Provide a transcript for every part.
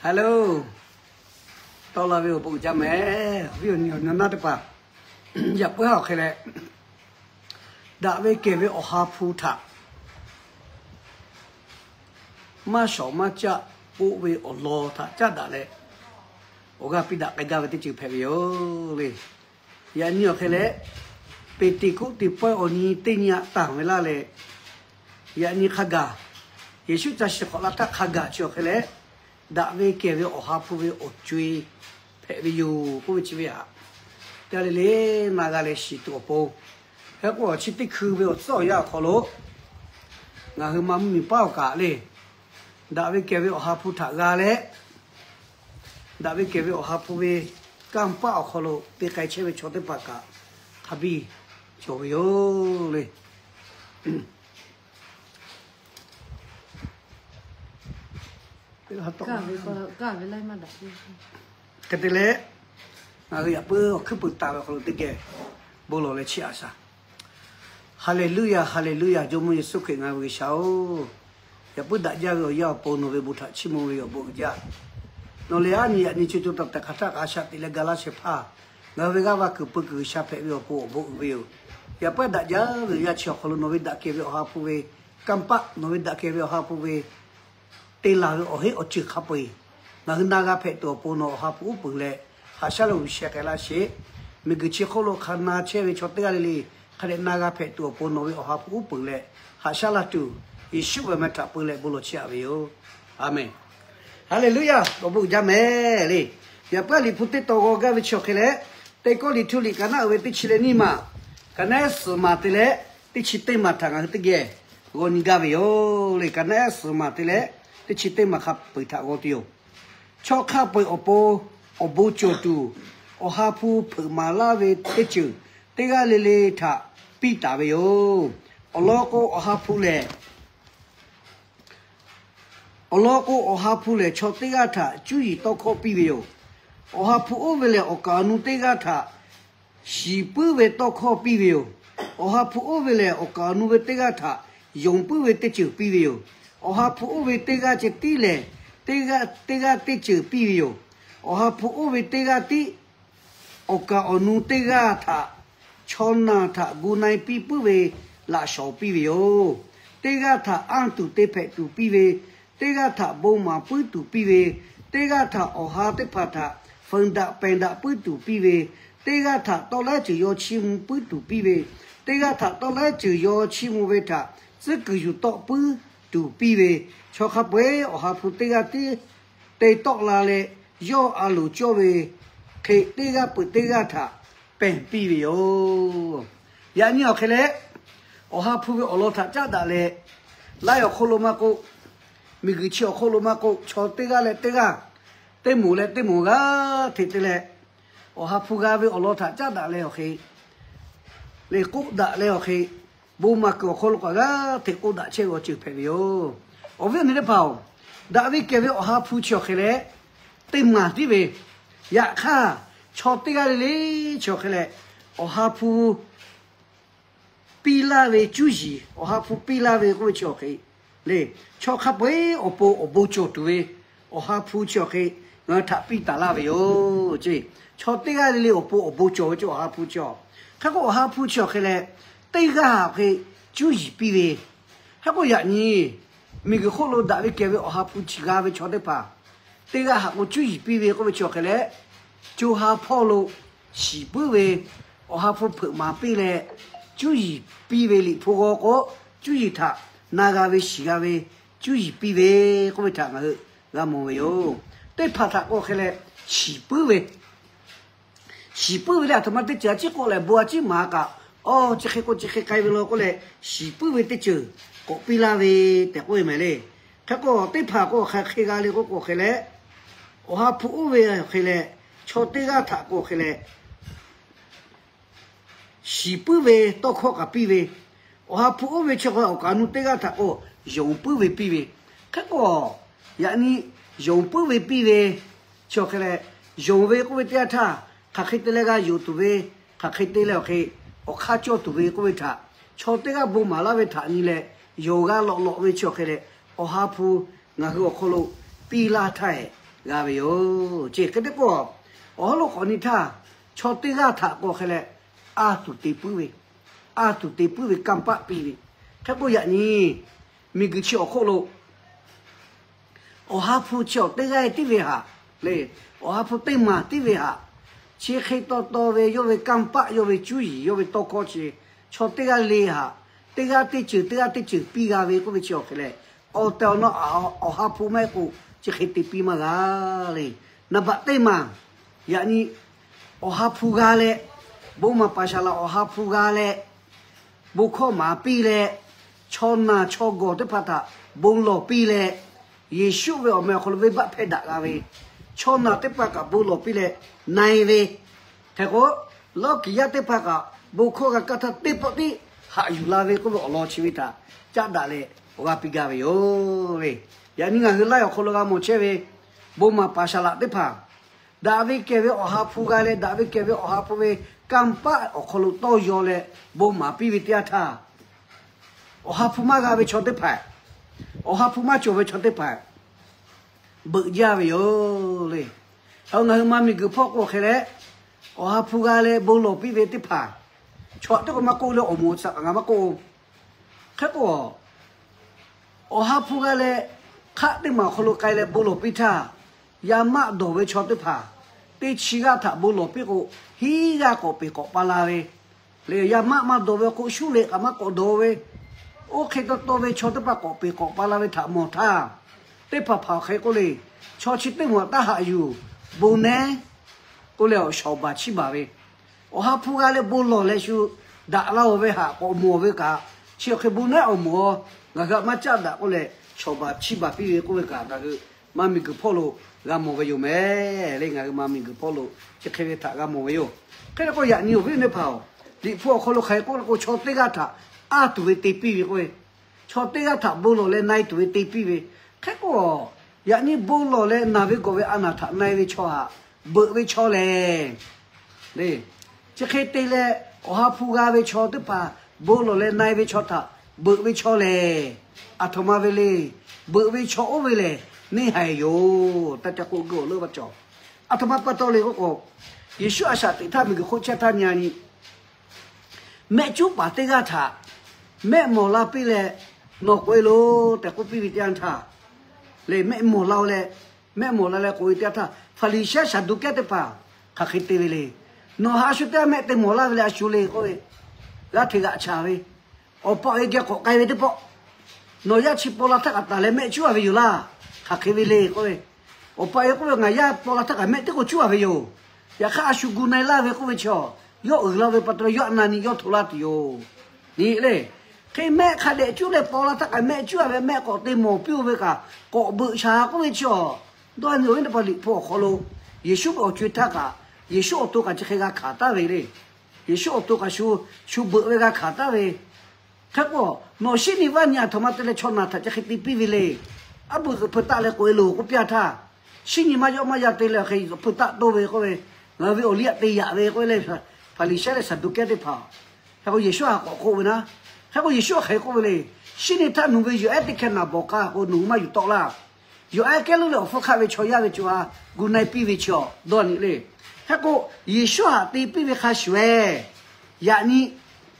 Hello, tawˆ la ve awˬ bon uiˍ jaˇ mehˍ. Awˬ viˉ awˬ nyi awˬ nyi naˇ teˇ hpaˍ, yaꞈ puiˉ ha awˬ hk'e leh, daꞈ ve kehˬ ve Awˬ ha hpu htaꞈ maˇ shawˍ maˇ caˆ k'oˆ ve awˬ lawn htaꞈ caˉ daꞈ leh, awˬ g'aˇ piˇ daꞈ k'ai gaˇ ve teˇ ceuˬ hpehꞈ ve yoˬ le. Yaꞈ nyi awˬ hk'e leh, Peˍteˍkoˆteˍ pawehˇ awˬ nyi teˇ nyi aꞈ tanˬ ve laˇ leh, yaꞈ nyi hk'a gaˬ Yeˍsuˆ ca shiˍ hk'awꞈ la htaˇ hk'a gaˬ chi awˬ hk'e leh, daꞈ ve kehˬ ve Awˬ ha hpu ve awˬ co-e hpehꞈ ve yoˬ k'oˆ ve chi ve htaꞈ, teˇ g'aˇ le le na g'a leh shiˍ tuˬ awˬ pon, hk'e k'o chi teˇ hkui ve awˬ tcuhˉ awˬ yanˇ awˬ hk'aw lo ngaˬ hui ma mvuhˇmiˬ paˉ awˬ kaꞈ le, daꞈ ve kehˬ ve Awˬ ha hpu htaꞈ g'a leh, daꞈ ve kehˬ ve Awˬ ha hpu ve kanˇ paˆ awˬ hk'aw lo te k'ai chehˇ ve chaw teˇ hpaˍ kaꞈ hk'a biˇ cawˬ ve yoˬ le. Hk'e te leh, ngaˬ hui yaꞈ puiˉ awˬ hkuiˉ puiˍ taˍ ve awˬ hk'aw lo teˇ geh bon lawˬ leh chiˇ aꞈ shaˍ. Haˍleˍluˇyaˍ, haˍleˍluˇyaˍ, Jawˇmawˇ Yeˍsuˆ Hkriꞈ ngaˬ ve G'uiˬsha-oˬ, yaꞈ puiˉ daꞈ jaˇ ve awˬ yanˇ awˬ pon nawˬ ve bon htaꞈ chiˇ mvuh ve awˬ bon uiˍ jaˇ. Nawˬ lehˬ aˉ nyi yaꞈ nyi co co taiˍ taiˍ hk'aˬ htaˆ k'a shaꞈ teꞈ leh ga laˇ shehˍ hpaˇ, ngaˬ hui ve g'aˇ va kuiˬ peu kuiˬ G'uiˬsha hpehꞈ ve awˬ pon awˬ bon uiˍ ve yoˬ. Yaꞈ puiˉ daꞈ jaˇ ve awˬ yanˇ chi awˬ hk'aw lo nawˬ ve daꞈ kehˬ ve Awˬ ha hpu ve kanˇ paˆ, nawˬ ve daꞈ kehˬ ve Awˬ ha hpu ve te laˬ ve awˬ heˆ awˬ ceuˬ hk'a peu-eˬ ngaˬ hui na g'a hpehꞈ tuˬ awˬ pon nawˬ Awˬ ha hpu uˉ peunˍ leh, haꞈ shaˉ lo g'uiˬ sheh k'ai laˇ sheˍ. Miˬguiˬ chi hk'oˆ lo hk'a na chehˇ ve chaw teˇ g'aˇ le le hk'a dehꞈ na g'a hpehꞈ tuˬ awˬ pon nawˬ ve Awˬ ha hpu uˉ peunˍ leh, haꞈ shaˉ laˇ tuˬ, Yeˍsuˆ ve awˬ meh htaꞈ peu leh bon lawˬ chiˇ aꞈ ve yoˬ. Aˍmenˍ. Haˍleˍluˇyaˍ, awˬ bon uiˍ jaˇ mehˍ le. Yaꞈ puiˉ Liꞈ hpu teˇ tawn g'aw gaˇ ve chi awˬ hk'e leh, Teˇ Kawˇrenˍhtuˆ liꞈ ka naˆ uiˍ ve teˇ chi leh nyiˇ maˬ, ka naˆ ehˉ suhˍ maˬ te leh teˇ chi teˇ maˬ htaꞈ ngaˬ hui teˇ geh g'aw nyi gaˇ ve yoˬ le. Ka naˆ ehˉ suhˍ maˬ te leh teˇ chi teˇ maˬ hk'a peu-eˬ htaꞈ g'aw tuˬ yoˬ. Chaw hk'a peu-eˬ awˬ pon awˬ bon cawˬ tuˬ, Awˬ ha hpu hpeuꞈ maˍ laˇ ve teˇ ceuˬ teˇ g'aˇ le le htaꞈ piˇ taˍ ve yoˬ. Awˬ lawn k'o, Awˬ ha hpu lehˬ, awˬ lawn k'o, Awˬ ha hpu lehˬ chaw teˇ g'aˇ htaꞈ cuˇ yiˍ tawˇ hkawˇ piˇ ve yoˬ. Awˬ ha hpu oˇ ve lehˬ, awˬ kaˍ awˬ nu teˇ g'aˇ htaꞈ shiˍ puiˉ ve tawˇ hkawˇ piˇ ve yoˬ. Awˬ ha hpu oˇ ve lehˬ, awˬ kaˍ awˬ nu ve teˇ g'aˇ htaꞈ yonˍ puiˉ ve teˇ ceuˬ piˇ ve yoˬ. Awˬ ha hpu oˇ ve teˇ g'aˇ ceh tiˉ lehˬ, teˇ g'aˇ teˇ g'aˇ teˇ ceuˬ piˇ ve yoˬ. Awˬ ha hpu oˇ ve teˇ g'aˇ tiˉ awˬ kaˍ awˬ nu teˇ g'aˇ htaꞈ chaw naˬ htaꞈ gu na-e piˇ puiˉ ve laꞈ shawnˍ piˇ ve yoˬ. Teˇ g'aˇ htaꞈ anˇ tuˬ te hpehꞈ tuˬ piˇ ve, teˇ g'aˇ htaꞈ bon maˍ puiˉ tuˬ piˇ ve, teˇ g'aˇ htaꞈ awˬ ha teˇ hpaˍ htaꞈ feu daꞈ pehˬ daꞈ puiˉ tuˬ piˇ ve, teˇ g'aˇ htaꞈ tawˆ laiˉ ceuˬ yaw chiˇ mvuh puiˉ tuˬ piˇ ve, teˇ g'aˇ htaꞈ tawˆ laiˉ ceuˬ yaw chiˇ mvuh ve htaꞈ tcuhˉ kuiˬ yuˬ tawˆ puiˉ tuˬ piˇ ve, chaw hk'a peu-eˬ Awˬ ha hpu teˇ g'aˇ tiˉ te tawˆ la leh, yawˇ a loˍ cawˇ ve hk'e teˇ g'aˇ peuˬ teˇ g'aˇ htaꞈ pehˬ piˇ ve yoˬ. Yaꞈ nyi awˬ hk'e leh, Awˬ ha hpu ve awˬ lawn htaꞈ caˉ daꞈ leh, laiˉ awˬ hk'oˆ lo maˇ k'oˆ, miˬguiˬ chi awˬ hk'oˆ lo maˇ k'oˆ, chaw teˇ g'aˇ leh teˇ g'aˇ, teˇ moˍ leh teˇ moˍ g'aˇ hteꞈ te leh, Awˬ ha hpu g'a ve awˬ lawn htaꞈ caˉ daꞈ leh awˬ hk'e, le k'oˆ daꞈ leh awˬ hk'e, bon maˍ kuiˬ awˬ hk'aw lo k'awꞈ g'aˇ hteꞈ k'oˆ daꞈ chehˇ ve awˬ ceuˬ hpehꞈ ve yoˬ. Awˬ viˉ awˬ nyi teˇ hpaˍ-oˬ, daꞈ ve kehˬ ve Awˬ ha hpu chi awˬ hk'e leh teˇ maˬ tiˉ ve, yaꞈ hk'aˇ chaw teˇ g'aˇ le le chi awˬ hk'e leh Awˬ ha hpu piˇ laˇ ve cuˇ yiˍ, Awˬ ha hpu piˇ laˇ ve k'oˆ ve chi awˬ hk'e le, chaw hk'a peu-eˬ awˬ pon awˬ bon cawˬ tuˬ ve Awˬ ha hpu chi awˬ hk'e ngaˬ hui htaꞈ piˇ taˍ laˇ ve yoˬ ce. Chaw teˇ g'aˇ le le awˬ pon awˬ bon cawˬ ve ce Awˬ ha hpu chi awˬ. Hk'e k'o Awˬ ha hpu chi awˬ hk'e leh, teˇ g'aˇ hk'e cuˇ yiˍ piˇ ve, hk'e k'o yaꞈ nyi miˬguiˬ hk'oˆ lo daꞈ ve kehˬ ve Awˬ ha hpu chi g'a ve chaw teˇ hpaˍ, teˇ g'aˇ htaꞈ k'o cuˇ yiˍ piˇ ve k'oˆ ve chi awˬ hk'e leh, co ha hpawˇ lo shiˍ puiˉ ve Awˬ ha hpu hpeuꞈ maˍ piˇ leh, cuˇ yiˍ piˇ ve Liꞈ hpu g'aw k'o, cuˇ yiˍ htaꞈ na g'a ve shiˍ g'a ve, cuˇ yiˍ piˇ ve k'oˆ ve htaꞈ ngaˬ hui g'a mawˬ ve yoˬ. Teˇ hpaˍ htaꞈ k'o hk'e leh shiˍ puiˉ ve, shiˍ puiˉ ve leh aˬ htoꞈ ma teˇ ceuˬ a ciˉ k'oˆ leh bon a ciˉ maˍ kaꞈ, awˬ chi hk'e k'o chi hk'e k'ai ve law k'oˆ leh, shiˍ puiˉ ve teˇ ceuˬ k'awꞈ piˇ laˇ ve tehꞈ k'oˆ ve mehˍ le. Hk'e k'o, teˇ hpaˍ k'o hk'aˬ hk'e g'a le k'oˆ k'o hk'e leh, Awˬ ha hpu oˇ ve hk'e leh, chaw teˇ g'aˇ htaꞈ k'o hk'e leh, shiˍ puiˉ ve tawˇ hkawˇ kaꞈ piˇ ve, Awˬ ha hpu oˇ ve chi hk'e awˬ kaˍ awˬ nu teˇ g'aˇ htaꞈ k'o yonˍ puiˉ ve piˇ ve. Hk'e k'o, yaꞈ nyi yonˍ puiˉ ve piˇ ve chi hk'e leh, yonˍ ve k'oˆ ve teˇ yanˇ htaˇ, hk'aˬ hk'e te leh g'a yonˍ tuˬ ve, hk'aˬ hk'e te leh awˬ hk'e awˬ hk'aˇ cawˇ tuˬ ve k'oˆ ve htaꞈ chaw teˇ g'aˇ bon maˍ laˇ ve htaꞈ nyi leh, yonˍ g'a lawꞈ lawꞈ ve chi hk'e leh, Awˬ ha hpu ngaˬ hui awˬ hk'aw lo piˇ laˇ htaˇ g'a ve yoˬ. Chi hk'e te k'o, awˬ hawˉ lo k'awꞈ nyi htaˇ, chaw teˇ g'aˇ htaꞈ k'o hk'e leh, a tuˬ te puiˉ ve, a tuˬ te puiˉ ve kanˇ paˆ piˇ ve. Hk'e k'o, yaꞈ nyi miˬguiˬ chi awˬ hk'oˆ lo Awˬ ha hpu chi awˬ teˇ g'aˇ tiˉ ve haꞈ le, Awˬ ha hpu teˇ maˬ tiˉ ve haꞈ, chi hk'e taw taw ve yawˇ ve kanˇ paˆ, yawˇ ve cuˇ yiˍ, yawˇ ve tawˇ hkawˇ chi chaw teˇ g'aˇ le haꞈ, teˇ g'aˇ teˇ ceuˬ teˇ g'aˇ teˇ ceuˬ piˇ g'a ve k'oˆ ve chi awˬ hk'e leh, awˬ tehˬ awˬ na Awˬ ha hpu maˇ heˆ k'o chi hk'e te piˇ maˇ g'a le. Naˍ baꞈ teˇ maˬ, yaꞈ nyi Awˬ ha hpu g'a leh, bon maˍ paˍ shaˍ laꞈ Awˬ ha hpu g'a leh, bon hkawˇ maˍ piˇ leh, chaw naˬ chaw gawˬ teˇ hpaˍ htaꞈ bon lawˬ piˇ leh, Yeˍsuˆ ve awˬ meh awˬ hk'aw lo venˇbaˆ hpehˇ daꞈ g'a ve, chaw naˬ teˇ hpaˍ kaꞈ bon lawˬ piˇ leh na-e ve, hk'e k'o, lawˇ kiˍ yaˇ teˇ hpaˍ kaꞈ bon hkawˇ g'a kaˇ htaˇ teˇ pawˆ tiˉ haꞈ yuˬ la ve k'oˆ ve awˬ lawn chi ve htaꞈ caˆ daꞈ leh awˬ g'aˇ piˇ gaˇ ve yoˬ le. Yaꞈ nyi ngaˬ hui laiˉ awˬ hk'aw lo g'a mawˬ chehˇ ve bon maˍ paˍ shaˍ laꞈ teˇ hpaˍ, daꞈ ve kehˬ ve Awˬ ha hpu g'a leh, daꞈ ve kehˬ ve Awˬ ha hpu ve kanˇ paˆ awˬ hk'aw lo tawˇ yaw leh bon maˍ piˇ ve teˇ yanˇ htaˇ, Awˬ ha hpu maˇ g'a ve chaw teˇ hpaˍ, Awˬ ha hpu maˇ cawˬ ve chaw teˇ hpaˍ beuꞈ jaˇ ve yoˬ le. Hk'e ngaˬ hui ma miˬguiˬ hpawˇ k'o hk'e leh, Awˬ ha hpu g'a leh bon lawˬ piˇ ve teˇ hpaˍ, chaw teˇ k'o maˇ k'oˆ le, awˬ moˍ awˬ tsaꞈ kaꞈ ngaˬ maˇ k'oˆ. Hk'e k'o, Awˬ ha hpu g'a leh, hk'aˆ teˇ maˬ awˬ hk'aw lo k'ai leh bon lawˬ piˇ htaˇ, yaˇ maˆ dawˬ ve chaw teˇ hpaˍ teˇ chi g'aˇ htaꞈ bon lawˬ piˇ k'o, hiˉ g'aˇ k'awꞈ peˬ k'awꞈ pa la ve le. Yaˇ maˆ maˇ dawˬ ve awˬ hk'oˆ shuˉ leh kaꞈ maˇ k'awꞈ dawˬ ve, oˇ hk'e taw taw ve chaw teˇ hpaˍ k'awꞈ peˬ k'awꞈ pa la ve htaꞈ mawˬ htaˇ, teˇ hpaˍ hpaˍ awˬ hk'e k'oˆ le, chaw chi teˇ moˍ taˇ haꞈ yuˬ, bon nehˉ k'oˆ leh awˬ shawˍ baˬ chiˇ baˬ ve, Awˬ ha hpu g'a leh bon lawˬ leh shu daꞈ la-oˬ ve htaꞈ k'awꞈ mawˬ ve kaꞈ, chi awˬ hk'e bon nehˉ awˬ moˍ ngaˬ hui a maˇ caˆ daꞈ k'oˆ leh, shawˍ baˬ chiˇ baˬ piˇ ve k'oˆ ve kaꞈ ngaˬ hui ma miˬguiˬ hpawˇ lo g'a mawˬ ve yoˬ mehˍ le. Ngaˬ hui ma miˬguiˬ hpawˇ lo chi hk'e ve htaꞈ g'a mawˬ ve yoˬ. Hk'e te k'o, yaꞈ nyi awˬ viˉ awˬ nyi teˇ hpaˍ-oˬ, Liꞈ hpu awˬ hk'aw lo hk'aˬ hk'e k'oˆ k'o, chaw teˇ g'aˇ htaꞈ a tuˬ ve te piˇ ve k'oˆ ve, chaw teˇ g'aˇ htaꞈ bon lawˬ leh na-e tuˬ ve te piˇ ve. Hk'e k'o, yaꞈ nyi bon lawˬ leh naˬ ve gawˬ ve a naˬ htaꞈ na-e ve chaw htaꞈ beuꞈ ve chaw lehˬ le, chi hk'e te leh Awˬ ha hpu g'a ve chaw teˇ hpaˍ bon lawˬ leh na-e ve chaw htaꞈ beuꞈ ve chaw lehˬ, aˬ htoꞈ ma ve le. Beuꞈ ve chaw oˇ ve lehˬ, neˇ haiˬ yoˬ tehꞈ k'oˆ g'uiˬ awˬ leuˉ maˇ cawˬ. Aˬ htoꞈ ma pa taw le k'oˆ k'o, Yeˍsuˆ a shaꞈ teꞈ htaˇ miˬguiˬ hk'oˆ chehˇ htaˇ nyi a nyi, mehˆ cuˉ paˍ teˇ g'aˇ htaꞈ mehˆ mawˬ la piˇ leh, nawˬ k'oꞈ-e loˬ tehꞈ k'oˆ piˇ ve teˇ yanˇ htaˇ, le mehˆ mawˬ la-o leh, mehˆ mawˬ la leh k'oꞈ-e teˇ yanˇ htaˇ, Hpaˍriˍsehˇ Saˍduˆkehˇ teˇ hpaˍ hk'aˬ hk'e te ve le. Nawˬ haꞈ a shu teˇ g'aˇ mehˆ te mawˬ laˇ ve le, a shu le k'oˆ ve, g'a hteꞈ g'aꞈ chaˍ ve, awˬ pa awˬ e geh k'awꞈ k'ai ve teˇ pawˆ, nawˬ yaˇ chi paw la htaˇ kaꞈ taˍ leh mehˆ cuˉ a ve yoˬ laˇ. Hk'aˬ hk'e ve le k'oˆ ve, awˬ pa awˬ e k'oˆ ve, ngaˬ yaˇ paw la htaˇ kaꞈ mehˆ teˇ k'o cuˉ a ve yoˬ. Yaꞈ hk'aˇ a shu gu na-e laˇ ve k'oˆ ve chi, yawˇ uiˍ la ve pa taw leh yawˇ a na nyi yawˇ hto laˇ tuˬ yoˬ. Nyi le, hk'e mehˆ hk'a dehꞈ cuˉ leh paw la htaˇ kaꞈ mehˆ cuˉ a ve, mehˆ k'awꞈ te mawˬ piˇ-oˬ ve kaꞈ k'awꞈ beuꞈ shaˍ k'oˆ ve chi, dawˇ nyi awˬ viˉ teˇ hpaˍ, Liꞈ hpu awˬ hk'aw lo Yeˍsuˆ ve awˬ co-e htaˇ kaꞈ, Yeˍsuˆ awˬ to kaꞈ chi hk'e g'a hkanˍ taˍ ve le. Yeˍsuˆ awˬ to kaꞈ shu, shu beuꞈ ve g'a hkanˍ taˍ ve. Hk'e k'o, nawˬ shinˉ nyi vaˇ nyi aˬ htoꞈ ma te leh chaw naˬ htaꞈ chi hk'e te piˇ ve le. Aˉ bvuhꞈ zuhꞈ hpui taˆ leh k'oꞈ-e loˬ k'oˆ piˇ a htaˇ, shinˉ nyi maˇ yawˆ maˇ yan te leh hk'e zuhꞈ hpui taˆ toˇ ve k'oˆ ve, ngaˬ hui ve awˬ liˇ aꞈ te yaꞈ ve k'oˆ ve le, Hpaˍriˍsehˇ leh Saˍduˆkehˇ teˇ hpaˍ. Hk'e k'o Yeˍsuˆ a k'awꞈ k'oˆ ve naˉ, hk'e k'o Yeˍsuˆ a hk'aˬ hk'e k'oˆ ve le, shinˉ nyi htaˇ nawˬ ve yawˬ ehˉ teˇ hkeh naˬ bawˬ k'aˇ k'o nawˬ hui maˇ yuˬ tawˆ laˇ. Yawˬ ehˉ kehˉ lo leh awˬ hpfuhˇ hk'aˆ ve chaw yaˇ ve co ha gu na-e piˇ ve chi, dawˇ nyi le. Hk'e k'o, Yeˍsuˆ haꞈ te piˇ ve hk'a shuˍ-eˬ, yaꞈ nyi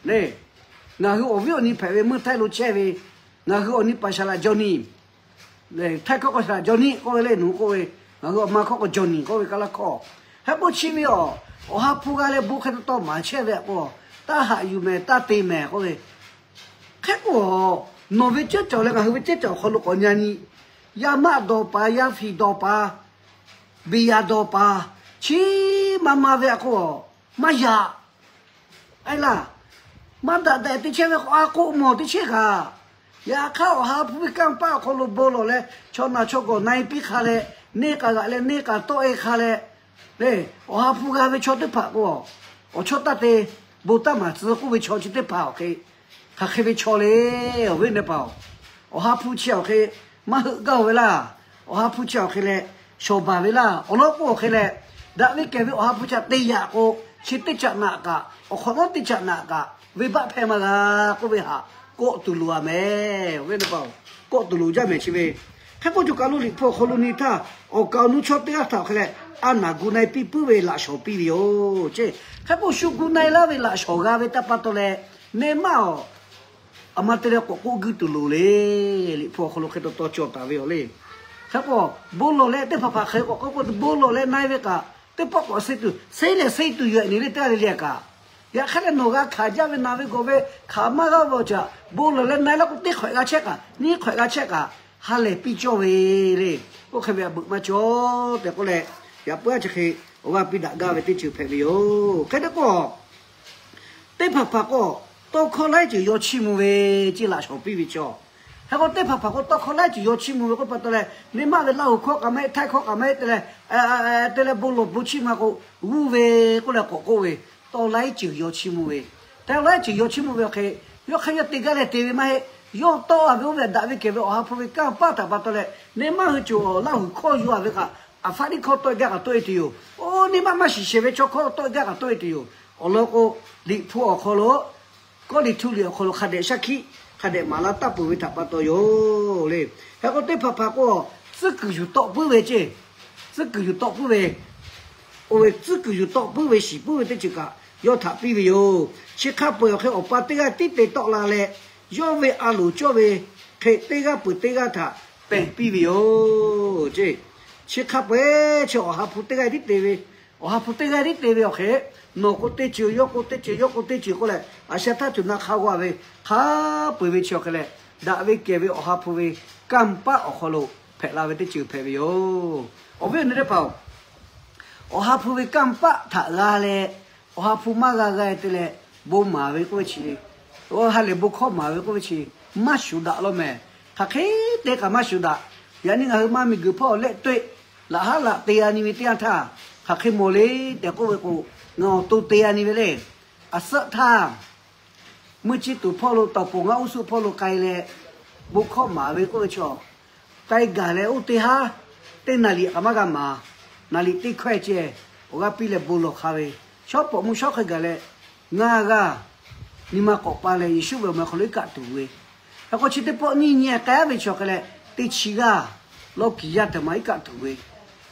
le, ngaˬ hui awˬ viˉ awˬ nyi hpehꞈ ve meuˇ htaiˇ lo chehˇ ve, ngaˬ hui awˬ nyi paˍ shaˍ laꞈ Johnny, htaiˇ hkawˇ k'o shaˍ laꞈ Johnny k'oˆ ve le, nawˬ hui k'oˆ ve, ngaˬ hui awˬ ma hkawˇ k'o Johnny k'oˆ ve kaˇ laˇ hkawˇ. Hk'e k'o chi ve yoˬ, Awˬ ha hpu g'a leh bon hk'e taw taw maˍ chehˇ ve k'o, taˇ haꞈ yuˬ mehˍ taˇ te mehˍ k'oˆ ve, hk'e k'o, nawˬ ve ceuˇ cawˬ leh ngaˬ hui ve ceuˇ cawˬ awˬ hk'aw lo k'awꞈ nyi a nyi, yaˇ maˆ dawˬ paˍ, yaˇ fiˍ dawˬ paˍ, beˬ yaˍ dawˬ paˍ, chi ma ma ve a k'o, maˇ yaꞈ. Aˉ laˇ, maˇ daꞈ daꞈ te chehˇ ve k'o, a k'oˆ mawˬ teˇ chehˇ kaꞈ, Yaꞈ hk'aˇ, Awˬ ha hpu ve kanˇ paˆ awˬ hk'aw lo bon lawˬ leh, chaw naˬ chaw gawˬ na e piˇ hk'a leh, neˇ k'aꞈ g'aꞈ leh neˇ k'aꞈ tawˆ e hk'a leh, le, Awˬ ha hpu g'a ve chaw teˇ hpaˍ k'o, awˬ chawˇ taˇ te, bon taˇ maˍ tcuh k'oˆ ve chaw chi teˇ hpaˍ awˬ hk'e, hk'aˬ hk'e ve chaw le, awˬ viˉ awˬ nyi teˇ hpaˍ-oˬ. Awˬ ha hpu chi awˬ hk'e maˇ heuˆ gaˇ-oˬ ve laˇ. Awˬ ha hpu chi awˬ hk'e leh shawˍ baˬ ve laˇ. Awˬ lawn k'o, awˬ hk'e leh daꞈ ve kehˬ ve Awˬ ha hpu chi te yaꞈ k'o, chi teˇ caꞈ naꞈ kaꞈ, awˬ hk'awꞈ nawˉ teˇ caꞈ naꞈ kaꞈ, venˇbaˆ hpehˇ maˇ g'a k'oˆ ve htaꞈ kawˆ tuˬ loˍ a mehˍ, awˬ viˉ awˬ nyi teˇ hpaˍ-oˬ. Kawˆ tuˬ loˍ jaˇ mehˍ chi ve. Hk'e k'o, co kaˬ lo Liꞈ hpu awˬ hk'aw lo nyi htaˇ, awˬ kaˍ awˬ nu chaw teˇ g'aˇ htaꞈ awˬ hk'e leh a naˍ gu na e piˇ puiˉ ve laꞈ shawnˍ piˇ ve yoˬ ceˇ. Hk'e k'o, shu gu na e laˇ ve laꞈ shawnˍ g'a ve taˇ pa taw leh, neˇ maˇ awˬ a ma te leh k'awꞈ k'oˆ guiˇ tuˬ loˍ le. Liꞈ hpu awˬ hk'aw lo hk'e taw taw cawˬ taˍ ve yoˬ le. Hk'e k'o, bon lawˬ leh teˇ hpaˍ hpaˍ hk'e k'awꞈ k'oˆ k'o, bon lawˬ leh na e ve kaꞈ, teˇ pawˆ k'awꞈ suh tuˬ, suh leh suh tuˬ yoˬ, ehˉ, nyi le teˇ g'aˇ le le kaꞈ. Yaꞈ hk'aˇ leh nawˬ g'a hkanˍ jaˇ ve na ve gawˬ ve hk'aˬ maˇ g'a ve awˬ ceuˬ, bon lawˬ leh na e laˇ k'o, teˇ hk'awꞈ g'a chehˇ kaꞈ, nyiˇ hk'awꞈ g'a chehˇ kaꞈ, ha lehˬ piˇ cawˇ ve le. Oˇ hk'e ve a beuꞈ maˇ cawˬ tehꞈ k'oˆ leh, yaꞈ puiˉ a chi hk'e awˬ g'aˇ piˇ daꞈ gaˇ ve teˇ ceuˬ hpehꞈ ve yoˬ. Hk'e te k'o, teˇ hpaˍ hpaˍ k'o, tawˇ hkawˇ laiˉ ceuˬ yaw chiˇ mvuh ve ceˇ laꞈ shawnˍ piˇ ve chaw. Hk'e k'o, teˇ hpaˍ hpaˍ k'o, tawˇ hkawˇ laiˉ ceuˬ yaw chiˇ mvuh ve k'oˆ pa taw leh, neˇ maˇ ve Laˇ huˍ hkawˇ k'aꞈ maˇ heˆ, Htaiˇ hkawˇ k'aꞈ maˇ heˆ te leh, te leh bon lawˬ bon chiˇ mvuh k'o, g'uˇ ve k'oˆ leh k'awꞈ k'oˆ ve, tawˇ laiˉ ceuˬ yaw chiˇ mvuh ve. Te laiˉ ceuˬ yaw chiˇ mvuh ve awˬ hk'e, yawˇ hk'aˇ yawˇ te gaˇ leh te ve maˇ heˆ. Yawˇ tawˆ a ve oˇ ve daꞈ ve kehˬ ve Awˬ ha hpu ve kanˇ paˆ htaꞈ pa taw leh, neˇ maˇ hui cawˬ Laˇ huˍ hkawˇ yaw a ve kaꞈ, aˍ faˉ tiˉ hkawˇ tawˆ e gaˇ kaꞈ tawˆ e tuˬ yoˬ. Oˇ neˇ maˇ maˇ shiˍ shehˍ ve chaw hkawˇ tawˆ e gaˇ kaꞈ tawˆ e tuˬ yoˬ. Awˬ lawn k'o, Liꞈ hpu awˬ hk'aw lo, Kawˇrenˍhtuˆ liꞈ awˬ hk'aw lo hk'a dehꞈ shaˉ hkiˆ, hk'a dehꞈ maˍ laˇ taˍ peuˬ ve htaꞈ pa taw yoˬ le. Hk'e k'o, teˇ hpaˍ hpaˍ k'o, tcuhˉ kuiˬ yuˬ tawˆ puiˉ ve ceˇ, tcuhˉ kuiˬ yuˬ tawˆ puiˉ ve, oˇ ve tcuhˉ kuiˬ yuˬ tawˆ puiˉ ve shiˍ puiˉ ve teˇ ceuˬ kaꞈ yawˇ htaꞈ piˇ ve yoˬ. Chi hk'a peu-eˬ awˬ hk'e, awˬ pa teˇ g'aˇ tiˉ te tawˆ la leh, yawˇ ve a loˍ cawˇ ve hk'e teˇ g'aˇ peuˬ teˇ g'aˇ htaꞈ pehˬ piˇ ve yoˬ ceˇ. Chi hk'a peu-eˬ chi Awˬ ha hpu teˇ g'aˇ tiˉ te ve, Awˬ ha hpu teˇ g'aˇ tiˉ te ve awˬ hk'e, nawˬ k'o teˇ ceuˬ, yawˇ k'o teˇ ceuˬ, yawˇ k'o teˇ ceuˬ k'oˆ leh, a sha htaˇ tuˬ na hk'a g'a ve hk'a peu-eˬ ve chi awˬ hk'e leh, daꞈ ve kehˬ ve Awˬ ha hpu ve kanˇ paˆ awˬ hk'aw lo hpehꞈ la ve teˇ ceuˬ hpehꞈ ve yoˬ. Awˬ viˉ awˬ nyi teˇ hpaˍ-oˬ, Awˬ ha hpu ve kanˇ paˆ htaꞈ g'a leh, Awˬ ha hpu maˇ g'a g'a te leh, bon maˍ ve k'oˆ ve chi, ha lehˬ bon hkawˇ maˍ ve k'oˆ ve chi, maˇ shuˍ daꞈ law mehˍ. Hk'aˬ hk'e te kaꞈ maˇ shuˍ daꞈ. Yaꞈ nyi ngaˬ hui maˇ miˬguiˬ hpawˇ lehˆ toˆ-e, laꞈ haˉ laꞈ te a nyi ve teˇ yanˇ htaˇ, hk'aˬ hk'e mawˬ le tehꞈ k'oˆ ve k'o, ngaˬ awˬ to te a nyi ve le. A suhˆ htaˇ, meuˇ chiˇ tuˬ hpawˇ lo, tawˍ poˍ ngaˇ uˉ suˆ hpawˇ lo k'ai leh, bon hkawˇ maˍ ve k'oˆ ve chaw, k'ai gaˬ leh oˇ teˇ haˉ, teˇ naˍ riˍ k'aꞈ maˇ g'a maˍ, naˍ riˍ teˇ hkawehˇ ceh, awˬ g'aˇ piˇ leh bon lawˬ hk'a ve, shawˉ pawˍ mvuhˇ shawˉ hk'e gaˬ leh, ngaˇ g'aˇ nyi ma k'awꞈ pa leh Yeˍsuˆ ve awˬ meh awˬ hk'aw lo iˉ kaˆ tuˬ ve. Hk'e k'o, chi teˇ pawˆ nyiˇ nyi k'ai ve chi awˬ hk'e leh, teˇ chi g'aˇ lawˇ kiˍ yaˇ teˇ ma iˉ kaˆ tuˬ ve.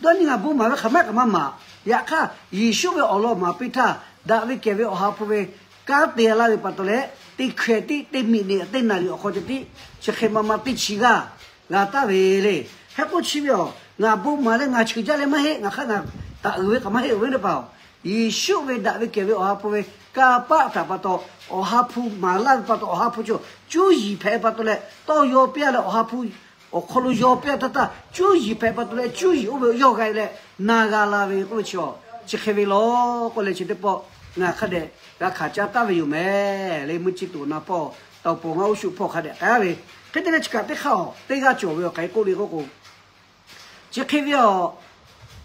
Dawˇ nyi ngaˬ bon maˍ ve hk'aˬ maˇ kaꞈ maˇ maˍ. Yaꞈ hk'aˇ, Yeˍsuˆ ve awˬ lawn maˍ piˇ htaˇ, daꞈ ve kehˬ ve Awˬ ha hpu ve kanˉ te laˇ ve pa taw leh, teˇ hkeh tiˉ, teˇ miꞈ neꞈ, teˇ naˍ riˍ awˬ hk'aw ceh tiˉ, chi hk'e ma ma teˇ chi g'aˇ g'a taˍ ve le. Hk'e k'o chi ve aˬ, ngaˬ bon maˍ leh ngaˬ cheuˬ jaˇ leh maˇ heˆ, ngaˬ hk'aˇ ngaˬ taˍ uiˍ ve kaꞈ maˇ heˆ, awˬ viˉ teˇ hpaˍ-oˬ. Yeˍsuˆ ve daꞈ ve kehˬ ve Awˬ ha hpu ve kanˇ paˆ htaꞈ pa taw, Awˬ ha hpu maˍ laˇ ve pa taw, Awˬ ha hpu chi cuˇ yiˍ hpehꞈ ve pa taw leh, tawˇ yaw piˇ leh Awˬ ha hpu awˬ hk'aw lo yaw piˇ taˇ taˇ, cuˇ yiˍ hpehꞈ pa taw leh, cuˇ yiˍ oˇ ve yawˇ g'a leh na g'a la ve k'oˆ ve chi, chi hk'e ve law k'oˆ leh chi teˇ pawˆ ngaˬ hk'a dehꞈ g'a hkanˍ caˇ taˍ ve yoˬ mehˍ le. Meuˇ chiˇ tuˬ awˬ na hpawˇ, tawˍ poˍ ngaˇ uˉ shuˆ hpawˇ hk'a dehꞈ k'ai ve. Hk'e te leh chi kaꞈ teˇ hk'aˇ-oˬ, teˇ g'aˇ cawˬ ve awˬ hk'aˬ hk'e k'oˆ le k'oˆ k'o, chi hk'e ve aˬ,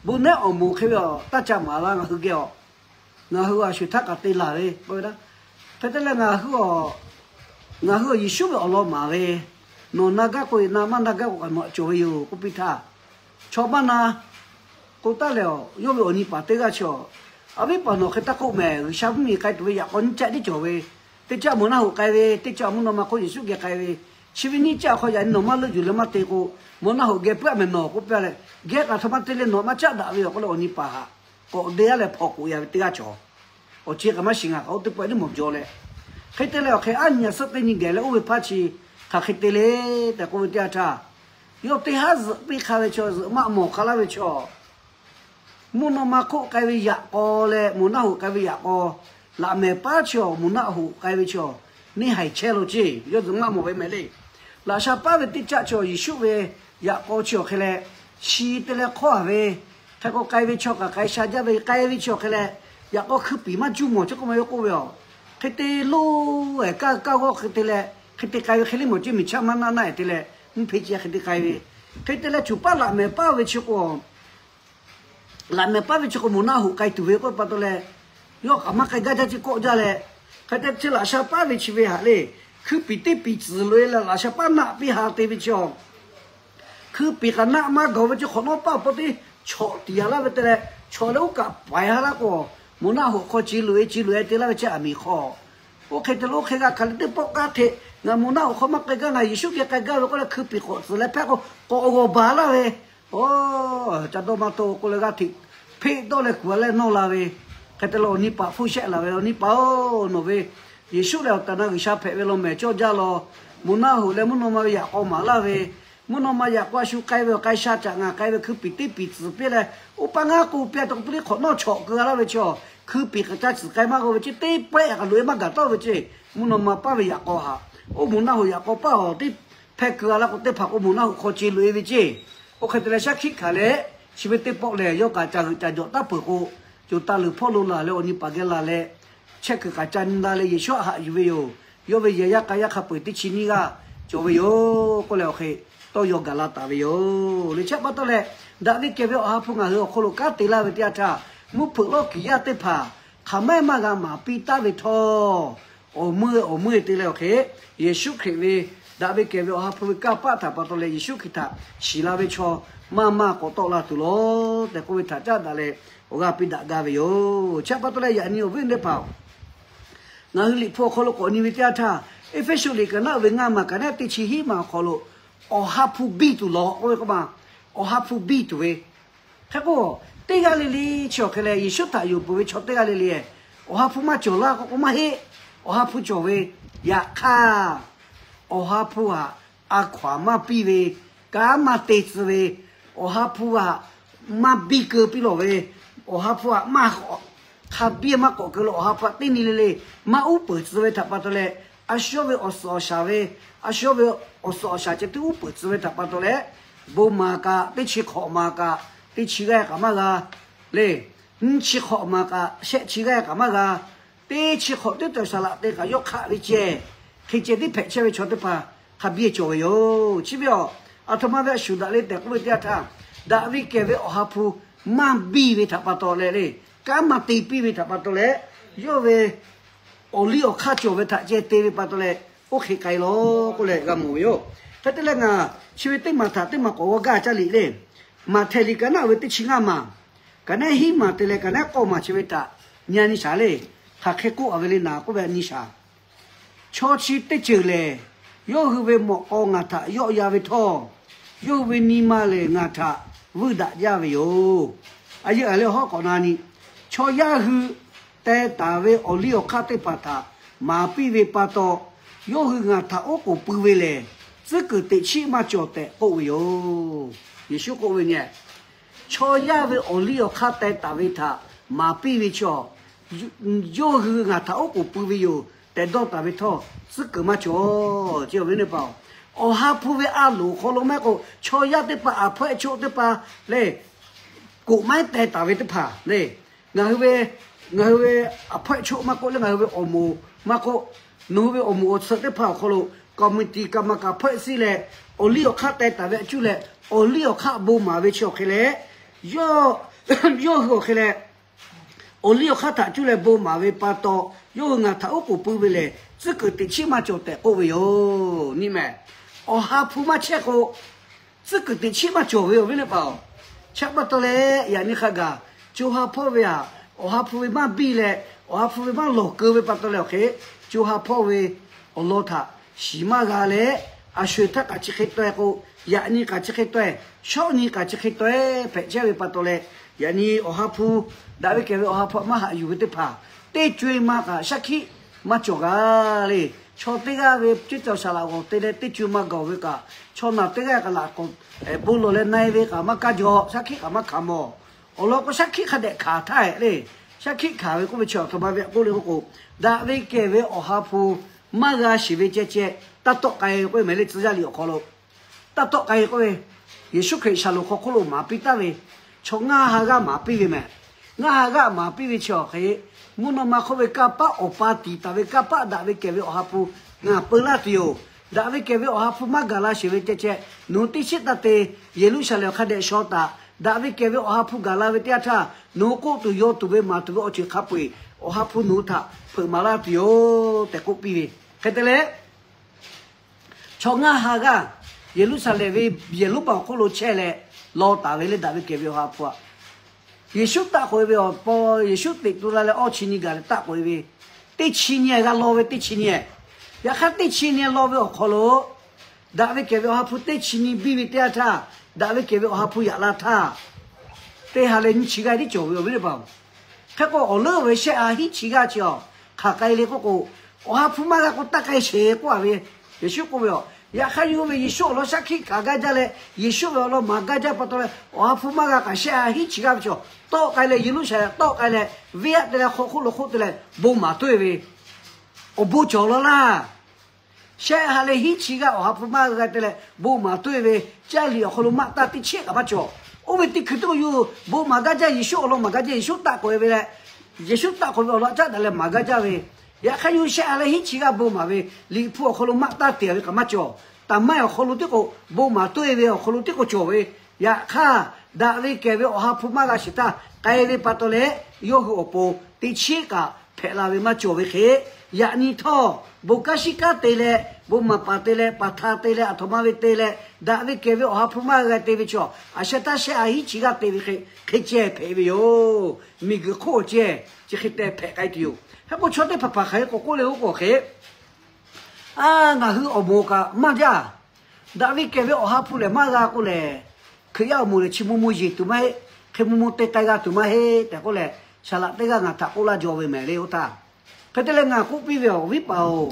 bon nehˉ awˬ moˍ hk'e ve aˬ, taˇ ca maˍ la ngaˬ hui geh aˬ. Ngaˬ hui a shuˍ htaˇ kaꞈ te laˬ ve k'oˆ ve, hk'e te leh ngaˬ hui aˬ, ngaˬ hui aˬ Yeˍsuˆ ve awˬ lawn maˍ ve, nawˬ na gaˇ k'o, na maˇ na gaˇ k'o kaꞈ nawˬ cawˬ ve yoˬ k'oˆ piˇ htaˇ, chaw maˇ na k'o taˇ lehˬ, yawˇ ve awˬ nyi paˍ teˇ g'aˇ chi aˬ, a viˉ paˍ nawˬ hk'e taˇ k'oˆ mehˍ. G'uiˬsha mvuhˇmiˬ k'ai tuˬ ve yaꞈ k'aw nyiˇ caˆ tiˉ cawˬ ve, teˇ caˆ mawˬ naˆ hoꞈ k'ai ve, teˇ caˆ mvuhˇ naw ma hk'oˆ Yeˍsuˆ geh k'ai ve, chi ve nyiˇ caˆ hk'aw yaꞈ nyi nawˬ maˇ leuˆ yuˬ leh maˇ te k'o, mawˬ naˆ hoꞈ geh puiˉ a mehˍ nawˬ k'oˆ piˇ leh, geh k'aꞈ htaꞈ maˇ te leh nawˬ maˇ caˆ daꞈ ve yoˬ k'oˆ leh awˬ nyi paˍ htaꞈ k'awꞈ de a leh hpawnˬ k'oꞈ ya ve teˇ g'aˇ cawˬ. Awˬ ceuˬ kaꞈ maˇ shiˍ, ngaˬ kaꞈ oˇ teˇ pawˆ tiˉ mawˬ jaw leh, hk'e te leh awˬ hk'e aˉ nyi a suhˉ teˇ nyi geh leh oˇ ve hpaˇ chi hk'aˬ hk'e te le tehꞈ k'oˆ ve teˇ yanˇ htaˇ, yawˇ teˇ haˉ zuhꞈ piˇ hk'a ve chaw, zuhꞈ maˆ mawˬ hk'a laˇ ve chaw, mvuhˇ naw ma hk'oˆ k'ai ve yaꞈ k'aw leh mawˬ naˆ hoꞈ k'ai ve yaꞈ k'aw, laꞈ mehˍ paˉ chi awˬ mawˬ naˆ hoꞈ k'ai ve chi awˬ, neˇ haiˬ chehˇ lo ceˇ yawˇ zuhꞈ maˆ mawˬ ve mehˍ le. Laꞈ sha paˉ ve teˇ caˆ chi awˬ Yeˍsuˆ ve yaꞈ k'aw chi awˬ hk'e leh, shi te leh hk'awˇ a ve, hk'e k'o k'ai ve chaw kaꞈ k'ai sha jaˇ ve k'ai ve chi awˬ hk'e leh, yaꞈ k'aw hkui piˍ maˇ juˇ mawˬ chi k'oˆ ma yawˇ k'oˆ ve aˬ. Hk'e te lo, kaˇ kaˇ g'awˇ hk'e te leh, Hk'e te k'ai ve hk'e le mawˬ ceˇ, miˬ chaˇ maˇ naˆ naˆ-e te leh mvuhˇ hpeˇ ce hk'e te k'ai ve. Hk'e te leh choˬ paˉ laꞈ mehˍ paˇ ve chi k'o, laꞈ mehˍ paˇ ve chi k'o moˬ naˆ hoꞈ k'ai tuˬ ve k'oˆ pa taw leh, yawˇ kaꞈ maˇ k'ai gaˇ jaˇ ceˇ kawˆ jaˇ leh, hk'e te chi laꞈ sha paˉ ve chi ve haꞈ le, hkui piˍ teˇ piˍ tcuhˍ loꞈ-e leh laꞈ sha paˉ naˆ piˇ ha te ve chi a, hkui piˍ kaꞈ naˆ maˇ gawˬ ve chi hk'awꞈ nawˉ paˇ awˬ pon teˇ chawꞈ tiˍ yaꞈ laˇ ve te leh, chawꞈ leh oˇ kaꞈ paiˍ ha laˇ k'o, moˬ naˆ hoꞈ hk'aw ce loꞈ-e ce loꞈ-e te laˇ ve chi aˬ miˍ hk'aw. Oˇ hk'e te lo oˇ hk'e g'a hkanˍ leh teˇ pawˆ kaˇ hteꞈ ngaˬ moˬ naˆ hoꞈ hk'aw maˇ k'ai gaˇ, ngaˬ Yeˍsuˆ geh k'ai gaˇ ve k'oˆ leh hkui piˍ k'awꞈ tcuhˍ leh hpehˇ k'o, k'awꞈ g'awˬ baˬ laˇ ve. Oˇ, ca dawˇ maˇ tawˆ k'oˆ leh g'aˇ hteꞈ hpeˆ dawˇ leh kuˬ leh nawˇ la ve. Hk'e te leh awˬ nyi paˍ hpfuhˇ shehˆ laˬ ve, Awˬ nyi paˍ-oˬ, nawˬ ve Yeˍsuˆ lehˬ awˬ tehˬ na G'uiˬsha hpehꞈ ve law mehˍ cawˇ jaˇ law. Moˬ naˆ hoꞈ leh mvuhˇ naw ma ve yaꞈ k'aw maˍ laˇ ve, mvuhˇ naw ma yaꞈ k'aw a shu k'ai ve awˬ k'ai sha caꞈ ngaˬ k'ai ve hkui piˍ teˇ piˍ tcuhˍ piˇ leh, oˇ paˇ ngaˇ k'oˆ piˇ a taw k'oˆ piˇ liˇ hk'awꞈ nawˉ chawꞈ keu g'a laˇ ve chi a, hkui piˍ kaꞈ ca tcuhˍ k'ai maˇ g'aw ve chi teˇ pawehˇ kaꞈ loꞈ-e maˇ gaˬ tawˆ ve ceˇ. Mvuhˇ naw ma paˇ ve yaꞈ k'aw haꞈ, oˇ moˬ naˆ hoꞈ yaꞈ k'aw paˇ awˬ teˇ hpehˇ keu g'a laˇ k'o teˇ hpaˍ k'o moˬ naˆ hoꞈ hk'aw ce loꞈ-e ve ceˇ. Oˇ hk'e te leh shaˉ hkiˆ hkanˍ leh, chi ve teˇ pawˆ lehˬ yawˇ kaꞈ caˬ g'euꞈ caˬ jawꞈ taˉ peuˬ k'o, co taˇ leuˬ hpawˇ lo laˬ leh awˬ nyi paˍ geh laˬ leh, chehˇ kuiˬ kaꞈ ca nyi la leh Yeˍsuˆ htaꞈ haꞈ yuˬ ve yoˬ. Yawˇ ve yehˬ yaˇ k'a yaˇ hk'a peu-eˬ teˇ chi nyiˇ g'aˇ cawˬ ve yoˬ k'oˆ leh awˬ hk'e tawˇ yaw gaˬ la taˍ ve yoˬ. Liꞈ chi pa taw leh, daꞈ ve kehˬ ve Awˬ ha hpu ngaˬ hui awˬ hk'aw lo kanˉ te laˇ ve teˇ yanˇ htaˇ, mvuhˇ hpeuꞈ lawˇ kiˬ yaˇ teˇ hpaˍ hk'aˬ ma maˇ g'a maˍ piˇ taˍ ve htawˇ, awˬ meuˇ awˬ meuˇ te leh awˬ hk'e Yeˍsuˆ Hkriꞈ ve, daꞈ ve kehˬ ve Awˬ ha hpu ve kanˇ paˆ htaꞈ pa taw leh Yeˍsuˆ Hkriꞈ htaꞈ shiˍ la ve chaw maˇ maˇ k'awꞈ tawˆ la tuˬ lawˬ tehꞈ k'oˆ ve htaꞈ caˉ daꞈ leh awˬ g'aˇ piˇ daꞈ gaˇ ve yoˬ. Chi pa taw leh yaꞈ nyi awˬ viˉ teˇ hpaˍ-oˬ, ngaˬ hui Liꞈ hpu awˬ hk'aw lo k'awꞈ nyi ve teˇ yanˇ htaˇ, Eˇfeˇsuꞈ liꞈ kaꞈ naˆ ve ngaˇ maˬ kaꞈ naˆ teˇ chi hiˉ maˬ awˬ hk'aw lo, Awˬ ha hpu biˇ tuˬ lawˬ k'oˆ ve k'o ma, Awˬ ha hpu biˇ tuˬ ve. Hk'e k'o, teˇ g'aˇ le le chi awˬ hk'e leh Yeˍsuˆ htaꞈ yonˍ peuˬ ve chaw teˇ g'aˇ le le, Awˬ ha hpu maˇ cawˬ laˇ k'o k'o maˇ heˆ. Awˬ ha hpu cawˬ ve, yaꞈ hk'aˇ Awˬ ha hpu htaꞈ a hkaw aˬ maˇ piˇ ve, kanˉ maˇ te tcuh ve, Awˬ ha hpu htaꞈ maˇ biˇ keu piˇ lawˬ ve, Awˬ ha hpu htaꞈ maˇ hk'a biˇ maˇ k'awꞈ keu lo Awˬ ha hpu htaꞈ teˇ nyi le le maˇ uˉ peunˍ tcuh ve htaꞈ pa taw leh, a shu yawˇ ve awˬ suhˍ awˬ shaˍ ve, a shu yawˇ ve awˬ suhˍ awˬ shaˍ ceh tiˉ uˉ peunˍ tcuh ve htaꞈ pa taw leh, bon maˍ kaꞈ teˇ chi hk'awꞈ maˍ kaꞈ teˇ chi g'aˇ kaꞈ maˇ g'a le. Nyiˇ chi hk'awꞈ maˍ kaꞈ shehˆ chi g'aˇ kaꞈ maˇ g'a. Teˇ chi hk'awꞈ teˇ tawˍ saˍ laꞈ te kaꞈ yawˇ hk'aˆ ve ceh, hk'e ceh tiˉ hpehꞈ chehˇ ve chaw teˇ hpaˍ hk'a biˇ cawˬ ve yoˬ. Chi ve a, aˬ htoꞈ ma ve a shuˍ daꞈ le tehꞈ k'oˆ ve teˇ yanˇ htaˇ, daꞈ ve kehˬ ve Awˬ ha hpu maˇ biˇ ve htaꞈ pa taw leh le, kanˉ maˇ te piˇ ve htaꞈ pa taw leh, yawˇ ve awˬ liˇ awˬ hk'aˇ cawˬ ve htaꞈ ceh te ve pa taw leh, oˇ hk'e k'ai lawˬ k'oˆ leh g'a mawˬ ve yoˬ. Hk'e te leh ngaˬ chi ve teˇ maˬ htaꞈ teˇ maˬ k'awꞈ g'aw gaˇ caˇ liꞈ le. Maꞈhtehˍ liꞈ kaꞈ naˆ ve teˇ chi ngaˇ maˬ, kaꞈ naˆ hiˉ maˬ te leh kaꞈ naˆ k'awˇ maˬ chi ve htaꞈ nyi a nyi shaˍ le. Hk'aˬ hk'e k'oˆ a ve le naˍ k'oˆ ve nyi shaˍ. Chaw chi teˇ ceuˬ lehˬ, yawˇ hui ve mawꞈ k'aw ngaˬ htaꞈ yawˆ yan ve htawˇ, yawˇ hui ve nyi ma lehˬ ngaˬ htaꞈ vuiˇ daꞈ jaˇ ve yoˬ. A yehˬ a leh hawˉ k'awꞈ na nyi, chaw yaˇ hui teh taˍ ve awˬ liˇ awˬ hk'aˇ teˇ hpaˍ htaꞈ maˍ piˇ ve pa taw, yawˇ hui ngaˬ htaꞈ oˉ k'oˍ pui ve lehˬ, tcuhˉ kuiˬ teꞈ chiˆ maˇ cawˬ tehꞈ k'oˆ ve yoˬ. Yeˍsuˆ k'oˆ ve nyi, chaw yaˇ ve awˬ liˇ awˬ hk'aˇ teh taˍ ve htaꞈ maˍ piˇ ve chaw, yawˇ hui ngaˬ htaꞈ oˉ k'oˍ pui ve yoˬ tehꞈ dawˇ taˍ ve htawˇ, tcuhˉ kuiˬ maˇ cawˬ. Chi awˬ viˉ teˇ hpaˍ-oˬ, Awˬ ha hpu ve a loˍ hk'aw lo maˇ heˆ k'o, chaw yaˇ teˇ hpaˍ, aˬ hpawehˇ choˆ teˇ hpaˍ le, koꞈ maiˉ teh taˍ ve teˇ hpaˍ le, ngaˬ hui ve, ngaˬ hui ve aˬ hpawehˇ choˆ maˇ k'oˆ leh ngaˬ hui ve awˬ moˍ maˇ k'oˆ, nawˬ hui ve awˬ moˍ awˬ tsuhꞈ teˇ hpaˍ awˬ hk'aw lo committee kaꞈ maˇ kaꞈ hpawehˇ siˉ leh, awˬ liˇ awˬ hk'aˇ teh taˍ ve a cuˇ leh, awˬ liˇ awˬ hk'aˇ bon maˍ ve chi awˬ hk'e leh, yawˇ, yawˇ hui awˬ hk'e leh awˬ liˇ awˬ hk'aˇ htaꞈ cuˇ leh bon maˍ ve pa taw, yawˇ hui ngaˬ htaꞈ oˉ k'oˍ pui ve lehˬ, tcuhˉ kuiˬ teꞈ chiˆ maˇ cawˬ tehꞈ k'oˆ ve yoˬ. Nyi mehˍ, Awˬ ha hpu maˇ chehˇ k'o, tcuhˉ kuiˬ teꞈ chiˆ maˇ cawˬ ve awˬ viˉ teˇ hpaˍ-oˬ. Chi pa taw leh yaꞈ nyi hk'a gaˬ, co ha hpawˇ ve aꞈ, Awˬ ha hpu ve maˇ biˇ leh, Awˬ ha hpu ve maˇ lawˬ keu ve pa taw leh awˬ hk'e, co ha hpawˇ ve awˬ lawn htaꞈ shiˍ maˇ g'a leh, a sho-eˬ htaˇ kaꞈ chi hk'e taweh k'o, yaꞈ nyi kaꞈ chi hk'e taweh, shawˆ nyi kaꞈ chi hk'e taweh hpehꞈ chehˇ ve pa taw leh, yaꞈ nyi Awˬ ha hpu, daꞈ ve kehˬ ve Awˬ ha hpu maˇ haꞈ yuˬ ve teˇ hpaˍ, teˇ co-e ma kaꞈ shaˉ hkiˆ maˇ cawˬ g'a le. Chaw teˇ g'aˇ ve ceˇ cawˬ saˍ laꞈ g'awˬ te leh teˇ co-e ma gaˬ ve kaꞈ, chaw naˬ teˇ g'aˇ kaꞈ laꞈ k'awꞈ bon lawˬ leh na-e ve kaꞈ maˇ kaˇ jaw, shaˉ hkiˆ kaꞈ maˇ hkanˍ mawˬ. Awˬ lawn k'o shaˉ hkiˆ hk'a dehꞈ hkanˍ htaˇ-e le. Shaˉ hkiˆ hkanˍ ve k'oˆ ve chi aˬ htoꞈ ma ve k'oˆ le k'oˆ k'o, daꞈ ve kehˬ ve Awˬ ha hpu maˇ g'a shiˍ ve ceh ceh, taˇ tawˆ k'ai ve k'oˆ ve mehˍ le, tcuh yaˇ liꞈ awˬ hk'aw lo taˇ tawˆ k'ai k'oˆ ve, Yeˍsuˆ Hkriꞈ shaˍ loˍ hk'aw hk'oˆ lo maˍ piˇ taˍ ve, chaw ngaˇ ha g'aˇ maˍ piˇ ve mehˍ. Ngaˇ ha g'aˇ maˍ piˇ ve chi awˬ hk'e, mvuhˇ naw ma hk'oˆ ve kanˇ paˆ awˬ pa tiˍ taˍ ve kanˇ paˆ daꞈ ve kehˬ ve Awˬ ha hpu ngaˬ peu laˇ tuˬ yoˬ. Daꞈ ve kehˬ ve Awˬ ha hpu maˇ gaˬ la sheˍ ve ceh ceh, nawˬ hui teˇ chiˉ taˇ te, Yeˍruˆsaˍlehnˍ hk'a dehꞈ shaw taˍ. Daꞈ ve kehˬ ve Awˬ ha hpu gaˬ la ve teˇ yanˇ htaˇ, nawˬ hui k'oˆ tuˬ yaw tuˬ ve maˍ tuˬ ve awˬ ceuˬ hk'a peu-eˬ Awˬ ha hpu nawˬ hui htaꞈ hpeuꞈ maˍ laˇ tuˬ yoˬ tehꞈ k'oˆ piˇ ve. Hk'e te leh, chaw ngaˇ ha g'aˇ Yeˍruˆsaˍlehnˍ ve yehˬ lonˉ baˬ awˬ hk'oˆ lo chehˇ leh law taˍ ve le, daꞈ ve kehˬ ve Awˬ ha hpu aꞈ. Yeˍsuˆ taˆ k'oꞈ-e ve awˬ pa, Yeˍsuˆ teꞈ tu la leh awˇ chi nyi gaˬ leh taˆ k'oꞈ-e ve, teˇ chi nyi g'a law ve, teˇ chi nyi. Yaꞈ hk'aˇ teˇ chi nyi law ve awˬ hk'aw lo, daꞈ ve kehˬ ve Awˬ ha hpu teˇ chi nyi biˇ ve teˇ yanˇ htaˇ, daꞈ ve kehˬ ve Awˬ ha hpu yaꞈ la htaˇ, teˇ ha leh nyiˇ chi g'aˇ tiˉ cawˬ ve awˬ viˉ teˇ hpaˍ-oˬ. Hk'e k'o, awˬ leuˉ ve shehˆ ha hiˉ chi g'aˇ chi awˬ hk'aˬ k'ai le k'oˆ k'o, Awˬ ha hpu maˇ g'a k'o taˇ k'ai sheˍ k'oˆ-a ve, Yeˍsuˆ k'oˆ ve yoˬ. Yaꞈ hk'aˇ yawˇ ve Yeˍsuˆ awˬ lawn shaˉ hkiˆ hkanˍ gaˇ jaˇ leh, Yeˍsuˆ ve awˬ lawn maˍ gaˇ jaˇ pa taw leh, Awˬ ha hpu maˇ g'a kaꞈ shehˆ ha hiˉ chi g'aˇ ve chaw tawˆ k'ai leh, Yeˍruˆsaˍlehnˍ tawˆ k'ai leh, venˇ yaˇ te leh hk'aw hk'oˆ lo hk'oˆ te leh bon maˍ toˆ-e ve, awˬ bon cawˬ law laˇ. Shehˆ ha leh hiˉ chi g'aˇ Awˬ ha hpu maˇ g'a te leh bon maˍ toˆ-e ve, caˇ liꞈ awˬ hk'aw lo maˆ taˇ teˇ chiˉ kaꞈ maˇ cawˬ. Oˇ ve teˇ hkui teˇ k'o, yawˇ bon maˍ gaˇ jaˇ, Yeˍsuˆ awˬ lawn maˍ gaˇ jaˇ, Yeˍsuˆ taˆ k'oꞈ-e ve leh, Yeˍsuˆ taˆ k'oꞈ ve awˬ lawn caˉ daꞈ leh maˍ gaˇ jaˇ ve, yaꞈ hk'aˇ yawˇ shehˆ ha leh hiˉ chi g'aˇ bon maˍ ve, Liꞈ hpu awˬ hk'aw lo maˆ taˇ te-a ve kaꞈ maˇ cawˬ. Taˍ maˇ awˬ hk'aw lo teˇ k'o bon maˍ toˆ-e ve awˬ hk'aw lo teˇ k'o cawˬ ve, yaꞈ hk'aˇ daꞈ ve kehˬ ve Awˬ ha hpu maˇ g'a sheˍ htaˇ k'ai ve pa taw leh, yawˇ hui awˬ pon teˇ chiˉ kaꞈ hpehꞈ la ve maˇ cawˬ ve hk'e, yaꞈ nyi htawˇ bon kanˉ shiˉ kanˉ te leh, bon maˍ paˍ te leh, paˍ hta te leh, aˬ htoꞈ ma ve te leh, daꞈ ve kehˬ ve Awˬ ha hpu maˇ g'a te ve chaw, aˬ shehˆ htaˇ shehˆ ha hiˉ chi g'aˇ te ve hk'e, hk'e ceh hpehꞈ ve yoˬ. Miˬguiˬ hk'oˆ awˬ ceh chi hk'e te hpehꞈ k'ai tuˬ yoˬ. Hk'e k'o, chaw teˇ hpaˍ hpaˍ hk'aˬ hk'e k'awꞈ k'oˆ le k'oˆ k'o hk'e, a, ngaˬ hui awˬ moˍ kaꞈ maˇ jaˇ. Daꞈ ve kehˬ ve Awˬ ha hpu lehˬ maˇ g'a k'o lehˬ, Hkriꞈ yaˇ awˬ moˍ lehˬ chi maw maw yeˬ tuˬ maˇ heˆ, hk'e maw maw te k'ai g'a tuˬ maˇ heˆ tehꞈ k'oˆ leh, saˍ laꞈ teˇ g'aˇ ngaˬ htaꞈ k'oˆ laˇ jaw ve mehˍ le oˇ htaˇ. Hk'e te leh ngaˬ k'oˆ piˇ ve, Awˬ viˉ paˍ-oˬ,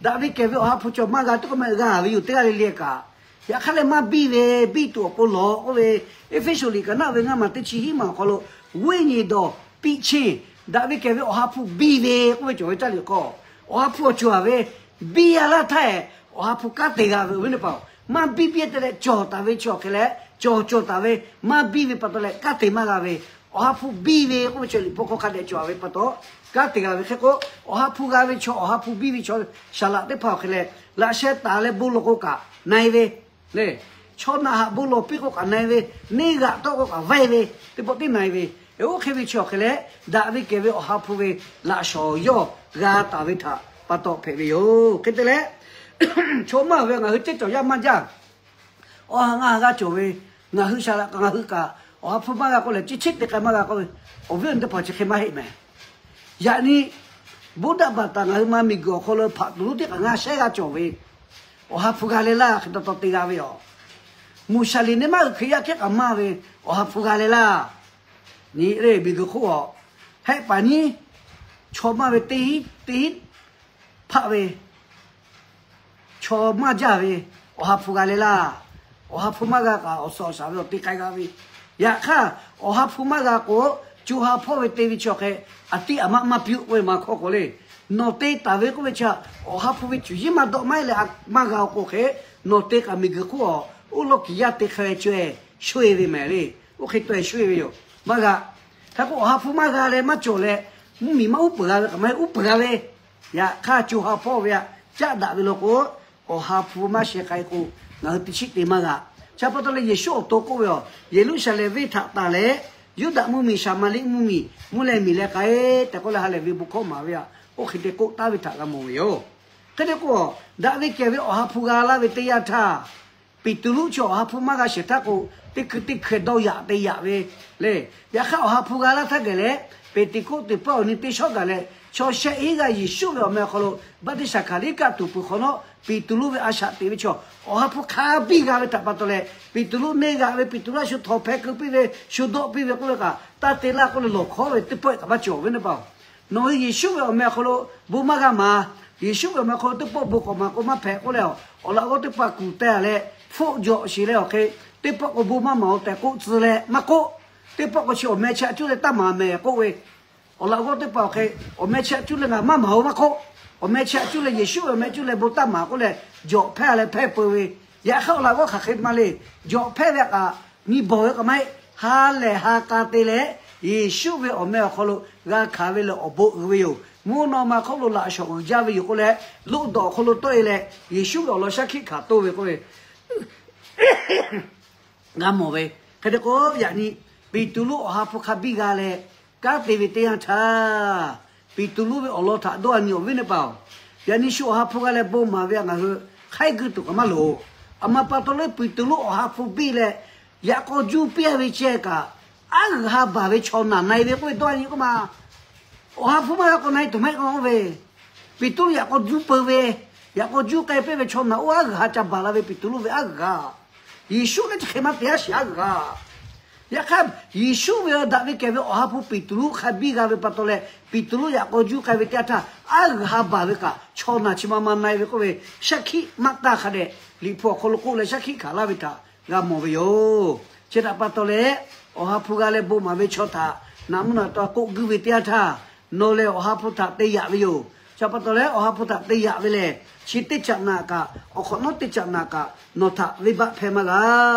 daꞈ ve kehˬ ve Awˬ ha hpu chaw maˇ g'a tuˬ k'o maˇ g'a ve yoˬ, teˇ g'aˇ le le kaꞈ. Yaꞈ hk'aˇ leh maˇ biˇ ve, biˇ tuˬ awˬ pon lawˬ k'oˆ ve, Eˇfeˇsuꞈ liꞈ kaꞈ naˆ ve ngaˇ maˬ teˇ chi hiˉ maˬ awˬ hk'aw lo, ဝိညာဉ်တော် ပိတ်ခြင်း, daꞈ ve kehˬ ve Awˬ ha hpu biˇ ve k'oˆ ve cawˬ ve caˇ liꞈ hk'aw, Awˬ ha hpu awˬ cawˬ-a ve, biˇ-a laˇ htaˇ-ehˍ Awˬ ha hpu kanˉ te g'a ve awˬ viˉ teˇ hpaˍ-oˬ, maˇ biˇ biˇ te leh cawˬ taˍ ve chi awˬ hk'e leh, cawˬ cawˬ taˍ ve, maˇ biˇ ve pa taw leh kanˉ te maˇ g'a ve, Awˬ ha hpu biˇ ve k'oˆ ve chaw Liꞈ hpu hk'aw hk'a dehꞈ cawˬ-a ve pa taw, kanˉ te g'a ve hk'e k'o, Awˬ ha hpu g'a ve chaw, Awˬ ha hpu biˇ ve chaw, saˍ laꞈ teˇ hpaˍ awˬ hk'e leh, laꞈ sheh taˍ leh bon lawˬ k'o kaꞈ na-e ve le, chaw naꞈ haꞈ bon lawˬ piˇ k'o kaꞈ na-e ve, neˇ g'aꞈ tawˆ k'o kaꞈ vaiˇ ve, teˇ pawˆ teˇ na-e ve, oˇ hk'e ve chi awˬ hk'e leh, daꞈ ve kehˬ ve Awˬ ha hpu ve laꞈ shawˍ yawˇ g'a taˍ ve htaꞈ pa taw hpehꞈ ve yoˬ. Hk'e te leh, chaw maˇ ve ngaˬ hui ceˇ cawˬ yaˇ maˇ jaˇ. Awˬ ha ngaˇ ha g'aˇ cawˬ ve, ngaˬ hui saˍ laꞈ kaꞈ ngaˬ hui kaꞈ Awˬ ha hpu maˇ g'a k'oˆ leh, chi chiˆ te k'ai maˇ g'a k'oˆ ve, awˬ viˉ awˬ nyi teˇ hpaˍ chi hk'e maˇ heˆ mehˍ. Yaꞈ nyi, Buddha baˍ taˍ ngaˬ hui ma miˬguiˬ awˬ hk'aw lo hpaꞈ tuˬ lonˉ teˇ kaꞈ ngaˇ shehˉ g'aˇ cawˬ ve, Awˬ ha hpu g'a leh laˇ hk'e taw taw te g'a ve yoˬ. Muˍ shaˍ liꞈ neˇ maˇ g'uiˬ Hkriꞈ yaˇ hkehˉ kaꞈ maˇ ve, Awˬ ha hpu g'a leh laˇ. Nyi le miˬguiˬ hk'oˆ a, hehˆ paˍ nyiˇ chaw maˇ ve teˇ hinˉ teˇ hinˉ hpaˆ ve, chaw maˇ jaˇ ve, Awˬ ha hpu g'a leh laˇ. Awˬ ha hpu maˇ g'a kaꞈ awˬ suhˍ awˬ shaˍ ve awˬ te k'ai g'a ve. Yaꞈ hk'aˇ, Awˬ ha hpu maˇ g'a k'o, co ha hpawˇ ve te ve chi awˬ hk'e, a tiˉ a maˆ maˇ piˇ-oˆ k'oˆ ve maˇ hkawˇ k'o le. Nawˬ te taˍ ve k'oˆ ve chi, Awˬ ha hpu ve cuˬ yiˉ maˇ dawˆ maˇ heˆ leh maˇ g'a-o k'o hk'e, nawˬ te kaꞈ miˬguiˬ hk'oˆ a, oˇ lawˇ kiˬ yaˇ te hk'a ve caweh shoˆ-e ve mehˍ le. Oˇ hk'e taweh shoˆ-e ve yoˬ. Maˇ g'a. Hk'e k'o, Awˬ ha hpu maˇ g'a leh maˇ cawˬ leh, mvuhˇ miˬ maˇ uˉ peunˍ g'a ve kaꞈ maˇ heˆ, uˉ peunˍ g'a ve. Yaꞈ hk'aˇ, co ha hpawˇ ve aꞈ caˆ daꞈ ve law k'o, Awˬ ha hpu maˇ sheh k'ai k'o, ngaˬ hui teˇ chiˆ te maˇ g'a. Chi pa taw leh Yeˍsuˆ awˬ to k'oˆ ve yoˬ. Yeˍruˆsaˍlehnˍ venˇ htaꞈ tanˬ leh, Yuˇdaꞈ mvuhˇ miˬ, Saˍmaˍriˆ mvuhˇ miˬ, mvuhˇ leh miˬ leh k'ai tehꞈ k'oˆ leh ha lehˬ ve bon hkawˇ maˍ ve aꞈ, oˇ hk'e te k'oˆ taˍ ve htaꞈ g'a mawˬ ve yoˬ. Hk'e te k'o, daꞈ ve kehˬ ve Awˬ ha hpu g'a laˇ ve teˇ yanˇ htaˇ, Peˍtruˆ chi Awˬ ha hpu maˇ g'a shehˍ htaˇ k'o, teˇ hkui teˇ hkui dawˇ yaꞈ te yaꞈ ve le. Yaꞈ hk'aˇ, Awˬ ha hpu g'a laˇ htaˇ geh leh, Peˍteˍkoˆteˍ pawehˇ awˬ nyi teˇ shawˉ gaˬ leh, chaw shehˆ hinˉ g'aˇ Yeˍsuˆ ve awˬ meh awˬ hk'aw lo baˆtiˆsaˬ hkanˍ liˇ kaˆ tuˬ peuˬ hk'awꞈ nawˉ, Peˍtruˆ ve a shaꞈ teꞈ ve chaw Awˬ ha hpu hk'a biˇ g'a ve htaꞈ pa taw leh, Peˍtruˆ neˇ g'aꞈ ve, Peˍtruˆ a shu htawnˍ hpeh keu piˇ ve, shu dawˆ piˇ ve k'oˆ ve kaꞈ, taˇ te laˇ k'oˆ leh lawˬ hkawˉ ve teˇ pawˆ kaꞈ maˇ cawˬ ve ne pa. Nawˬ hui Yeˍsuˆ ve awˬ meh awˬ hk'aw lo bon maˇ g'a maˍ. Yeˍsuˆ ve awˬ meh awˬ hk'aw lo teˇ pawˆ bon k'awꞈ maˍ k'o maˇ hpehꞈ k'oˆ leh, awˬ laꞈ g'awˇ teˇ hpaˍ kuˬ teh-a leh, hpfuhˆ jawꞈ sheˍ leh awˬ hk'e, teˇ pawˆ k'o bon maˇ maˍ-oˬ tehꞈ k'oˆ tcuh leh maˇ k'oˆ. Teˇ pawˆ k'o chi awˬ meh chi htaꞈ cuˇ leh taˇ maˍ mehˍ k'oˆ ve, awˬ laꞈ g'awˇ teˇ hpaˍ awˬ hk'e, awˬ meh chi htaꞈ cuˇ leh ngaˬ maˇ maˍ-oˬ maˇ k'oˆ. Awˬ meh chi htaꞈ cuˇ leh Yeˍsuˆ ve awˬ meh cuˇ leh bon taˇ maˍ k'oˆ leh, jawꞈ hpehˇ leh hpehˇ peu ve. Yaꞈ hk'aˇ, awˬ laꞈ g'awˇ hk'aˬ hk'e ma le. Jawꞈ hpehˇ ve kaꞈ nyi bawˬ ve kaꞈ maˇ heˆ. Ha lehˬ ha k'a te leh, Yeˍsuˆ ve awˬ meh awˬ hk'aw lo g'a hkanˍ ve lehˬ awˬ bon uiˍ ve yoˬ. mvuhˇ naw ma hk'oˆ lo laꞈ shawˍ uiˍ jaˇ ve yoˬ k'oˆ leh, loˆ dawˬ awˬ hk'aw lo tawˆ e leh Yeˍsuˆ ve awˬ lawn shaˉ hkiˆ hkanˍ toˇ ve k'oˆ ve g'a mawˬ ve. Hk'e te k'o, yaꞈ nyi Peˍtruˆ awˬ ha hpu hk'a biˇ g'a leh kanˉ te ve teˇ yanˇ htaˇ, Peˍtruˆ ve awˬ lawn htaꞈ dawˇ a nyi awˬ viˉ awˬ nyi teˇ hpaˍ-oˬ, yaꞈ nyi shu awˬ ha hpu g'a leh bon maˍ ve ngaˬ hui hk'aiˉ guiˇ tuˬ kaꞈ maˇ loˍ. Aˬ ma pa taw leh Peˍtruˆ awˬ ha hpu biˇ leh, yaꞈ k'aw juˇ piˇ a ve ceh kaꞈ, aˉ g'uiˬ ha baˬ ve chaw naˬ na e ve k'oˆ ve dawˇ a nyi k'oˆ ma. Awˬ ha hpu maˇ g'a k'o na e tuˬ maˇ heˆ k'o oˇ ve, Peˍtruˆ yaꞈ k'aw juˇ peu ve, yaꞈ k'aw juˇ k'ai piˇ ve chaw naˬ oˇ aˉ g'uiˬ ha ca baˬ la ve Peˍtruˆ ve aˉ g'uiˬ ha. Yeˍsuˆ lehˬ chi hk'e maˇ te aˉ shiˍ aˉ g'uiˬ ha. Yaꞈ hk'aˇ, Yeˍsuˆ ve daꞈ ve kehˬ ve awˬ ha hpu Peˍtruˆ hk'a biˇ g'a ve pa taw leh, Peˍtruˆ yaꞈ k'aw juˇ k'ai ve teˇ yanˇ htaˇ, aˉ g'uiˬ ha baˬ ve kaꞈ chaw naˬ chi ma ma na e ve k'oˆ ve, shaˉ hkiˆ maˇ taˇ hk'a dehꞈ Liꞈ hpu awˬ hk'aw lo k'oˆ leh shaˉ hkiˆ hkanˍ laˇ ve htaꞈ g'a mawˬ ve yoˬ. Chi htaꞈ pa taw leh, awˬ ha hpu g'a leh bon maˍ ve chaw htaꞈ naꞈ mvuhˇ naꞈ taw k'oˆ guiˇ ve teˇ yanˇ htaˇ, nawˬ lehˬ awˬ ha hpu htaꞈ te yaꞈ ve yoˬ. Chi pa taw leh awˬ ha hpu htaꞈ te yaꞈ ve lehˬ, chi teˇ caꞈ naꞈ kaꞈ, awˬ hk'awꞈ nawˉ teˇ caꞈ naꞈ kaꞈ nawˬ htaꞈ venˇbaˆ hpehˇ maˇ g'a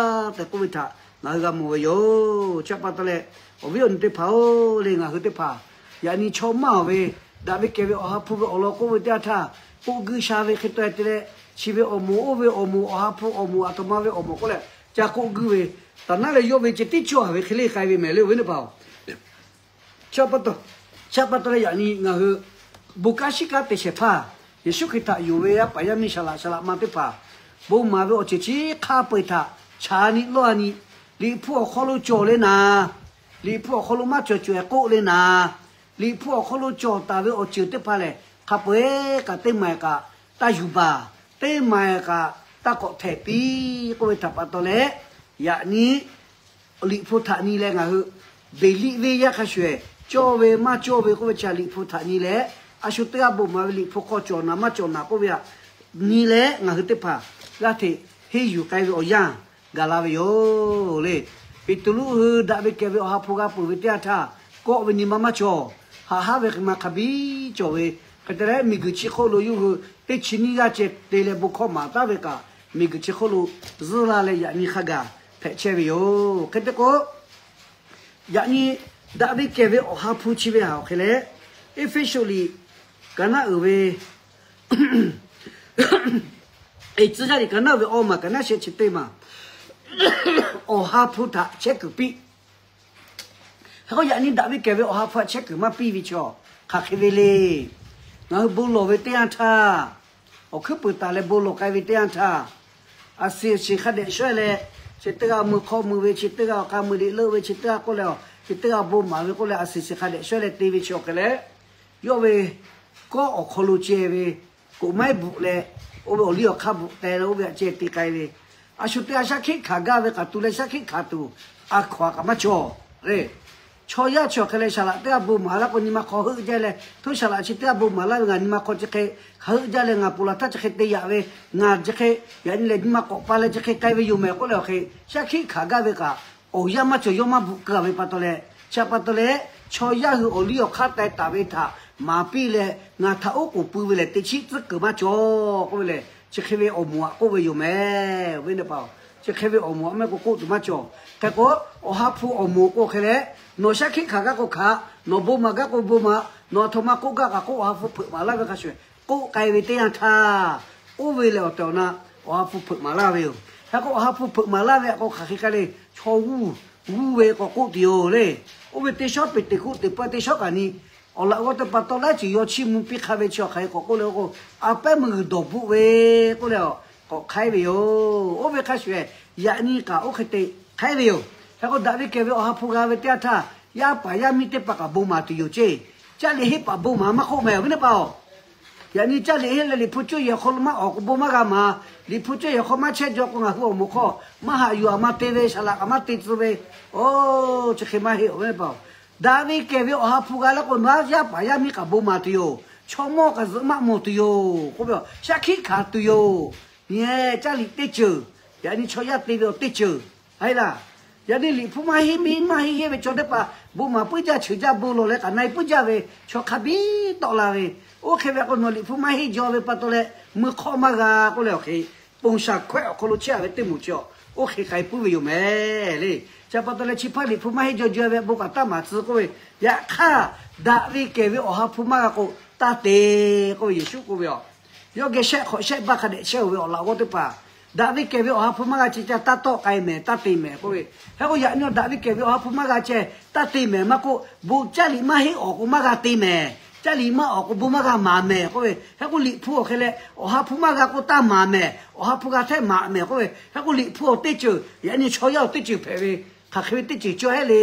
tehꞈ k'oˆ ve htaꞈ ngaˬ hui g'a mawˬ ve yoˬ. Chi pa taw leh, awˬ viˉ awˬ nyi teˇ hpaˍ-oˬ le, ngaˬ hui teˇ hpaˍ yaꞈ nyi chaw maˇ awˬ ve, daꞈ ve kehˬ ve awˬ ha hpu ve awˬ lawn k'oˆ ve teˇ yanˇ htaˇ, k'oˆ guiˇ sha ve hk'e tawˆ e te leh, chi ve awˬ moˍ oˇ ve awˬ moˍ, awˬ ha hpu awˬ moˍ, aˬ htoꞈ ma ve awˬ moˍ k'oˆ leh ca k'oˆ guiˇ ve, taˍ naˉ leh yawˇ ve ceh tiˉ cawˇ a ve hk'e le k'ai ve mehˍ le, awˬ viˉ teˇ hpaˍ-oˬ. Chi pa taw leh yaꞈ nyi ngaˬ hui bon kanˉ shiˉ kanˉ te shehˍ hpaˇ, Yeˍsuˆ Hkriꞈ htaꞈ yonˍ ve yaˇ paˍ yaˇ miˇ saˍ laꞈ saˍ laꞈ ma teˇ hpaˍ, bon maˍ ve awˬ ceuˬ chi hk'a peu-eˬ htaꞈ chaˍ a nyi lawˇ a nyi, Liꞈ hpu awˬ hk'aw lo cawˬ le naˍ, Liꞈ hpu awˬ hk'aw lo maˇ cawˬ cawˬ-e k'oˆ le naˍ, Liꞈ hpu awˬ hk'aw lo cawˬ taˍ ve awˬ ceuˬ teˇ hpaˍ lehˬ, hk'a peu-eˬ kaꞈ teˇ maˬ kaꞈ taˇ yuˬ baˬ, teˇ maˬ kaꞈ taˇ k'awꞈ htehꞈ piˇ k'oˆ ve htaꞈ pa taw leh, yaꞈ nyi Liꞈ hpu htaꞈ nyi leh ngaˬ hui beˬ liˇ ve yaˇ hk'a shuˍ-ehˍ, cawˇ ve maˇ cawˇ ve k'oˆ ve chi Liꞈ hpu htaꞈ nyi leh, a shu teˇ g'aˇ bon maˍ ve Liꞈ hpu hk'aw cawˬ naˍ maˇ cawˬ naˍ k'oˆ ve htaꞈ nyi leh ngaˬ hui teˇ hpaˍ g'aˇ hteꞈ henˇ yuˬ k'ai ve awˬ yanˇ gaˬ la ve yoˬ le. Peˍtruˆ hui daꞈ ve kehˬ ve awˬ ha hpu g'a peuˬ ve teˇ yanˇ htaˇ, kawˆ ve nyi ma maˇ cawˬ. Haꞈ haˉ ve hk'e ma hk'a biˇ cawˬ ve, hk'e te leh miˬguiˬ chi hk'oˆ lo yawˇ hui teˇ chi nyiˇ g'aˇ ceh te leh bon hkawˇ maˍ taˉ ve kaꞈ, miˬguiˬ chi hk'oˆ lo zuhˇ la leh yaꞈ nyi hk'a gaˬ hpehꞈ chehˇ ve yoˬ. Hk'e te k'o, yaꞈ nyi daꞈ ve kehˬ ve awˬ ha hpu chi ve htaꞈ awˬ hk'e leh, Eˇfeˇsuꞈ liꞈ ka naˉ uiˍ ve, eˬ, tcuh yaˇ liꞈ ka naˉ uiˍ ve awˇ maˬ ka naˉ sheh chi teˇ maˬ, awˬ ha hpu htaꞈ chehˇ kuiˬ piˇ. Hk'e k'o yaꞈ nyi daꞈ ve kehˬ ve awˬ ha hpu htaꞈ chehˇ kuiˬ maˇ piˇ ve chaw hk'aˬ hk'e ve le. Ngaˬ hui bon lawˬ ve teˇ yanˇ htaˇ, awˬ hkuiˉ puiˍ taˍ leh bon lawˬ k'ai ve teˇ yanˇ htaˇ, a siˍ shiˍ hk'a dehꞈ shawehˇ leh, chi teˇ g'aˇ mui hk'aw mui ve, chi teˇ g'aˇ awˬ k'a mui liꞈ leuˆ ve, chi teˇ g'aˇ k'oˆ leh, chi teˇ g'aˇ bon maˍ ve k'oˆ leh a siˍ shiˍ hk'a dehꞈ shawehˇ leh te ve chi awˬ hk'e leh, yawˇ ve kawˆ awˬ hk'aw lo ceh ve, koꞈ maiˉ bvuhꞈ leh, oˇ ve awˬ liˇ awˬ hk'aˇ bvuhꞈ teh leh oˇ ve htaꞈ ceh te k'ai ve, a shu teˇ g'aˇ shaˉ hkiˆ hkanˍ gaˇ ve k'aˬ tu leh shaˉ hkiˆ hkanˍ tuˬ a hkaw a kaꞈ maˇ cawˬ le. Chaw yaˇ chi awˬ hk'e leh saˍ laꞈ teˇ g'aˇ bon maˍ laˇ k'o nyi ma hk'aw heuˆ jaˇ leh, htoˇ saˍ laꞈ chi teˇ g'aˇ bon maˍ laˇ ve ngaˬ nyi ma hk'aw chi hk'e heuˆ jaˇ leh ngaˬ ponˬ laˬ htaˇ chi hk'e te yaꞈ ve, ngaˬ chi hk'e yaꞈ nyi lehˬ nyi ma k'awꞈ pa leh chi hk'e k'ai ve yoˬ mehˍ k'oˆ leh awˬ hk'e shaˉ hkiˆ hkanˍ gaˇ ve kaꞈ, awˬ yanˇ maˇ cawˬ, yawˇ maˇ bvuhꞈ keu a ve pa taw leh, chi pa taw leh, chaw yaˇ hui awˬ liˇ awˬ hk'aˇ teh taˍ ve htaꞈ maˍ piˇ leh ngaˬ htaꞈ oˉ k'oˍ pui ve lehˬ teˇ chiˉ tcuhˉ kuiˬ maˇ cawˬ k'oˆ ve lehˬ, chi hk'e ve awˬ moˍ aꞈ k'oˆ ve yoˬ mehˍ. Awˬ viˉ teˇ hpaˍ-oˬ, chi hk'e ve awˬ moˍ aꞈ maˇ heˆ k'o k'oˆ tuˬ maˇ cawˬ. Hk'e k'o, awˬ ha hpu awˬ moˍ k'o hk'e leh, nawˬ shaˉ hkiˆ hkanˍ gaˇ k'o hkanˍ, nawˬ bon maˍ gaˇ k'o bon maˍ, nawˬ a htoꞈ ma k'oˆ gaˇ kaꞈ k'oˆ, awˬ ha hpu hpeuꞈ maˍ laˇ ve hk'a shuˍ k'oˆ k'ai ve teˇ yanˇ htaˇ, oˇ ve lehˬ awˬ tehˬ awˬ na awˬ ha hpu hpeuꞈ maˍ laˇ ve yoˬ. Hk'e k'o, awˬ ha hpu hpeuꞈ maˍ laˇ ve htaꞈ k'o hk'aˬ hk'e k'ai le, chaw g'uˇ g'uˇ ve k'awꞈ k'oˆ tuˬ yoˬ le. Oˇ ve teˇ shawˉ Peˍteˍkoˆteˍ pawehˇ teˇ shawˉ kaꞈ nyi, awˬ laꞈ g'awˇ teˇ pa taw laiˉ ceuˬ yaw chiˇ mvuh piˇ hk'a ve chi awˬ hk'aˬ hk'e k'awꞈ k'oˆ leh k'o, a pehˉ meuˇ g'uiˬ dawˬ bvuhꞈ ve k'oˆ leh k'awꞈ hk'aiˉ ve yoˬ. Oˇ ve hk'a shuˍ, yaꞈ nyi kaꞈ oˇ hk'e te hk'aiˉ ve yoˬ. Hk'e k'o, daꞈ ve kehˬ ve awˬ ha hpu g'a ve teˇ yanˇ htaˇ, yaˇ paˍ yaˇ miˇ teˇ hpaˍ kaꞈ bon maˍ tuˬ yoˬ ceˇ. Caˇ liꞈ henˇ paˍ bon maˍ maˇ k'oˆ mehˍ, awˬ viˉ teˇ hpaˍ-oˬ. Yaꞈ nyi caˇ liꞈ henˇ leh Liꞈ hpu cuˇ yehˬ hk'aw lo maˇ awˬ k'o bon maˇ g'a maˍ. Liꞈ hpu cuˇ yehˬ hk'aw maˇ chehˇ jaw k'o ngaˬ hui awˬ moˍ hk'aw maˇ haꞈ yuˬ, aˬ ma te ve saˍ laꞈ kaꞈ maˇ te tcuh ve. Oˇ, chi hk'e maˇ heˆ, awˬ viˉ teˇ hpaˍ-oˬ. Daꞈ ve kehˬ ve awˬ ha hpu g'a laˇ k'o, nawˬ yaˇ paˍ yaˇ miˇ kaꞈ bon maˍ tuˬ yoˬ. Chaw mawˇ kaꞈ zuhꞈ maˆ mawˬ tuˬ yoˬ k'oˆ ve, shaˉ hkiˆ hkanˍ tuˬ yoˬ. Nyi caˇ liꞈ teˇ ceuˬ, yaꞈ nyi chaw yaˇ te ve awˬ teˇ ceuˬ. Aˬ, yaꞈ nyi Liꞈ hpu maˇ henˇ maˇ henˇ ve chaw teˇ hpaˍ bon maˍ puiˉ jaˇ, cheuˬ jaˇ, bon lawˬ leh k'aꞈ na e puiˉ jaˇ ve chaw hk'a biˇ tawˆ la ve. Oˇ hk'e ve k'o, nawˬ Liꞈ hpu maˇ henˇ jaw ve pa taw leh mui hk'awˇ maˇ g'a k'oˆ leh awˬ hk'e, ponˬ shaˍ hkawehˆ awˬ hk'aw lo chehˇ a ve teˇ moˍ chi awˬ, oˇ hk'e k'ai puiˉ ve yoˬ mehˍ le. Chi pa taw leh chi hpaˇ Liꞈ hpu maˇ henˇ jaw jaw ve bon kaꞈ taˇ maˍ tcuh k'oˆ ve, yaꞈ hk'aˇ daꞈ ve kehˬ ve awˬ ha hpu maˇ g'a k'o, taˇ te k'oˆ ve Yeˍsuˆ k'oˆ ve yoˬ. Yawˇ geh shehˆ hk'awꞈ shehˆ baˆ hk'a dehꞈ chehˇ-oˬ ve awˬ laꞈ g'awˇ teˇ hpaˍ, daꞈ ve kehˬ ve Awˬ ha hpu maˇ g'a ce ca taˇ tawˆ k'ai mehˍ, taˇ te mehˍ k'oˆ ve. Hk'e k'o yaꞈ nyi daꞈ ve kehˬ ve Awˬ ha hpu maˇ g'a ceh taˇ te mehˍ maˇ k'oˆ, bon caˇ liꞈ maˇ heˆ awˬ k'o maˇ g'a te mehˍ, caˇ liꞈ maˇ awˬ k'o bon maˇ g'a maˍ mehˍ k'oˆ ve. Hk'e k'o Liꞈ hpu awˬ hk'e leh Awˬ ha hpu maˇ g'a k'o taˇ maˍ mehˍ, Awˬ ha hpu g'a htehˇ maˍ mehˍ k'oˆ ve. Hk'e k'o Liꞈ hpu awˬ teˇ ceuˬ yaꞈ nyi chaw yaˇ awˬ teˇ ceuˬ hpehꞈ ve, hk'aˬ hk'e ve teˇ ceuˬ cawˇ heˆ le.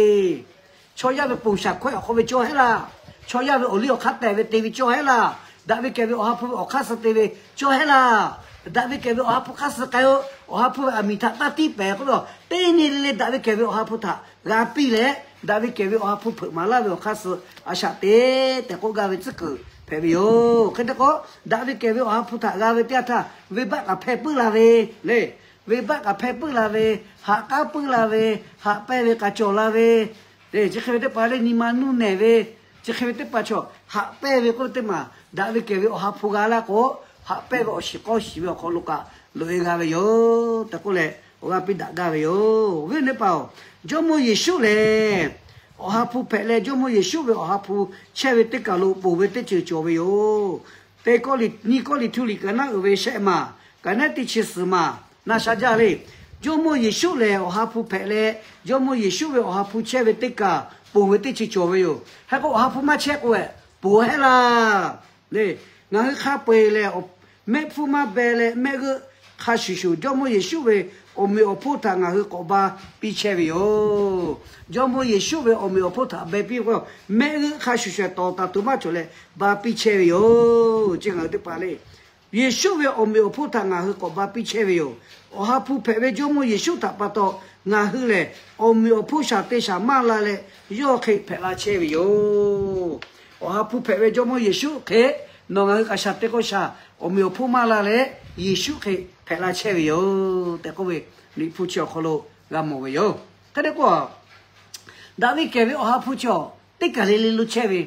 Chaw yaˇ ve ponˬ shaˍ hkawehˇ awˬ hk'aw ve cawˇ heˆ laˇ. Chaw yaˇ ve awˬ liˇ awˬ hk'aˇ tehˬ ve te ve cawˇ heˆ laˇ. Daꞈ ve kehˬ ve Awˬ ha hpu ve awˬ hk'aˇ suh te ve cawˇ heˆ laˇ. Daꞈ ve kehˬ ve Awˬ ha hpu hk'aˇ suh k'ai-o. Awˬ ha hpu ve aˬ miˍ htaꞈ taˇ tiˉ pehˍ k'oˆ ve, teˇ nyi le le daꞈ ve kehˬ ve Awˬ ha hpu htaꞈ g'a piˇ leh, daꞈ ve kehˬ ve Awˬ ha hpu hpeuꞈ maˍ laˇ ve awˬ hk'aˇ suh a shaꞈ te tehꞈ k'oˆ gaˇ ve tcuhˉ kuiˬ hpehꞈ ve yoˬ. Hk'e te k'o, daꞈ ve kehˬ ve Awˬ ha hpu htaꞈ g'a ve teˇ yanˇ htaˇ, venˇbaˆ k'aꞈ hpehˇ puiˉ la ve le. Venˇbaˆ k'aꞈ hpehˇ puiˉ la ve, haꞈ k'aˉ puiˉ la ve, haꞈ pehnˇ ve k'aꞈ cawˬ la ve, chi hk'e ve teˇ hpaˍ lehˬ nyi ma nuˇ nehˬ ve, chi hk'e ve teˇ hpaˍ chaw haꞈ pehnˇ ve k'oˆ ve teˇ maˬ daꞈ ve kehˬ ve Awˬ ha hpu g'a laˇ k'o, haꞈ pehnˇ ve awˬ shiˍ k'awˇ shiˍ ve awˬ hk'aw lo kaꞈ loꞈ-e g'a ve yoˬ tehꞈ k'oˆ leh, awˬ g'aˇ piˇ daꞈ gaˇ ve yoˬ. Awˬ viˉ awˬ nyi teˇ hpaˍ-oˬ, Jawˇmawˇ Yeˍsuˆ lehˬ Awˬ ha hpu hpehꞈ leh, Jawˇmawˇ Yeˍsuˆ ve Awˬ ha hpu chehˇ ve teˇ kaˬ lo ponˬ ve teˇ ceuˬ cawˬ ve yoˬ. Teˇ Kawˇrenˍhtuˆ liꞈ ka naˉ uiˍ ve shehˆ maˬ, ka naˉ teˇ chi suhˍ maˬ na sha jaˇ le. Jawˇmawˇ Yeˍsuˆ lehˬ Awˬ ha hpu hpehꞈ leh, Jawˇmawˇ Yeˍsuˆ ve Awˬ ha hpu chehˇ ve teˇ kaˬ ponˬ ve teˇ ceuˬ cawˬ ve yoˬ. Hk'e k'o Awˬ ha hpu maˇ chehˇ k'o, ponˬ heˆ laˇ le. Ngaˬ hui hk'a peu-eˬ lehˬ, mehˆ hpfuhˇ maˇ beh leh mehˆ g'euˆ hk'a shuˍ shuˍ Jawˇmawˇ Yeˍsuˆ ve awˬ meꞈ awˬ hponˇ htaꞈ ngaˬ hui k'awꞈ ba piˇ chehˇ ve yoˬ. Jawˇmawˇ Yeˍsuˆ ve awˬ meꞈ awˬ hponˇ htaꞈ beh piˇ k'o, mehˆ g'euˆ hk'a shuˍ shuˍ tawˍ taˍ tuˬ maˇ cawˬ leh ba piˇ chehˇ ve yoˬ. Chi ngaˬ hui teˇ hpaˍ le, Yeˍsuˆ ve awˬ meꞈ awˬ hponˇ htaꞈ ngaˬ hui k'awꞈ ba piˇ chehˇ ve yoˬ. Awˬ ha hpu hpehꞈ ve Jawˇmawˇ Yeˍsuˆ htaꞈ pa taw, ngaˬ hui lehˬ awˬ meꞈ awˬ hponˇ shaˍ te shaˍ maˇ la leh, yawˇ hk'e hpehꞈ la chehˇ ve yoˬ. Awˬ ha hpu hpehꞈ ve Jawˇmawˇ Yeˍsuˆ hk'e nawˬ ngaˬ hui kaꞈ shaˍ te k'o shaˍ, awˬ meꞈ awˬ hponˇ maˇ la leh Yeˍsuˆ hk'e hpehꞈ la chehˇ ve yoˬ tehꞈ k'oˆ ve, Liꞈ hpu chi awˬ hk'aw lo g'a mawˬ ve yoˬ. Hk'e te k'o, daꞈ ve kehˬ ve Awˬ ha hpu chi awˬ teˇ kaˬ le le lo chehˇ ve,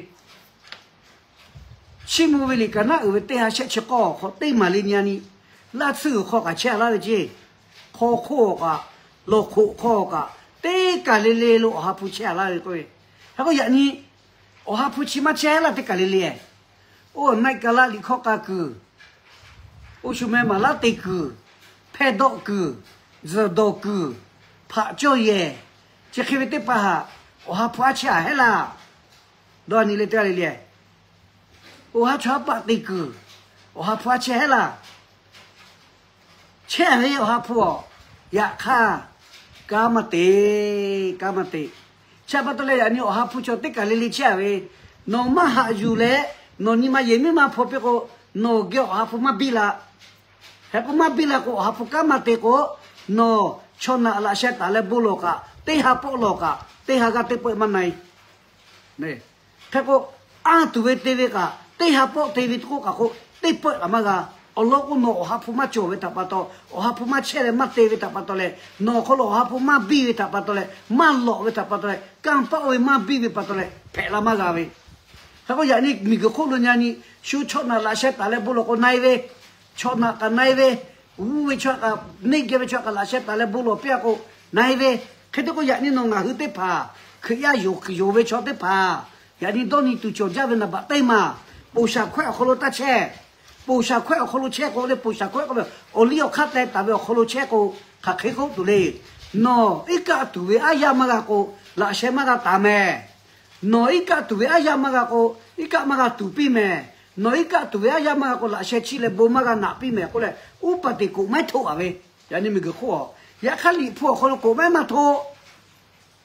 Chiˇ mvuh ve liꞈ ka naˉ uiˍ ve teˇ ha shehˆ chi k'awˇ awˬ hk'aw teˇ maˬ le nyi a ni, laˇ tsuhˇ g'uiˬ hk'aw kaꞈ chehˇ a laˇ ve ceˇ. Hk'aw hk'oˆ awˬ kaꞈ, lawˬ hk'oꞈ hk'aw awˬ kaꞈ, teˇ kaˬ le le lo Awˬ ha hpu chehˇ a laˇ ve k'oˆ ve. Hk'e k'o yaꞈ nyi Awˬ ha hpu chi maˇ chehˇ laˇ teˇ kaˬ le le. Oˇ naˆ kaˬ laˇ liꞈ hkawˇ k'a kuiˬ, oˇ shu meh maˍ laˉ te kuiˬ, hpehˇ dawˆ kuiˬ, tzuhˬ dawˬ kuiˬ, hpaꞈ cawˇ yehˬ, chi hk'e ve teˇ hpaˍ htaꞈ Awˬ ha hpu aˉ chehˇ a heˆ laˇ. Dawˇ a nyi le teˇ g'aˇ le le. Oˇ haˉ chaw haˉ paˆ te kuiˬ, Awˬ ha hpu aˉ chehˇ heˆ laˇ. Chehˇ a ve Awˬ ha hpu awˬ, yaꞈ hk'aˇ kanˉ maˇ te, kanˉ maˇ te. Chi pa taw leh yaꞈ nyi Awˬ ha hpu chaw teˇ kaˬ le le chehˇ a ve, nawˬ maˇ haꞈ yuˬ leh, nawˬ nyi ma yehˬ miˉ maˇ hpaw piˇ k'o, nawˬ geh Awˬ ha hpu maˇ biˇ la. Hk'e k'o maˇ biˇ la k'o, Awˬ ha hpu kanˉ maˇ te k'o, nawˬ chaw naꞈ laꞈ sheh taˍ leh bon lawˬ kaꞈ, teˇ ha pawˆ lawˬ kaꞈ, teˇ ha g'aˇ teˇ pawˆ maˇ na-e. Hk'e k'o, anˇ tuˬ ve te ve kaꞈ, teˇ ha pawˆ te ve k'oˆ kaꞈ k'o, teˇ pawˆ kaꞈ maˇ g'a. Awˬ lawn k'o, nawˬ Awˬ ha hpu maˇ cawˬ ve htaꞈ pa taw, Awˬ ha hpu maˇ chehˇ leh maˇ te ve htaꞈ pa taw leh, nawˬ hk'aw lo Awˬ ha hpu maˇ biˇ ve htaꞈ pa taw leh, maˇ lawꞈ ve htaꞈ pa taw leh, kanˇ paˆ oˇ ve maˇ biˇ ve pa taw leh, hpehꞈ la maˇ g'a ve. Hk'e k'o yaꞈ nyi miˬguiˬ hk'oˆ lo nyi a nyi, shu chaw naꞈ laꞈ sheh taˍ leh bon lawˬ k'o na-e ve, chaw naꞈ kaꞈ na-e ve, g'uˇ ve chaw kaꞈ, neˇ geh ve chaw kaꞈ laꞈ sheh taˍ leh bon lawˬ piˇ a k'o na-e ve. Hk'e te k'o yaꞈ nyi nawˬ ngaˬ hui teˇ hpaˍ, Hkriꞈ yaˇ yonˍ ve chaw teˇ hpaˍ, yaꞈ nyi dawˇ nyi tuˬ cawˬ jaˇ ve naˍ baꞈ teˇ maˬ, ponˬ shaˍ hkawehˇ awˬ hk'aw lo taˇ chehˇ. Ponˬ shaˍ hkawehˇ awˬ hk'aw lo chehˇ k'o le, ponˬ shaˍ hkawehˇ k'oˆ ve awˬ liˇ awˬ hk'aˇ teh taˍ ve awˬ hk'aw lo chehˇ k'o, hk'aˬ hk'e k'oˆ tuˬ le. Nawˬ iˉ kaˆ tuˬ ve aˉ yaˇ maˇ g'a k'o, laꞈ sheh maˇ g'a taˍ mehˍ. Nawˬ iˉ kaˆ tuˬ ve aˉ yaˇ maˇ g'a k'o, iˉ kaˆ maˇ g'a tuˬ piˇ mehˍ. Nawˬ iˉ kaˆ tuˬ ve aˉ yaˇ maˇ g'a k'o, laꞈ sheh chiˇ leh bon maˇ g'a naꞈ piˇ mehˍ k'oˆ leh, uˉ paˍ teꞈ k'oꞈ maiˉ htoˆ a ve, yaꞈ nyi miˬguiˬ hk'oˆ a. Yaꞈ hk'aˇ Liꞈ hpu awˬ hk'aw lo k'oꞈ maiˉ maˇ htoˆ.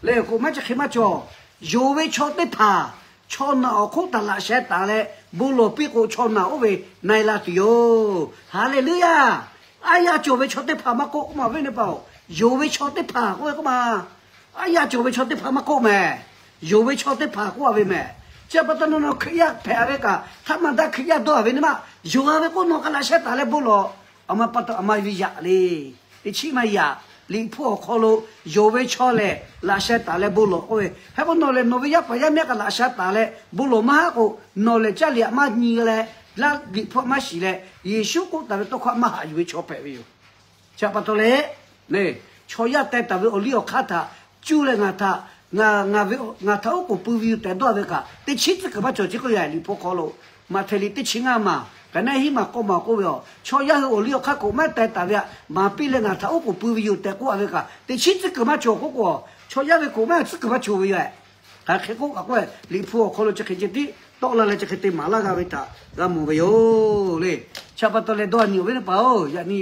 Leh k'oꞈ maiˉ chi hk'e maˇ cawˬ. Yonˍ ve chaw teˇ hpaˍ, chaw naꞈ awˬ hk'oˆ htaꞈ laꞈ sheh taˍ leh bon lawˬ piˇ k'o, chaw naꞈ oˇ ve na-e la tuˬ yoˬ. Haˍleˍluˆyaˇ. Aˉ yaˇ cawˬ ve chaw teˇ hpaˍ maˇ k'oˆ k'oˆ ma ve ne pa-oˬ, yonˍ ve chaw teˇ hpaˍ k'oˆ ve k'oˆ ma. Aˉ yaˇ cawˬ ve chaw teˇ hpaˍ maˇ k'oˆ mehˍ. Yonˍ ve chaw teˇ hpaˍ k'oˆ a ve mehˍ. Chi pa taw nawˬ nawˬ Hkriꞈ yaˇ hpehꞈ ve kaꞈ, htaˇ maˇ daˇ Hkriꞈ yaˇ dawˇ a ve ne maˇ, yonˍ a ve k'oˆ nawˬ kaꞈ laꞈ sheh taˍ leh bon lawˬ. Awˬ ma pa taw a ma ve yaꞈ le. Teˇ chiˉ maˇ yaꞈ. Liꞈ hpu awˬ hk'aw lo yonˍ ve chaw lehˬ laꞈ sheh taˍ leh bon lawˬ k'oˆ ve. Hk'e k'o nawˬ lehˬ nawˬ ve yaˇ paˍ yaˇ miˇ kaꞈ laꞈ sheh taˍ leh bon lawˬ maˇ haˆ k'o, nawˬ lehˬ caˇ liꞈ aꞈ maˇ nyi leh, laˇ Liꞈ hpu aꞈ maˇ shiˍ leh, Yeˍsuˆ k'oˆ taˍ ve tawˇ hkawˇ aꞈ maˇ haꞈ yuˬ ve chaw hpehꞈ ve yoˬ. Chi pa taw leh, chaw yaˇ teh taˍ ve awˬ liˇ awˬ hk'aˇ htaꞈ cuˇ leh ngaˬ htaꞈ, ngaˬ htaꞈ oˉ k'oˍ pui ve yoˬ tehꞈ dawˇ ve kaꞈ, teˇ chiˉ tcuhˉ kuiˬ maˇ cawˬ chi k'oˆ yaꞈ Liꞈ hpu hk'aw lo Maꞈhtehˍ liꞈ teˇ chi ngaˇ maˬ, kaꞈ naˆ hiˉ maˬ k'awˇ maˬ k'oˆ ve a, chaw yaˇ hui awˬ liˇ awˬ hk'aˇ k'oꞈ maˇ teh taˍ ve htaꞈ maˍ piˇ leh ngaˬ htaꞈ oˉ k'oˍ pui ve yoˬ tehꞈ k'oˆ a ve kaꞈ, teꞈ chiˉ tcuhˉ kuiˬ maˇ cawˬ k'oˆ k'o, chaw yaˇ ve k'oꞈ maˇ tcuhˉ kuiˬ maˇ cawˬ ve yoˬ. Hk'aˬ hk'e k'oˆ kaꞈ k'oˆ, Liꞈ hpu awˬ hk'aw lo chi hk'e ceh tiˉ tawˆ la leh chi hk'e te maˍ laˇ g'a ve htaꞈ g'a mawˬ ve yoˬ le. Chi pa taw leh dawˇ nyi awˬ viˉ teˇ hpaˍ-oˬ, yaꞈ nyi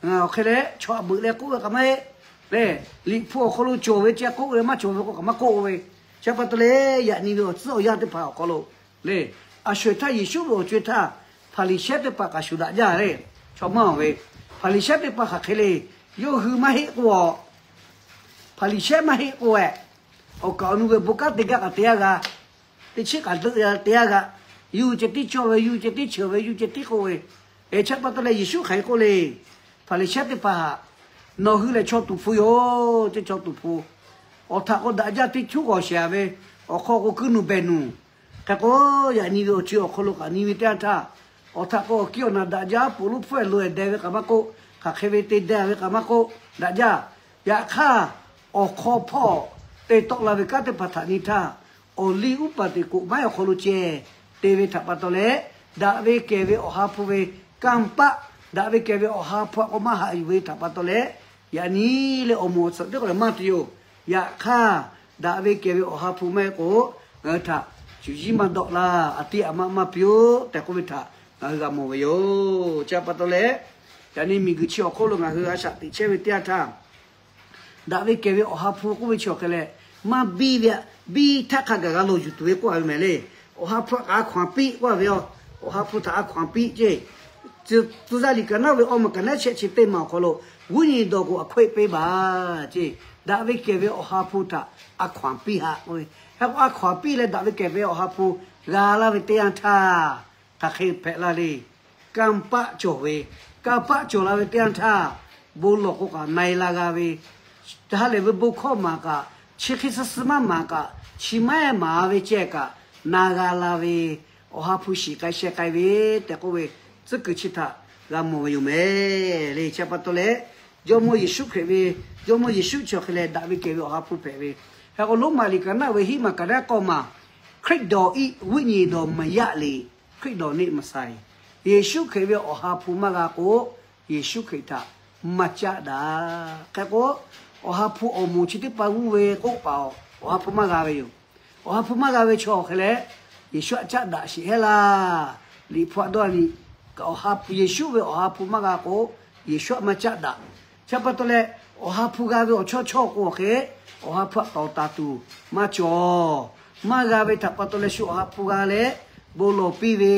awˬ hk'e leh chaw aꞈ beuꞈ leh k'oˆ ve kaꞈ maˇ heˆ le. Liꞈ hpu awˬ hk'aw lo cawˬ ve ceh k'oˆ ve maˇ cawˬ ve k'o kaꞈ maˇ k'oˆ ve. Chi pa taw leh yaꞈ nyi ve awˬ tcuhˉ awˬ yanˇ teˇ hpaˍ awˬ hk'aw lo le, a sho-eˬ htaˇ Yeˍsuˆ ve awˬ co-e htaˇ Hpaˍriˍsehˇ teˇ hpaˍ kaꞈ shuˍ daꞈ jaˇ le. Chaw maˇ awˬ ve, Hpaˍriˍsehˇ teˇ hpaˍ hk'aˬ hk'e le, yawˇ hui maˇ heˆ k'o a, Hpaˍriˍsehˇ maˇ heˆ k'o e, awˬ kaˍ awˬ nu ve bon kanˉ te gaˇ kaꞈ te a g'a, teˇ chiˉ kaꞈ deuˆ te a g'a, yuˬ ceh tiˉ cawˇ ve, yuˬ ceh tiˉ cheuˬ ve, yuˬ ceh tiˉ k'oˆ ve. Eˬ, chi pa taw leh Yeˍsuˆ hk'aˬ hk'e k'oˆ le, Hpaˍriˍsehˇ teˇ hpaˍ htaꞈ, nawˬ hui lehˬ chaw tuˍ hpu yoˬ, teˇ chaw tuˍ hpu. Awˬ htaꞈ k'o daꞈ jaˇ teˇ htuˉ g'awˬ shehˍ ve, awˬ hk'aw k'o kuiˉ nuˬ behˬ nuˬ. Hk'e k'o, yaꞈ nyi ve awˬ co-e awˬ hk'aw lo kaꞈ nyi ve teˇ yanˇ htaˇ, awˬ htaꞈ k'o awˬ kiˇ awˬ naˬ daꞈ jaˇ, poˬ lonˉ hpfuhˇ-e loꞈ-e deh ve kaꞈ maˇ k'oˆ, hk'aˬ hk'e ve te deh ve kaꞈ maˇ k'oˆ, daꞈ jaˇ. Yaꞈ hk'aˇ, awˬ hk'aw hpawˇ te tawˆ la ve kanˉ teˇ hpaˍ htaꞈ nyi htaˇ, awˬ liˇ uˉ paˍ teꞈ k'oꞈ maˇ heˆ awˬ hk'aw lo ceh te ve htaꞈ pa taw leh, daꞈ ve kehˬ ve Awˬ ha hpu ve kanˇ paˆ, daꞈ ve kehˬ ve Awˬ ha hpu htaꞈ k'o maˇ haꞈ yuˬ ve htaꞈ pa taw leh, yaꞈ nyi leh awˬ moˍ awˬ tsuhꞈ teˇ k'o lehˬ maˇ te yoˬ. Yaꞈ hk'aˇ, daꞈ ve kehˬ ve Awˬ ha hpu maˇ heˆ k'o, ngaˬ hui htaꞈ cuˬ yiˇ maˇ dawˆ laˇ, a tiˉ a maˆ maˇ piˇ-oˆ tehꞈ k'oˆ ve htaꞈ ngaˬ hui g'a mawˬ ve yoˬ. Chi pa taw leh, yaꞈ nyi miˬguiˬ chi awˬ hk'oˆ lo ngaˬ hui a shaꞈ teꞈ chehˇ ve teˇ yanˇ htaˇ, daꞈ ve kehˬ ve Awˬ ha hpu k'oˆ ve chi awˬ hk'e leh, maˇ biˇ ve, biˇ htaˇ hk'a gaˬ g'a lawˬ yuˬ tuˬ ve k'oˆ a ve mehˍ le. Awˬ ha hpu htaꞈ kaꞈ a hkaw-anˬ piˇ k'oˆ a ve yoˬ. Awˬ ha hpu htaꞈ a hkaw-anˬ piˇ ceˇ. Tcuh zaˇ liꞈ kaꞈ naˆ ve awˇ maˬ kaꞈ naˆ shehˆ chi teˇ maˬ awˬ hk'aw lo, ဝိညာဉ်တော်ကို အခွင့်ပေးပါ ceˇ. Daꞈ ve kehˬ ve Awˬ ha hpu htaꞈ a hkaw-anˬ piˇ haꞈ k'oˆ ve. Hk'e k'o a hkaw-anˬ piˇ leh daꞈ ve kehˬ ve Awˬ ha hpu g'a laˇ ve teˇ yanˇ htaˇ, hk'aˬ hk'e hpehꞈ la le. Kanˇ paˆ cawˬ ve, kanˇ paˆ cawˬ la ve teˇ yanˇ htaˇ, bon lawˬ k'o kaꞈ na-e la g'a ve, ha lehˬ ve bon hkawˇ maˍ kaꞈ, chi hk'e suh suh maˇ maˍ kaꞈ, chi maˇ heˆ maˍ ve ceh kaꞈ na g'a la ve, Awˬ ha hpu shiˍ k'ai sheh k'ai ve tehꞈ k'oˆ ve, tcuhˉ kuiˬ chi htaꞈ g'a mawˬ ve yoˬ mehˍ le. Chi pa taw leh, Jawˇmawˇ Yeˍsuˆ Hkriꞈ ve, Jawˇmawˇ Yeˍsuˆ chi awˬ hk'e leh daꞈ ve kehˬ ve Awˬ ha hpu hpehꞈ ve. Hk'e k'o Roˉmaꞈ liꞈ kaꞈ naˆ ve hiˉ maˬ kaꞈ naˆ k'awˇ maˬ, ခရစ်တော်၏ ဝိညာဉ်တော် မရလေ၊ ခရစ်တော်နှင့် မဆိုင်. Yeˍsuˆ Hkriꞈ ve Awˬ ha hpu maˇ g'a k'o, Yeˍsuˆ Hkriꞈ htaꞈ maˇ caˆ daꞈ. Hk'e k'o, Awˬ ha hpu awˬ moˍ chi teˇ hpaˍ g'uˇ ve k'oˆ paˍ awˬ, Awˬ ha hpu maˇ g'a ve yoˬ. Awˬ ha hpu maˇ g'a ve chaw awˬ hk'e leh, Yeˍsuˆ htaꞈ caˆ daꞈ sheˍ heˆ laˇ. Liꞈ hpu htaꞈ dawˇ nyi, Yeˍsuˆ ve Awˬ ha hpu maˇ g'a k'o, Yeˍsuˆ htaꞈ maˇ caˆ daꞈ. Chi pa taw leh, Awˬ ha hpu g'a ve awˬ chawˇ chawˇ k'o awˬ hk'e, Awˬ ha hpu htaꞈ tawˍ taˍ tuˬ maˇ cawˬ. Maˇ g'a ve htaꞈ pa taw leh shu Awˬ ha hpu g'a leh bon lawˬ piˇ ve,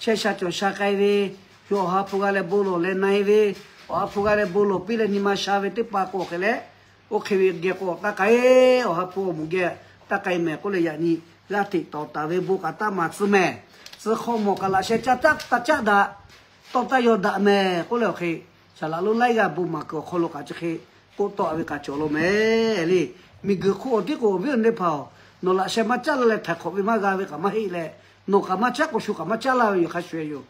chehˇ sha cawˬ sha k'ai ve, shu Awˬ ha hpu g'a leh bon lawˬ leh na-e ve, Awˬ ha hpu g'a leh bon lawˬ piˇ leh nyi ma sha ve teˇ hpaˍ k'o awˬ hk'e leh, oˇ hk'e ve geh k'o taˇ k'ai, Awˬ ha hpu awˬ moˍ geh taˇ k'ai mehˍ k'oˆ leh yaꞈ nyi g'aˇ hteꞈ tawˍ taˍ ve bon kaꞈ taˇ maˍ tcuh mehˍ. Tcuh hk'aw mawˬ kaꞈ laꞈ sheh caˇ taˇ caˆ daꞈ, tawˇ taˇ yaw daꞈ mehˍ k'oˆ leh awˬ hk'e, shaˍ laꞈ lonˉ laiˉ g'aˇ bon maˍ kuiˬ awˬ hk'aw lo kaꞈ chi hk'e k'oˆ tawˆ ve kaꞈ cawˬ lo mehˍ le. Miˬguiˬ hk'oˆ awˬ tiˉ k'o awˬ viˉ awˬ nyi teˇ hpaˍ-oˬ, nawˬ laꞈ sheh maˇ caˇ la leh htaiˍ hk'awꞈ ve maˇ g'a ve kaꞈ maˇ heˆ leh, nawˬ kaꞈ maˇ caˉ k'o shu kaꞈ maˇ caˉ laˇ ve yoˬ hk'a shuˍ yoˬ.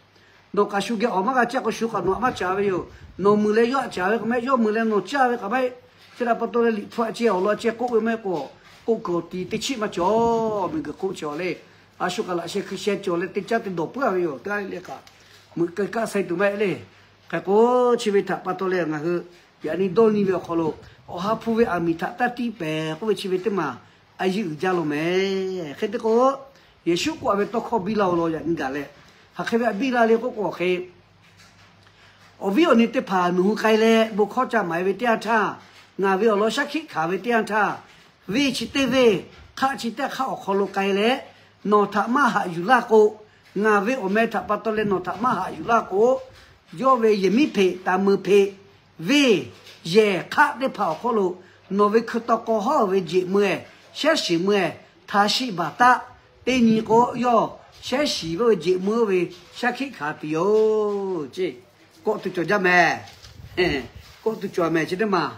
Nawˬ kaꞈ shu geh awˬ maˇ g'a caˇ k'o shu kaꞈ nawˬ htaꞈ maˇ caˍ ve yoˬ. Nawˬ meuꞈ leh yawˇ htaꞈ caˍ ve kaꞈ maˇ heˆ, yawˇ meuꞈ leh nawˬ caˇ ve kaꞈ maˇ heˆ. Chi htaꞈ pa taw leh Liꞈ hpu htaꞈ ceh awˬ lawn ceh k'oˆ ve maˇ heˆ k'o, k'oˆ kuiˬ awˬ ti teˇ chiˆ maˇ cawˬ. Miˬguiˬ hk'oˆ cawˬ le. A shu kaꞈ laꞈ sheh hkui sheh cawˬ leh teˇ caˉ te dawˬ puiˉ a ve yoˬ. Teˇ g'aˇ le le kaꞈ meuꞈ keu kaˆ sai tuˬ maˇ heˆ le. Hk'e k'o, chi ve htaꞈ pa taw leh ngaˬ hui yaꞈ nyi dawˇ nyi ve awˬ hk'aw lo, Awˬ ha hpu ve aˬ miˍ htaꞈ taˇ tiˇ pehˍ k'oˆ ve chi ve teˇ maˬ a yiˇ uiˍ jaˇ lo mehˍ. Hk'e te k'o, Yeˍsuˆ k'oˆ a ve tawˇ hkawˇ biˇ laˇ-oˬ law yaꞈ nyi gaˬ leh, hk'aˬ hk'e ve a biˇ la le k'oˆ k'o awˬ hk'e, awˬ viˉ awˬ nyi teˇ hpaˍ nawˬ hui k'ai leh bon hkawˇ ca maˍ e ve teˇ yanˇ htaˇ, ngaˬ ve awˬ lawn shaˉ hkiˆ hkanˍ ve teˇ yanˇ htaˇ, venˇ chi teˇ venˇ, hk'aˆ chi teˇ hk'aˆ awˬ hk'aw lo k'ai leh, nawˬ htaꞈ maˇ haꞈ yuˬ laˇ k'o, ngaˬ ve awˬ meh htaꞈ pa taw leh nawˬ htaꞈ maˇ haꞈ yuˬ laˇ k'o, yawˇ ve yehˬ miˉ hpeꞈ taˍ meuˍ hpeꞈ venˇ yehˬ hk'aˆ teˇ hpaˍ awˬ hk'oˆ lo nawˬ ve hkui taw k'aw hawˉ ve jeꞈ meuˇ-eh, shaˉ shiˍ meuˇ-eh, htaꞈ shiˆ baˬ taˆ. Teˇ nyi k'o, yawˇ shaˉ shiˍ ve jeꞈ meuˇ ve shaˉ hkiˆ hkanˍ tuˬ yoˬ ceˇ. Kawˆ tuˬ cawˬ jaˇ mehˍ. Kawˆ tuˬ cawˬ mehˍ chi teˇ maˬ.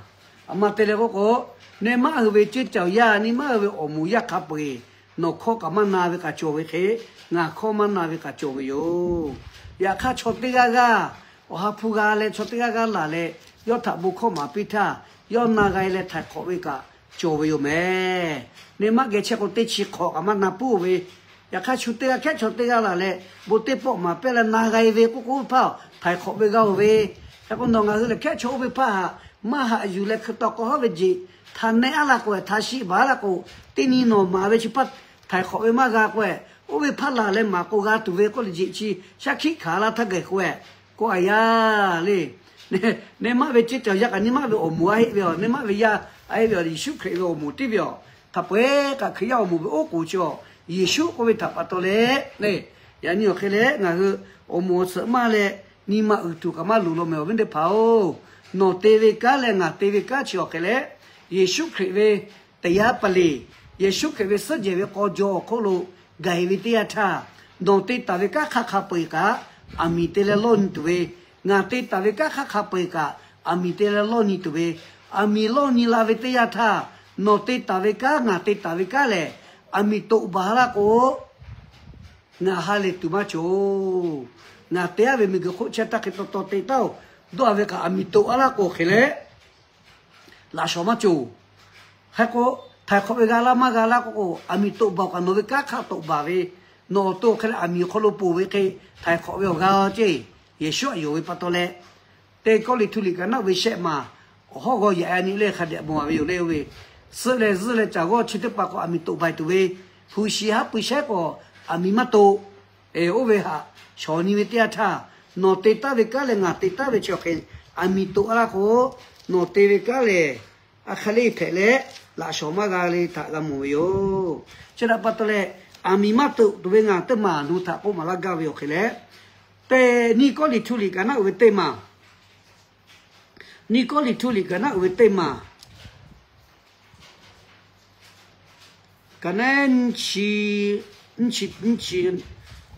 A ma te leh k'oˆ k'o, neh maˇ hui ve ceˇ cawˬ yaˇ, neh maˇ hui ve awˬ moˍ yaˇ hk'a peu-eˬ nawˬ hkawˇ kaꞈ maˇ na ve kaꞈ cawˬ ve hk'e, ngaˬ hkawˇ maˇ na ve kaꞈ cawˬ ve yoˬ. Yaꞈ hk'aˇ chaw teˇ g'aˇ g'aˇ, Awˬ ha hpu g'a leh chaw teˇ g'aˇ g'aˇ laˬ leh, yawˇ htaꞈ bon hkawˇ maˍ piˇ htaˇ, yawˇ na g'a leh htaiˍ hk'awꞈ ve kaꞈ cawˬ ve yoˬ mehˍ. Neh maˇ geh chehˇ k'o teˇ chi hk'awꞈ kaꞈ maˇ na puiˉ ve, Yaꞈ hk'aˇ, shu teˇ g'aˇ hkehˉ chaw teˇ g'aˇ laˬ leh, bon teˇ pawˆ maˍ pehˇ leh na g'a-e ve k'oˆ k'o, oˇ ve hpaˇ htaiˍ hk'awꞈ ve g'a-oˬ ve. Hk'e k'o, nawˬ ngaˬ hui lehˬ hkehˉ chaw oˇ ve hpaˇ htaꞈ maˇ haꞈ yuˬ leh, hkui taw k'aw haˉ ve jeꞈ htaꞈ nehˆ aˉ laˇ k'o, htaꞈ shiˆ baˬ laˇ k'o, teˇ nyi nawˬ maˍ ve chi hpaˇ htaiˍ hk'awꞈ ve maˇ g'a k'o-e, oˇ ve hpaˇ laˬ leh maˍ k'o g'a tuˬ ve k'oˆ leh, jeꞈ chi shaˉ hkiˆ hkanˍ laˇ htaˇ gaˬ k'o-e, k'oˆ a yaˇ le. Nehˇ maˆ ve ceˇ cawˬ yaˇ kaꞈ nehˇ maˆ ve awˬ moˍ a heˆ ve aˬ, nehˇ maˆ ve yaˇ a heˆ ve aˬ, Yeˍsuˆ Hkriꞈ ve awˬ moˍ tiˉ ve aˬ. Hk'a peu-eˬ kaꞈ Hkriꞈ yaˇ awˬ moˍ ve oˉ k'oˍ chi aˬ, Yeˍsuˆ k'oˆ ve htaꞈ pa taw leh le. Yaꞈ nyi awˬ hk'e leh ngaˬ hui awˬ moˍ awˬ tsuhꞈ maˇ leh, nyi ma uiˍ tuˬ kaꞈ maˇ loˍ law meh awˬ viˉ teˇ hpaˍ-oˬ, nawˬ te ve kanˉ leh ngaˬ te ve kanˉ chi awˬ hk'e leh, Yeˍsuˆ Hkriꞈ ve teˇ yanˇ pa le, Yeˍsuˆ Hkriꞈ ve suhˉ jehˬ ve k'aw jaw awˬ hk'oˆ lo gaˬ-e ve teˇ yanˇ htaˇ, nawˬ te taˍ ve kanˉ hk'aˇ hk'a peu-eˬ kaꞈ aˬ miˍ te leh lawˇ nyi tuˬ ve, ngaˬ te taˍ ve kanˉ hk'aˇ hk'a peu-eˬ kaꞈ aˬ miˍ te leh lawˇ nyi tuˬ ve, aˬ miˍ lawˇ nyi la ve teˇ yanˇ htaˇ, nawˬ te taˍ ve kanˉ ngaˬ te taˍ ve kanˉ lehˬ, aˬ miˍ toꞈ baˬ laˇ k'o, ngaˬ ha lehˬ tuˬ maˇ cawˬ-oˬ. Ngaˬ te-a ve miˬguiˬ hk'oˆ chehˇ taˇ hk'e taw taw te taˉ-oˬ. Dawˇ-a ve kaꞈ aˬ miˍ toꞈ-a laˇ k'o hk'e leh, laꞈ shawˍ maˇ cawˬ. Hk'e k'o, htaiˍ hk'awꞈ ve g'a laˇ maˇ g'a laˇ k'oˆ k'o, aˬ miˍ toꞈ baˬ kaꞈ nawˬ ve kanˉ hk'aˇ toꞈ baˬ ve, nawˬ awˬ to hk'e leh aˬ miˍ awˬ hk'aw lo ponˬ ve hk'e htaiˍ hk'awꞈ ve awˬ g'a ceˇ. Yeˍsuˆ htaꞈ yonˍ ve pa taw leh, Teˇ Kawˇrenˍhtuˆ liꞈ kaꞈ naˆ uiˍ ve shehˆ maˬ awˬ hawˉ g'awˇ yaꞈ-a nyi le hk'a dehꞈ mawˬ-a ve yoˬ le. Oˇ ve suhˆ leh zuhˆ leh caˬ g'awˇ chi teˇ hpaˍ k'o aˬ miˍ toꞈ baˬ tuˬ ve, hpu shi haˉ pui shehˉ k'o aˬ miˍ maˇ toꞈ. Oˇ ve htaꞈ shawˍ nyi ve teˇ yanˇ htaˇ, nawˬ te taˉ ve kanˉ leh ngaˬ te taˉ ve chi awˬ hk'e aˬ miˍ toꞈ-a laˇ k'o, nawˬ te ve kanˉ lehˬ a hk'e le hpehꞈ leh, laꞈ shawˍ maˇ g'a le htaꞈ g'a mawˬ ve yoˬ. Chi htaꞈ pa taw leh, aˬ miˍ maˇ toꞈ tuˬ ve ngaˬ teˇ maˬ nawˬ htaꞈ k'oˆ maˍ laˇ gaˇ ve awˬ hk'e leh, Teˇ Kawˇrenˍhtuˆ liꞈ kaꞈ naˆ uiˍ ve teˇ maˬ, Teˇ Kawˇrenˍhtuˆ liꞈ kaꞈ naˆ uiˍ ve teˇ maˬ, kaꞈ naˆ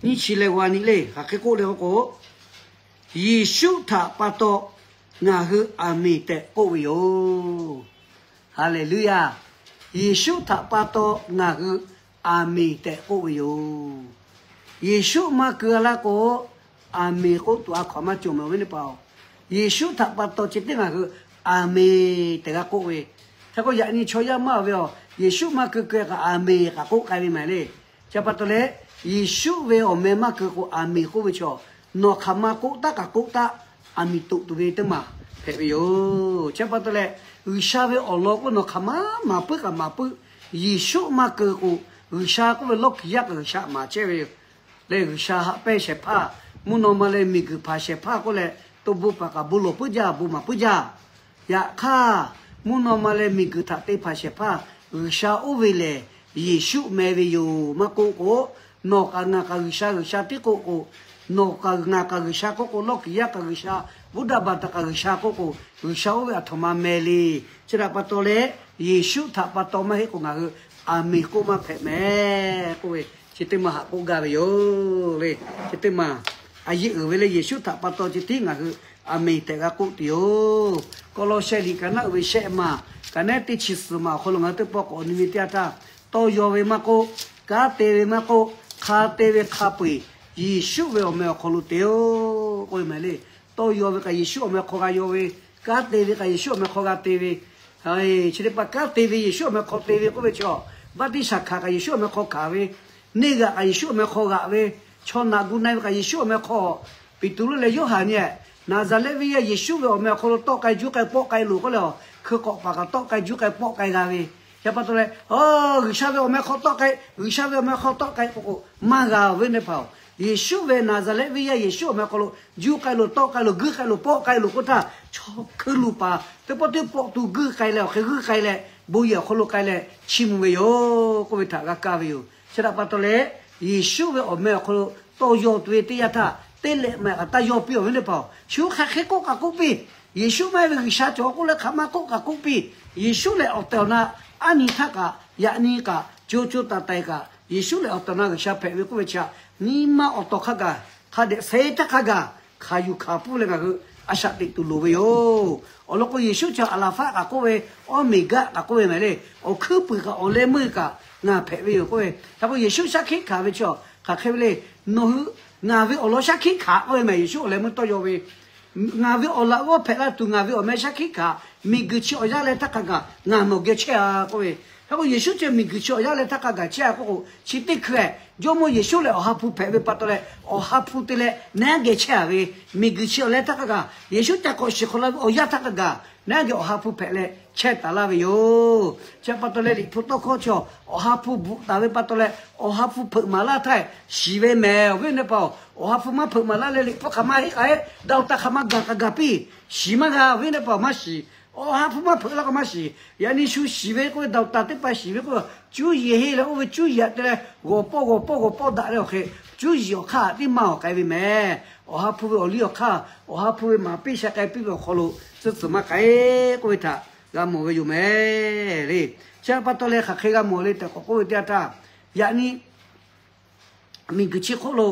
nyiˇ chi leh g'aw nyi le. Hk'aˬ hk'e k'oˆ le k'oˆ k'o, Yeˍsuˆ htaꞈ pa taw ngaˬ hui aˬ miˍ tehꞈ k'oˆ ve yoˬ. Haˍleˍluˇyaˇ. Yeˍsuˆ htaꞈ pa taw ngaˬ hui aˬ miˍ tehꞈ k'oˆ ve yoˬ. Yeˍsuˆ maˇ keu-a laˇ k'o, aˬ miˍ k'oˆ tuˬ a hkaw-anˬ maˇ cawˬ meh awˬ viˉ teˇ hpaˍ-oˬ. Yeˍsuˆ htaꞈ pa taw chi teˇ ngaˬ hui aˬ miˍ tehꞈ g'a k'oˆ ve. Hk'e k'o yaꞈ nyi chaw yaˇ maˇ ve aˬ, Yeˍsuˆ maˇ keu keu kaꞈ aˬ miˍ kaꞈ k'oˆ k'ai ve maˍ le. Chi pa taw leh, Yeˍsuˆ ve awˬ meh maˇ keu k'o aˬ miˍ k'oˆ ve chaw, nawˬ hk'aˬ ma k'oˆ taˉ kaꞈ k'oˆ taˉ, aˬ miˍ toꞈ tuˬ ve teˇ maˬ hpehꞈ ve yoˬ. Chi pa taw leh, G'uiˬsha ve awˬ lawn k'o nawˬ hk'aˬ ma maˍ puiˉ kaꞈ maˍ puiˉ, Yeˍsuˆ maˇ keu k'o, G'uiˬsha k'oˆ ve lawˇ kiˬ yaˇ kaꞈ G'uiˬsha maˍ chehˇ ve yoˬ. Leh G'uiˬsha haꞈ pehnˇ shehˍ hpaˇ, mvuhˇ naw ma leh miˬguiˬ hpanˍ shehˍ hpaˇ k'oˆ leh, to bon paˍ kaꞈ bon lawˬ puiˉ jaˇ, bon maˍ puiˉ jaˇ. Yaꞈ hk'aˇ, mvuhˇ naw ma leh miˬguiˬ htaꞈ te hpanˍ shehˍ hpaˇ G'uiˬsha oˇ ve lehˬ Yeˍsuˆ meh ve yoˬ maˇ k'oˆ k'o, nawˬ kaꞈ ngaˬ kaꞈ G'uiˬsha, G'uiˬsha tiˉ k'oˆ k'o, nawˬ kaꞈ ngaˬ kaꞈ G'uiˬsha k'oˆ k'o, lawˇ kiˬ yaˇ kaꞈ G'uiˬsha, Buddha baˬ htaꞈ kaꞈ G'uiˬsha k'oˆ k'o, G'uiˬsha oˇ ve aˬ htoꞈ ma meh le. Chi htaꞈ pa taw leh, Yeˍsuˆ htaꞈ pa taw maˇ heˆ k'o ngaˬ hui aˬ miˍ k'oˆ maˇ hpehꞈ meh k'oˆ ve, chi teˇ maˬ haꞈ k'oˆ gaˇ ve yoˬ le. Chi teˇ maˬ a yeˆ uiˍ ve le, Yeˍsuˆ htaꞈ pa taw chi tiˉ ngaˬ hui aˬ miˍ tehꞈ g'a k'oˆ tuˬ yoˬ. Kawˇlawˇshehˆ liꞈ kaꞈ naˆ uiˍ ve shehˆ maˬ, kaꞈ naˉ teˇ chi suhˍ maˬ awˬ hk'aw lo ngaˬ hui teˇ pawˆ k'awꞈ nyi ve teˇ yanˇ htaˇ, tawˇ yaw ve maˇ k'oˆ, kanˉ te ve maˇ k'oˆ, hk'a te ve hk'a peu-eˬ Yeˍsuˆ ve awˬ meh awˬ hk'aw lo te-o k'oˆ ve maˍ le. Tawˇ yaw ve kaꞈ Yeˍsuˆ awˬ meh hk'aw g'a yaw ve, kanˉ te ve kaꞈ Yeˍsuˆ awˬ meh hk'aw g'a te ve, chi teˇ hpaˍ kanˉ te ve Yeˍsuˆ awˬ meh hk'aw te ve k'oˆ ve chaw, baˆtiˆsaˬ hkanˍ kaꞈ Yeˍsuˆ awˬ meh hk'aw hkanˍ ve, neˇ g'aꞈ kaꞈ Yeˍsuˆ awˬ meh hk'aw g'aꞈ ve, chaw naꞈ gu na-e ve kaꞈ Yeˍsuˆ awˬ meh hk'aw, Peˍtruˆ leh Yoˇhanˬ nyi Naˍzaˍrehˆ venˇ yaˇ Yeˍsuˆ ve awˬ meh awˬ hk'aw lo tawˆ k'ai juˇ k'ai pawˆ k'ai loˬ k'oˆ leh, hkui k'awꞈ paˍ kaꞈ tawˆ k'ai juˇ k'ai pawˆ k'ai g'a ve, chi pa taw leh, G'uiˬsha ve awˬ meh hk'aw tawˆ k'ai, G'uiˬsha ve awˬ meh hk'aw tawˆ k'ai k'oˆ k'o, maˇ g'a awˬ viˉ teˇ hpaˍ-oˬ. Yeˍsuˆ ve Naˍzaˍrehˆ venˇ yaˇ Yeˍsuˆ awˬ meh hk'aw lo juˇ k'ai loˬ, tawˆ k'ai loˬ, guiˇ k'ai loˬ, pawˆ k'ai loˬ k'oˆ htaˇ, chaw hkui luˬ paˍ teˇ pawˆ teˇ pawˆ tuˬ guiˇ k'ai leh awˬ hk'e guiˇ k'ai leh bon yehˬ awˬ hk'aw lo k'ai leh chiˇ mvuh ve yoˬ k'oˆ ve htaꞈ g'a kaˇ ve yoˬ. Chi htaꞈ pa taw leh, Yeˍsuˆ ve awˬ meh awˬ hk'aw lo tawˇ yaw tuˬ ve teˇ yanˇ htaˇ, teˇ lehꞈ maꞈ kaꞈ taˇ yaw piˇ awˬ viˉ teˇ hpaˍ-oˬ. Shu hk'aˬ hk'e k'oˆ kaꞈ k'oˆ piˇ, Yeˍsuˆ maˇ heˆ ve G'uiˬsha cawˬ k'oˆ leh hk'aˬ ma k'oˆ kaꞈ k'oˆ piˇ. Yeˍsuˆ lehˬ awˬ tehˬ awˬ na aˉ nyi htaˇ kaꞈ, yaꞈ nyi kaꞈ, co co taiˍ taiˍ kaꞈ, Yeˍsuˆ lehˬ awˬ tehˬ awˬ na G'uiˬsha hpehꞈ ve k'oˆ ve chi htaꞈ nyi ma awˬ tawˍ hk'a gaˬ, hk'a dehꞈ sheh htaˇ hk'a gaˬ, hkanˍ yuˬ hkanˍ pfuhˇ leh ngaˬ hui a shaꞈ teꞈ tuˬ loˍ ve yoˬ. Awˬ lawn k'o Yeˍsuˆ chi Aˍlaˍhpaˆ kaꞈ k'oˆ ve, Awˉmeˍgaˆ kaꞈ k'oˆ ve mehˍ le. Awˬ hkuiˉ puiˍ kaꞈ awˬ leh meuˇ kaꞈ ngaˬ hpehꞈ ve yoˬ k'oˆ ve. Hk'e k'o Yeˍsuˆ shaˉ hkiˆ hkanˍ ve chi hk'aˬ hk'e ve le. Nawˬ hui ngaˬ ve awˬ lawn shaˉ hkiˆ hkanˍ k'oˆ ve mehˍ, Yeˍsuˆ awˬ leh meuˇ tawˇ yaw ve Ngaˬ ve awˬ laꞈ g'awˇ hpehꞈ la tuˬ ngaˬ ve awˬ meh shaˉ hkiˆ hkanˍ, miˬguiˬ chi awˬ yanˇ leh htaˇ hk'a gaˬ ngaˬ nawˬ geh chehˇ-a k'oˆ ve. Hk'e k'o Yeˍsuˆ chi miˬguiˬ chi awˬ yanˇ leh htaˇ hk'a gaˬ chehˇ-a k'oˆ k'o, chi teˇ hkui-eh Jawˇmawˇ Yeˍsuˆ lehˬ, Awˬ ha hpu hpehꞈ ve pa taw leh, Awˬ ha hpu te leh naˉ geh chehˇ a ve, miˬguiˬ chi awˬ leh htaˇ hk'a gaˬ, Yeˍsuˆ ca k'awꞈ shiˍ hk'awꞈ la ve awˬ yanˇ htaˇ hk'a gaˬ, naˉ geh Awˬ ha hpu hpehꞈ leh chehˇ taˍ laˇ ve yoˬ. Chi pa taw leh, Liꞈ hpu tawˇ hkawˇ chi Awˬ ha hpu bvuhꞈ taˍ ve pa taw leh, Awˬ ha hpu hpeuꞈ maˍ laˇ htaˇ shiˍ ve mehˍ. Awˬ viˉ awˬ nyi teˇ hpaˍ-oˬ, Awˬ ha hpu maˇ hpeuꞈ maˍ laˇ leh Liꞈ hpu hk'aˬ ma heˆ k'ai, daꞈ taˍ hk'aˬ ma gaˬ k'ai gaˬ piˇ, shiˍ maˇ g'a. Awˬ viˉ awˬ nyi teˇ hpaˍ-oˬ, maˇ shiˍ. Awˬ ha hpu maˇ hpeuꞈ laˇ k'o maˇ shiˍ. Yaꞈ nyi shu shiˍ ve k'oˆ ve, daꞈ taˍ teˇ hpaˍ shiˍ ve k'oˆ, cuˇ yiˍ heˆ leh oˇ ve cuˇ yiˍ te leh g'awˬ pawˇ g'awˬ pawˇ g'awˬ pawˇ daꞈ leh awˬ hk'e, cuˇ yiˍ awˬ hk'aˇ tiˉ maˇ awˬ k'ai ve mehˍ. Awˬ ha hpu ve awˬ liˇ awˬ hk'aˇ, Awˬ ha hpu ve maˍ piˇ sheh k'ai piˇ ve awˬ hk'aw lo tcuhˇ tcuhˍ maˇ k'ai k'oˆ ve htaꞈ g'a mawˬ ve yoˬ mehˍ le. Chi pa taw leh hk'aˬ hk'e g'a mawˬ le tehꞈ k'awꞈ k'oˆ ve teˇ yanˇ htaˇ, yaꞈ nyi miˬguiˬ chi hk'oˆ lo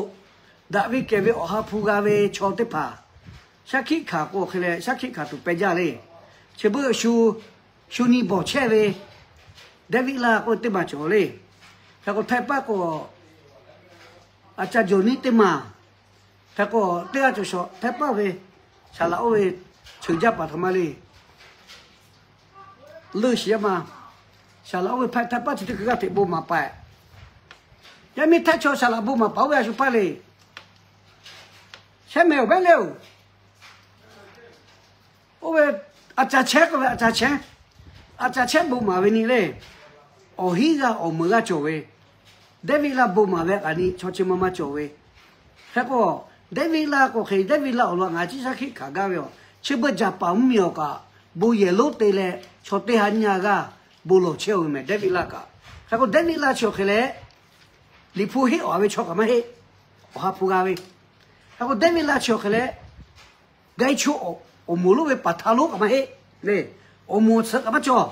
daꞈ ve kehˬ ve Awˬ ha hpu g'a ve chaw teˇ hpaˍ, shaˉ hkiˆ hkanˍ k'o hk'e leh shaˉ hkiˆ hkanˍ tuˬ peh jaˇ le. Chi beuꞈ shu, shu nyi bawˬ chehˇ ve Daˍviˆ laˇ k'oˆ ve teˇ maˬ cawˬ le. Hk'e k'o, Htaiˇ paˆ k'o a ca jawˬ niˉ teˇ maˬ, hk'e k'o teˇ g'aˇ cawˬ shawˍ Htaiˇ paˆ ve, saˍ laꞈ oˇ ve cheuˬ jaˇ paˍ htaꞈ ma le. Leuˆ shiˍ yaˇ ma, saˍ laꞈ oˇ ve hpaˇ Htaiˇ paˆ chi teˇ hkui g'aˇ hteꞈ bon maˍ paˍ. Yaˇ miˇ Htaiˇ chaw saˍ laꞈ bon maˍ paˍ oˇ ve a shu paˇ le. Shehˉ mehˍ awˬ mehˉ le oˬ. Oˇ ve a ca chehˇ k'oˆ ve, a ca chehˇ, a ca chehˇ bon maˍ ve nyi le. Awˬ hinˉ g'aˇ awˬ meuˍ g'aˇ cawˬ ve, Daˍviˆ laˇ bon maˍ ve kaꞈ nyi chaw chi ma ma cawˬ ve. Hk'e k'o, Daˍviˆ laˇ k'o hk'e, Daˍviˆ laˇ awˬ lawn ngaˬ chi shaˉ hkiˆ hkanˍ gaˇ ve yoˬ. Chi beuꞈ jaˍ paˍ mvuhˇmiˬ awˬ kaꞈ bon yehˬ lonˉ te leh chaw teˇ ha nyi g'aˇ bon lawˬ chehˇ ve mehˍ Daˍviˆ laˇ kaꞈ. Hk'e k'o, Daˍviˆ laˇ chi awˬ hk'e leh, Liꞈ hpu heˆ awˬ ve chaw kaꞈ maˇ heˆ. Awˬ ha hpu g'a ve. Hk'e k'o, Daˍviˆ laˇ chi awˬ hk'e leh, gaiˇ choˆ awˬ moˍ lonˉ ve paˍ htaˇ lonˉ kaꞈ maˇ heˆ le. Awˬ moˍ awˬ tsuhꞈ kaꞈ maˇ cawˬ.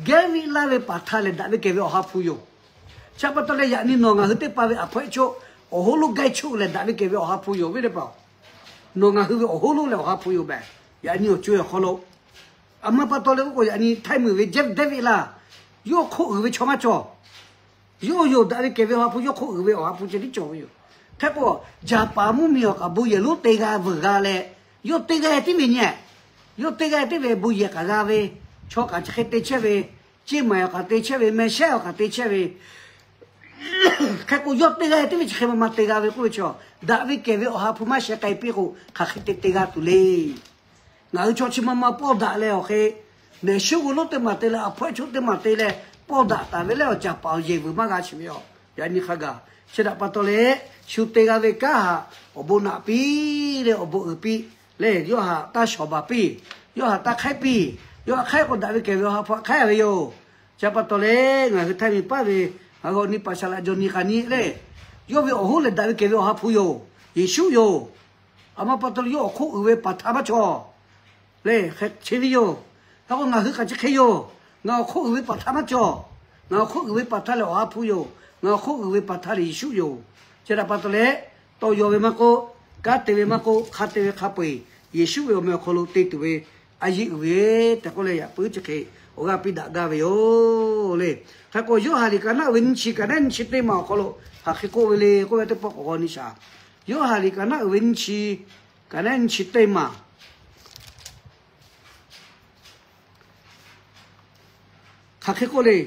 Daˍviˆ laˇ ve paˍ htaˇ lehˬ, daꞈ ve kehˬ ve Awˬ ha hpu yoˬ. Chi pa taw leh, yaꞈ nyi nawˬ ngaˬ hui teˇ hpaˍ ve aˬ hpawehˇ choˆ awˬ hoˉ lonˉ gaiˇ choˆ leh daꞈ ve kehˬ ve Awˬ ha hpu yoˬ ve le paˍ. Nawˬ ngaˬ hui ve awˬ hoˉ lonˉ leh Awˬ ha hpu yoˬ mehˍ. Yaꞈ nyi awˬ co awˬ hk'aw lo, aˬ ma pa taw leh k'oˆ k'o, yaꞈ nyi htaiˇ meuˍ ve Daˍviˆ laˇ, yawˇ hk'oˆ uiˍ ve chaw maˇ cawˬ. Yawˇ yoˬ daꞈ ve kehˬ ve Awˬ ha hpu, yawˇ hk'oˆ uiˍ ve Awˬ ha hpu ceh tiˉ cawˬ ve yoˬ. Hk'e k'o, jaˍ paˍ mvuhˇmiˬ awˬ kaꞈ bon yehˬ lonˉ te g'a veuˬ g'a leh, yawˇ teˇ g'aˇ tiˉ ve nyi, yawˇ teˇ g'aˇ tiˉ ve bon yehˬ kaꞈ g'a ve, chaw kaꞈ chi hk'e te chehˇ ve, ceˇ maˍ awˬ kaꞈ te chehˇ ve, meh shehˉ awˬ kaꞈ te chehˇ ve. Hk'e k'o, yawˇ teˇ g'aˇ tiˉ ve chi hk'e ma ma te g'a ve k'oˆ ve chaw, daꞈ ve kehˬ ve Awˬ ha hpu maˇ sheh k'ai piˇ k'o, hk'aˬ hk'e te te g'a tuˬ le. Ngaˬ hui chaw chi ma ma pawˇ daꞈ leh awˬ hk'e, nehˬ shuˉ g'uˇ lonˉ teˇ maˬ te leh, aˬ hpawehˇ choˆ teˇ maˬ te leh, pawˇ daꞈ taˍ ve lehˬ, awˬ caˍ paˍ awˬ yehˬ vuiˬ maˇ g'a shiˍ ve yoˬ. Yaꞈ nyi hk'a gaˬ, chi htaꞈ pa taw leh, shu te g'a ve kanˉ htaꞈ awˬ bon naꞈ piˇ leh awˬ bon uiˍ piˇ leh, yawˇ htaꞈ taˇ shawˍ baˬ piˇ, yawˇ htaꞈ taˇ hk'aiˉ piˇ. Yawˇ htaꞈ hk'aiˉ k'o, daꞈ ve kehˬ ve Awˬ ha hpu htaꞈ hk'aiˉ ve yoˬ. Chi pa taw leh, ngaˬ hui htaiˇ miˬ paˇ ve, ngaˬ hui awˬ nyi paˍ saˍ laꞈ jawˬ nyi k'a nyi lehˬ, yawˇ ve awˬ hoˉ lehˬ daꞈ ve kehˬ ve Awˬ ha hpu yoˬ. Yeˍsuˆ yoˬ. Aˬ ma pa taw leh yawˇ awˬ hk'oˆ uiˍ ve paˍ htaˇ maˇ cawˬ le. Hk'e chi ve yoˬ. Hk'e k'o, ngaˬ hui kaꞈ chi hk'e yoˬ. Ngaˬ awˬ hk'oˆ uiˍ ve paˍ htaˇ maˇ cawˬ. Ngaˬ awˬ hk'oˆ uiˍ ve paˍ htaˇ lehˬ Awˬ ha hpu yoˬ. Ngaˬ awˬ hk'oˆ uiˍ ve paˍ htaˇ lehˬ Yeˍsuˆ yoˬ. Chi htaꞈ pa taw leh, tawˇ yaw ve maˇ k'oˆ, kanˉ te ve maˇ k'oˆ, hk'a te ve hk'a peu-eˬ Yeˍsuˆ ve awˬ meh awˬ hk'aw lo te tuˬ ve a yiˇ uiˍ ve tehꞈ k'oˆ leh, yaꞈ puiˉ chi hk'e awˬ g'aˇ piˇ daꞈ gaˇ ve yoˬ le. Hk'e k'o, Yoˇhanˬ liꞈ ka naˆ uiˍ ve nyiˇ chi, ka naˆ nyiˇ chi teˇ maˬ awˬ hk'aw lo hk'aˬ hk'e k'oˆ ve le k'oˆ ve teˇ pawˆ k'awꞈ g'aw nyi shaˍ. Yoˇhanˬ liꞈ ka naˆ uiˍ ve nyiˇ chi, ka naˆ nyiˇ chi teˇ maˬ hk'aˬ hk'e k'oˆ le.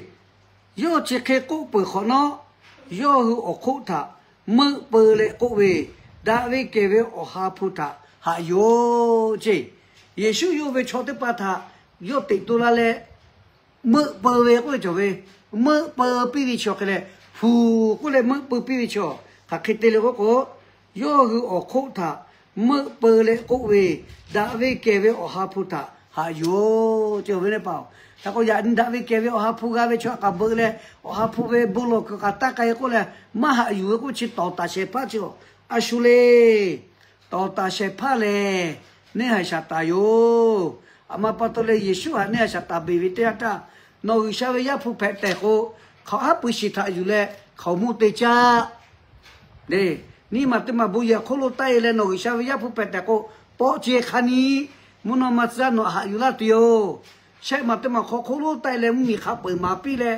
Yawˇ chi hk'e k'oˆ peuˬ hk'awꞈ nawˉ, yawˇ hui awˬ hk'oˆ htaꞈ meuˆ peu leh k'oˆ ve, Daꞈ ve kehˬ ve Awˬ ha hpu htaꞈ haꞈ yuˬ-oˬ ceˇ. Yeˍsuˆ yawˇ ve chaw teˇ hpaˍ htaꞈ yawˇ teꞈ to la leh, meuˆ peu ve k'oˆ ve cawˬ ve, meuˆ peu piˇ ve chi awˬ hk'e leh, hpu k'oˆ leh meuˆ peu piˇ ve chi awˬ hk'aˬ hk'e te le k'oˆ k'o, yawˇ hui awˬ hk'oˆ htaꞈ meuˆ peu leh k'oˆ ve, Daꞈ ve kehˬ ve Awˬ ha hpu htaꞈ haꞈ yuˬ-oˬ ceˇ ve le paˍ-oˬ. Hk'e k'o, yaꞈ nyi daꞈ ve kehˬ ve Awˬ ha hpu g'a ve chaw htaꞈ k'aˍ beuꞈ leh, Awˬ ha hpu ve bon lawˬ kuiˬ k'aꞈ taˇ k'ai k'oˆ leh, maˇ haꞈ yuˬ ve k'oˆ chi tawˍ taˍ shehˍ hpaˇ chi-oˬ, a shu le. Tawˍ taˍ shehˍ hpaˇ lehˬ, neˇ haiˬ shaˍ taˍ yoˬ. Aˬ ma pa taw leh Yeˍsuˆ htaꞈ neˇ haiˬ shaˍ taˍ beˬ ve teˇ yanˇ htaˇ, nawˬ G'uiˬsha ve Yaˇ hpu hpehꞈ tehꞈ k'o, hk'aˬ haˉ pui shiˍ htaꞈ yuˬ leh hkaoˍmonˇ te caˇ le. Nyiˇ maˬ teˇ maˬ bon yehˬ hk'oˆ lo taˆ-e leh nawˬ G'uiˬsha ve Yaˇ hpu hpehꞈ tehꞈ k'o, pawˆ ce hk'a nyi, mvuhˇ naw ma tcuh yaˇ nawˬ haꞈ yuˬ laˇ tuˬ yoˬ. Shehˆ maˬ teˇ maˬ hk'aw hk'oˆ lo taˆ-e leh mvuhˇmiˬ hk'a peu-eˬ maˍ piˇ leh,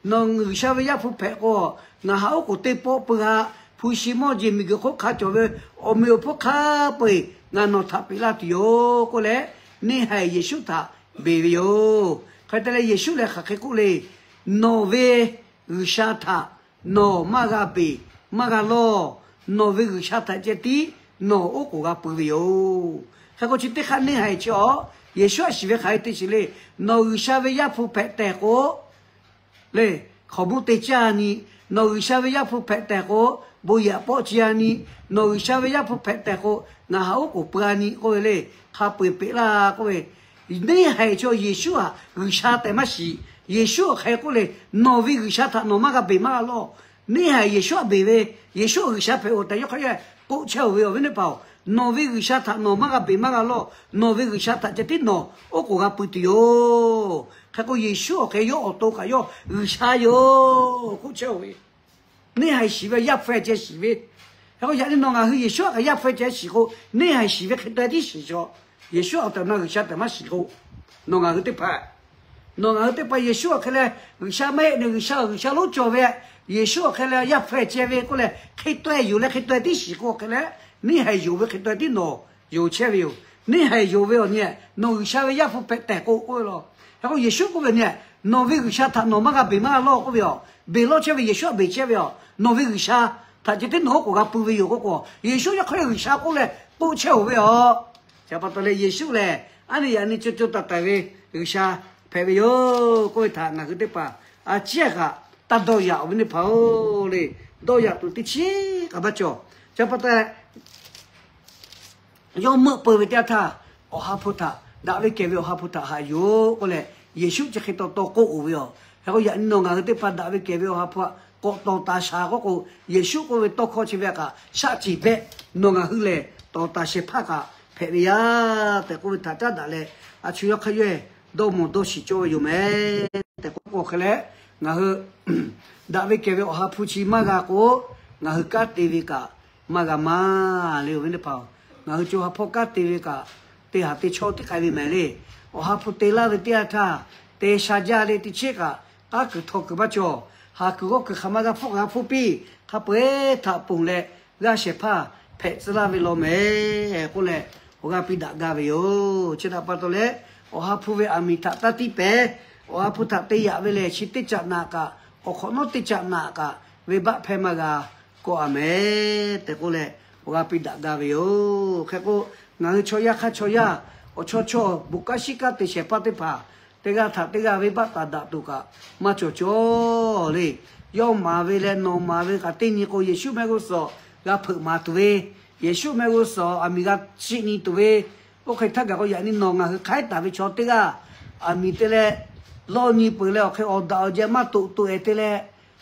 nawˬ G'uiˬsha ve Yaˇ hpu hpehꞈ k'o, ngaˬ haꞈ oˉ k'oˍ teˇ pawˆ peu-a, hpu shi mawˇ jeˬ miˬguiˬ hk'oˆ hk'a cawˬ ve awˬ meꞈ awˬ hponˇ hk'a peu-eˬ ngaˬ nawˬ htaꞈ peꞈ laˇ tuˬ yoˬ k'oˆ leh, neˇ haiˬ Yeˍsuˆ htaꞈ beˬ ve yoˬ. Hk'e te leh Yeˍsuˆ lehˬ hk'aˬ hk'e k'oˆ le, Nawˬ ve G'uiˬsha htaꞈ nawˬ maˇ g'a beˬ maˇ g'a lawˇ. Nawˬ ve G'uiˬsha htaꞈ ceh tiˉ nawˬ oˉ k'oˍ g'a pui ve yoˬ. Hk'e k'o chi teˇ hk'aˇ neˇ haiˬ chi awˬ, Yeˍsuˆ htaꞈ shiˍ ve hk'aˬ hk'e te shiˍ le. Nawˬ G'uiˬsha ve Yaˇ hpu hpehꞈ tehˬ k'o le, hk'awꞈ mvuhˇ te caˇ ni, nawˬ G'uiˬsha ve Yaˇ hpu hpehꞈ tehˬ k'o, bon yehˬ pawˆ ci a ni, nawˬ G'uiˬsha ve Yaˇ hpu hpehꞈ tehˬ k'o, ngaˬ htaꞈ oˉ k'oˍ pui a ni k'oˆ ve le. Hk'a peu-eˬ peꞈ laˇ k'oˆ ve, neˇ haiˬ chaw Yeˍsuˆ htaꞈ G'uiˬsha tehꞈ maˇ shiˍ. Yeˍsuˆ awˬ hk'e k'oˆ le, nawˬ ve G'uiˬsha htaꞈ nawˬ maˇ g'a beˬ maˇ g'a lawˇ. Neˇ haiˬ Yeˍsuˆ htaꞈ beˬ ve, Yeˍsuˆ G'uiˬsha hpehꞈ-oˬ tehꞈ yawˇ hk'a yawˇ k'oˆ chehˇ-oˬ ve awˬ viˉ teˇ hpaˍ-oˬ, nawˬ ve G'uiˬsha htaꞈ nawˬ maˇ g'a beˬ maˇ g'a lawˇ. Nawˬ ve G'uiˬsha htaꞈ ceh tiˉ nawˬ oˉ k'oˍ g'a pui tuˬ yoˬ. Hk'e k'o Yeˍsuˆ awˬ hk'e yawˇ awˬ to kaꞈ yawˇ G'uiˬsha yoˬ k'oˆ chehˇ-oˬ ve, neˇ haiˬ shiˍ ve Yaˇ hpu ceh shiˍ ve. Hk'e k'o yaꞈ nyi nawˬ ngaˬ hui Yeˍsuˆ htaꞈ kaꞈ Yaˇ hpu ceh shiˍ k'o, neˇ haiˬ shiˍ ve hk'e te tiˉ shiˍ chaw, Yeˍsuˆ awˬ tehˬ na G'uiˬsha tehꞈ maˇ shiˍ k'o, nawˬ ngaˬ hui teˇ hpaˍ nawˬ ngaˬ hui teˇ hpaˍ Yeˍsuˆ awˬ hk'e leh G'uiˬsha maˇ heˆ, G'uiˬsha G'uiˬsha lonˉ cawˬ ve, Yeˍsuˆ awˬ hk'e leh Yaˇ hpu ceh ve k'oˆ leh hk'e te yoˬ leh hk'e te tiˉ shiˍ k'o awˬ hk'e leh, neˇ haiˬ yonˍ ve hk'e te tiˉ nawˬ yonˍ chehˇ ve yoˬ. Neˇ haiˬ yonˍ ve awˬ nyi, nawˬ G'uiˬsha ve Yaˇ hpu hpehꞈ tehˬ k'o k'oˆ ve law. Hk'e k'o Yeˍsuˆ k'oˆ ve nyi, nawˬ ve G'uiˬsha htaꞈ nawˬ maˇ g'a beˬ maˇ g'a lawˇ k'oˆ ve yoˬ. Beˬ lawˇ chehˇ ve Yeˍsuˆ htaꞈ beˬ chehˇ ve yoˬ. Nawˬ ve G'uiˬsha htaꞈ ceh tiˉ nawˬ oˉ k'oˍ g'a pui ve yoˬ k'oˆ k'o, Yeˍsuˆ yawˇ hk'a yawˇ G'uiˬsha k'oˆ leh k'oˆ chehˇ-oˬ ve yoˬ. Chi pa taw leh Yeˍsuˆ lehˬ, aˉ nyi yaꞈ nyi co co taiˍ taiˍ ve G'uiˬsha hpehꞈ ve yoˬ k'oˆ ve htaꞈ ngaˬ hui teˇ hpaˍ a ciˉ kaꞈ taˇ dawˇ yaꞈ-oˬ ve teˇ hpaˍ-oˬ le. Dawˇ yaꞈ tuˬ teˇ chiˉ k'aꞈ maˇ cawˬ. Chi pa taw yawˇ meuˆ peu ve teˇ yanˇ htaˇ, Awˬ ha hpu htaꞈ, daꞈ ve kehˬ ve Awˬ ha hpu htaꞈ haꞈ yoˬ k'oˆ leh, Yeˍsuˆ chi hk'e taw taw k'oˆ-oˬ ve yoˬ. Hk'e k'o yaꞈ nyi nawˬ ngaˬ hui teˇ hpaˍ daꞈ ve kehˬ ve Awˬ ha hpu htaꞈ k'awꞈ tawˍ taˍ shaˍ k'oˆ k'o, Yeˍsuˆ k'oˆ ve tawˇ hkawˇ chi ve htaꞈ kaꞈ shaˆ tiˍ hpehꞈ, nawˬ ngaˬ hui lehˬ tawˍ taˍ shehˍ hpaˇ kaꞈ hpehꞈ ve yaˇ tehꞈ k'oˆ ve htaꞈ caˉ daꞈ leh, a chu yawˇ hk'a yawˇ dawˇ mawˬ dawˇ shiˍ cawˇ ve yoˬ meh tehꞈ k'oˆ k'o hk'e leh, ngaˬ hui daꞈ ve kehˬ ve Awˬ ha hpu chi maˇ g'a k'o, ngaˬ hui kanˉ te ve kaꞈ maˇ g'a maˇ le, awˬ viˉ teˇ hpaˍ-oˬ. Ngaˬ hui co ha hpawˇ kanˉ te ve kaꞈ, te haˍ te chaw teˇ k'ai ve mehˍ le. Awˬ ha hpu te laˇ ve teˇ yanˇ htaˇ, te sha jaˇ le teˇ chiˉ kaꞈ, k'aˉ kuiˬ htaw kuiˬ maˇ cawˬ. Haˍ kuiˬ g'awˇ kuiˬ hk'aˬ ma g'a hpfuhˆ g'a hpfuhˆ piˇ, hk'a peu-eˬ htaꞈ ponˬ leh g'aˇ shehˍ hpaˇ hpehꞈ tcuh laˇ ve law mehˍ k'oˆ leh, awˬ g'aˇ piˇ daꞈ gaˇ ve yoˬ. Chi htaꞈ pa taw leh, Awˬ ha hpu ve aˬ miˍ htaꞈ taˇ tiˇ pehˍ. Awˬ ha hpu htaꞈ te yaꞈ ve lehˬ, chi teˇ caꞈ naꞈ kaꞈ, awˬ hk'awꞈ nawˉ teˇ caꞈ naꞈ kaꞈ, venˇbaˆ hpehˇ maˇ g'a kawˆ a mehˍ tehꞈ k'oˆ leh, awˬ g'aˇ piˇ daꞈ gaˇ ve yoˬ. Hk'e k'o, ngaˬ hui chaw yaˇ hk'aˇ chaw yaˇ, awˬ chawˇ chawˇ bon kanˉ shiˉ kanˉ te shehˍ hpaˇ teˇ hpaˍ, teˇ g'aˇ htaꞈ teˇ g'aˇ venˇbaˆ taˍ daꞈ tuˬ kaꞈ maˇ cawˬ cawˬ le. Yawˇ maˍ ve leh nawˬ maˍ ve kaꞈ teˇ nyi k'o, Yeˍsuˆ mehˆ g'uˇ suhˍ g'a hpeuꞈ maˍ tuˬ ve, Yeˍsuˆ mehˆ g'uˇ suhˍ aˬ miˍ g'a chiˆ nyi tuˬ ve, oˇ hk'e htaˇ gaˬ k'o yaꞈ nyi nawˬ ngaˬ hui hk'aiˉ taˍ ve chaw teˇ g'aˇ, aˬ miˍ te leh lawˇ nyi peuˬ leh awˬ hk'e awˬ daꞈ awˬ jeh maˇ toꞈ toꞈ-e te leh,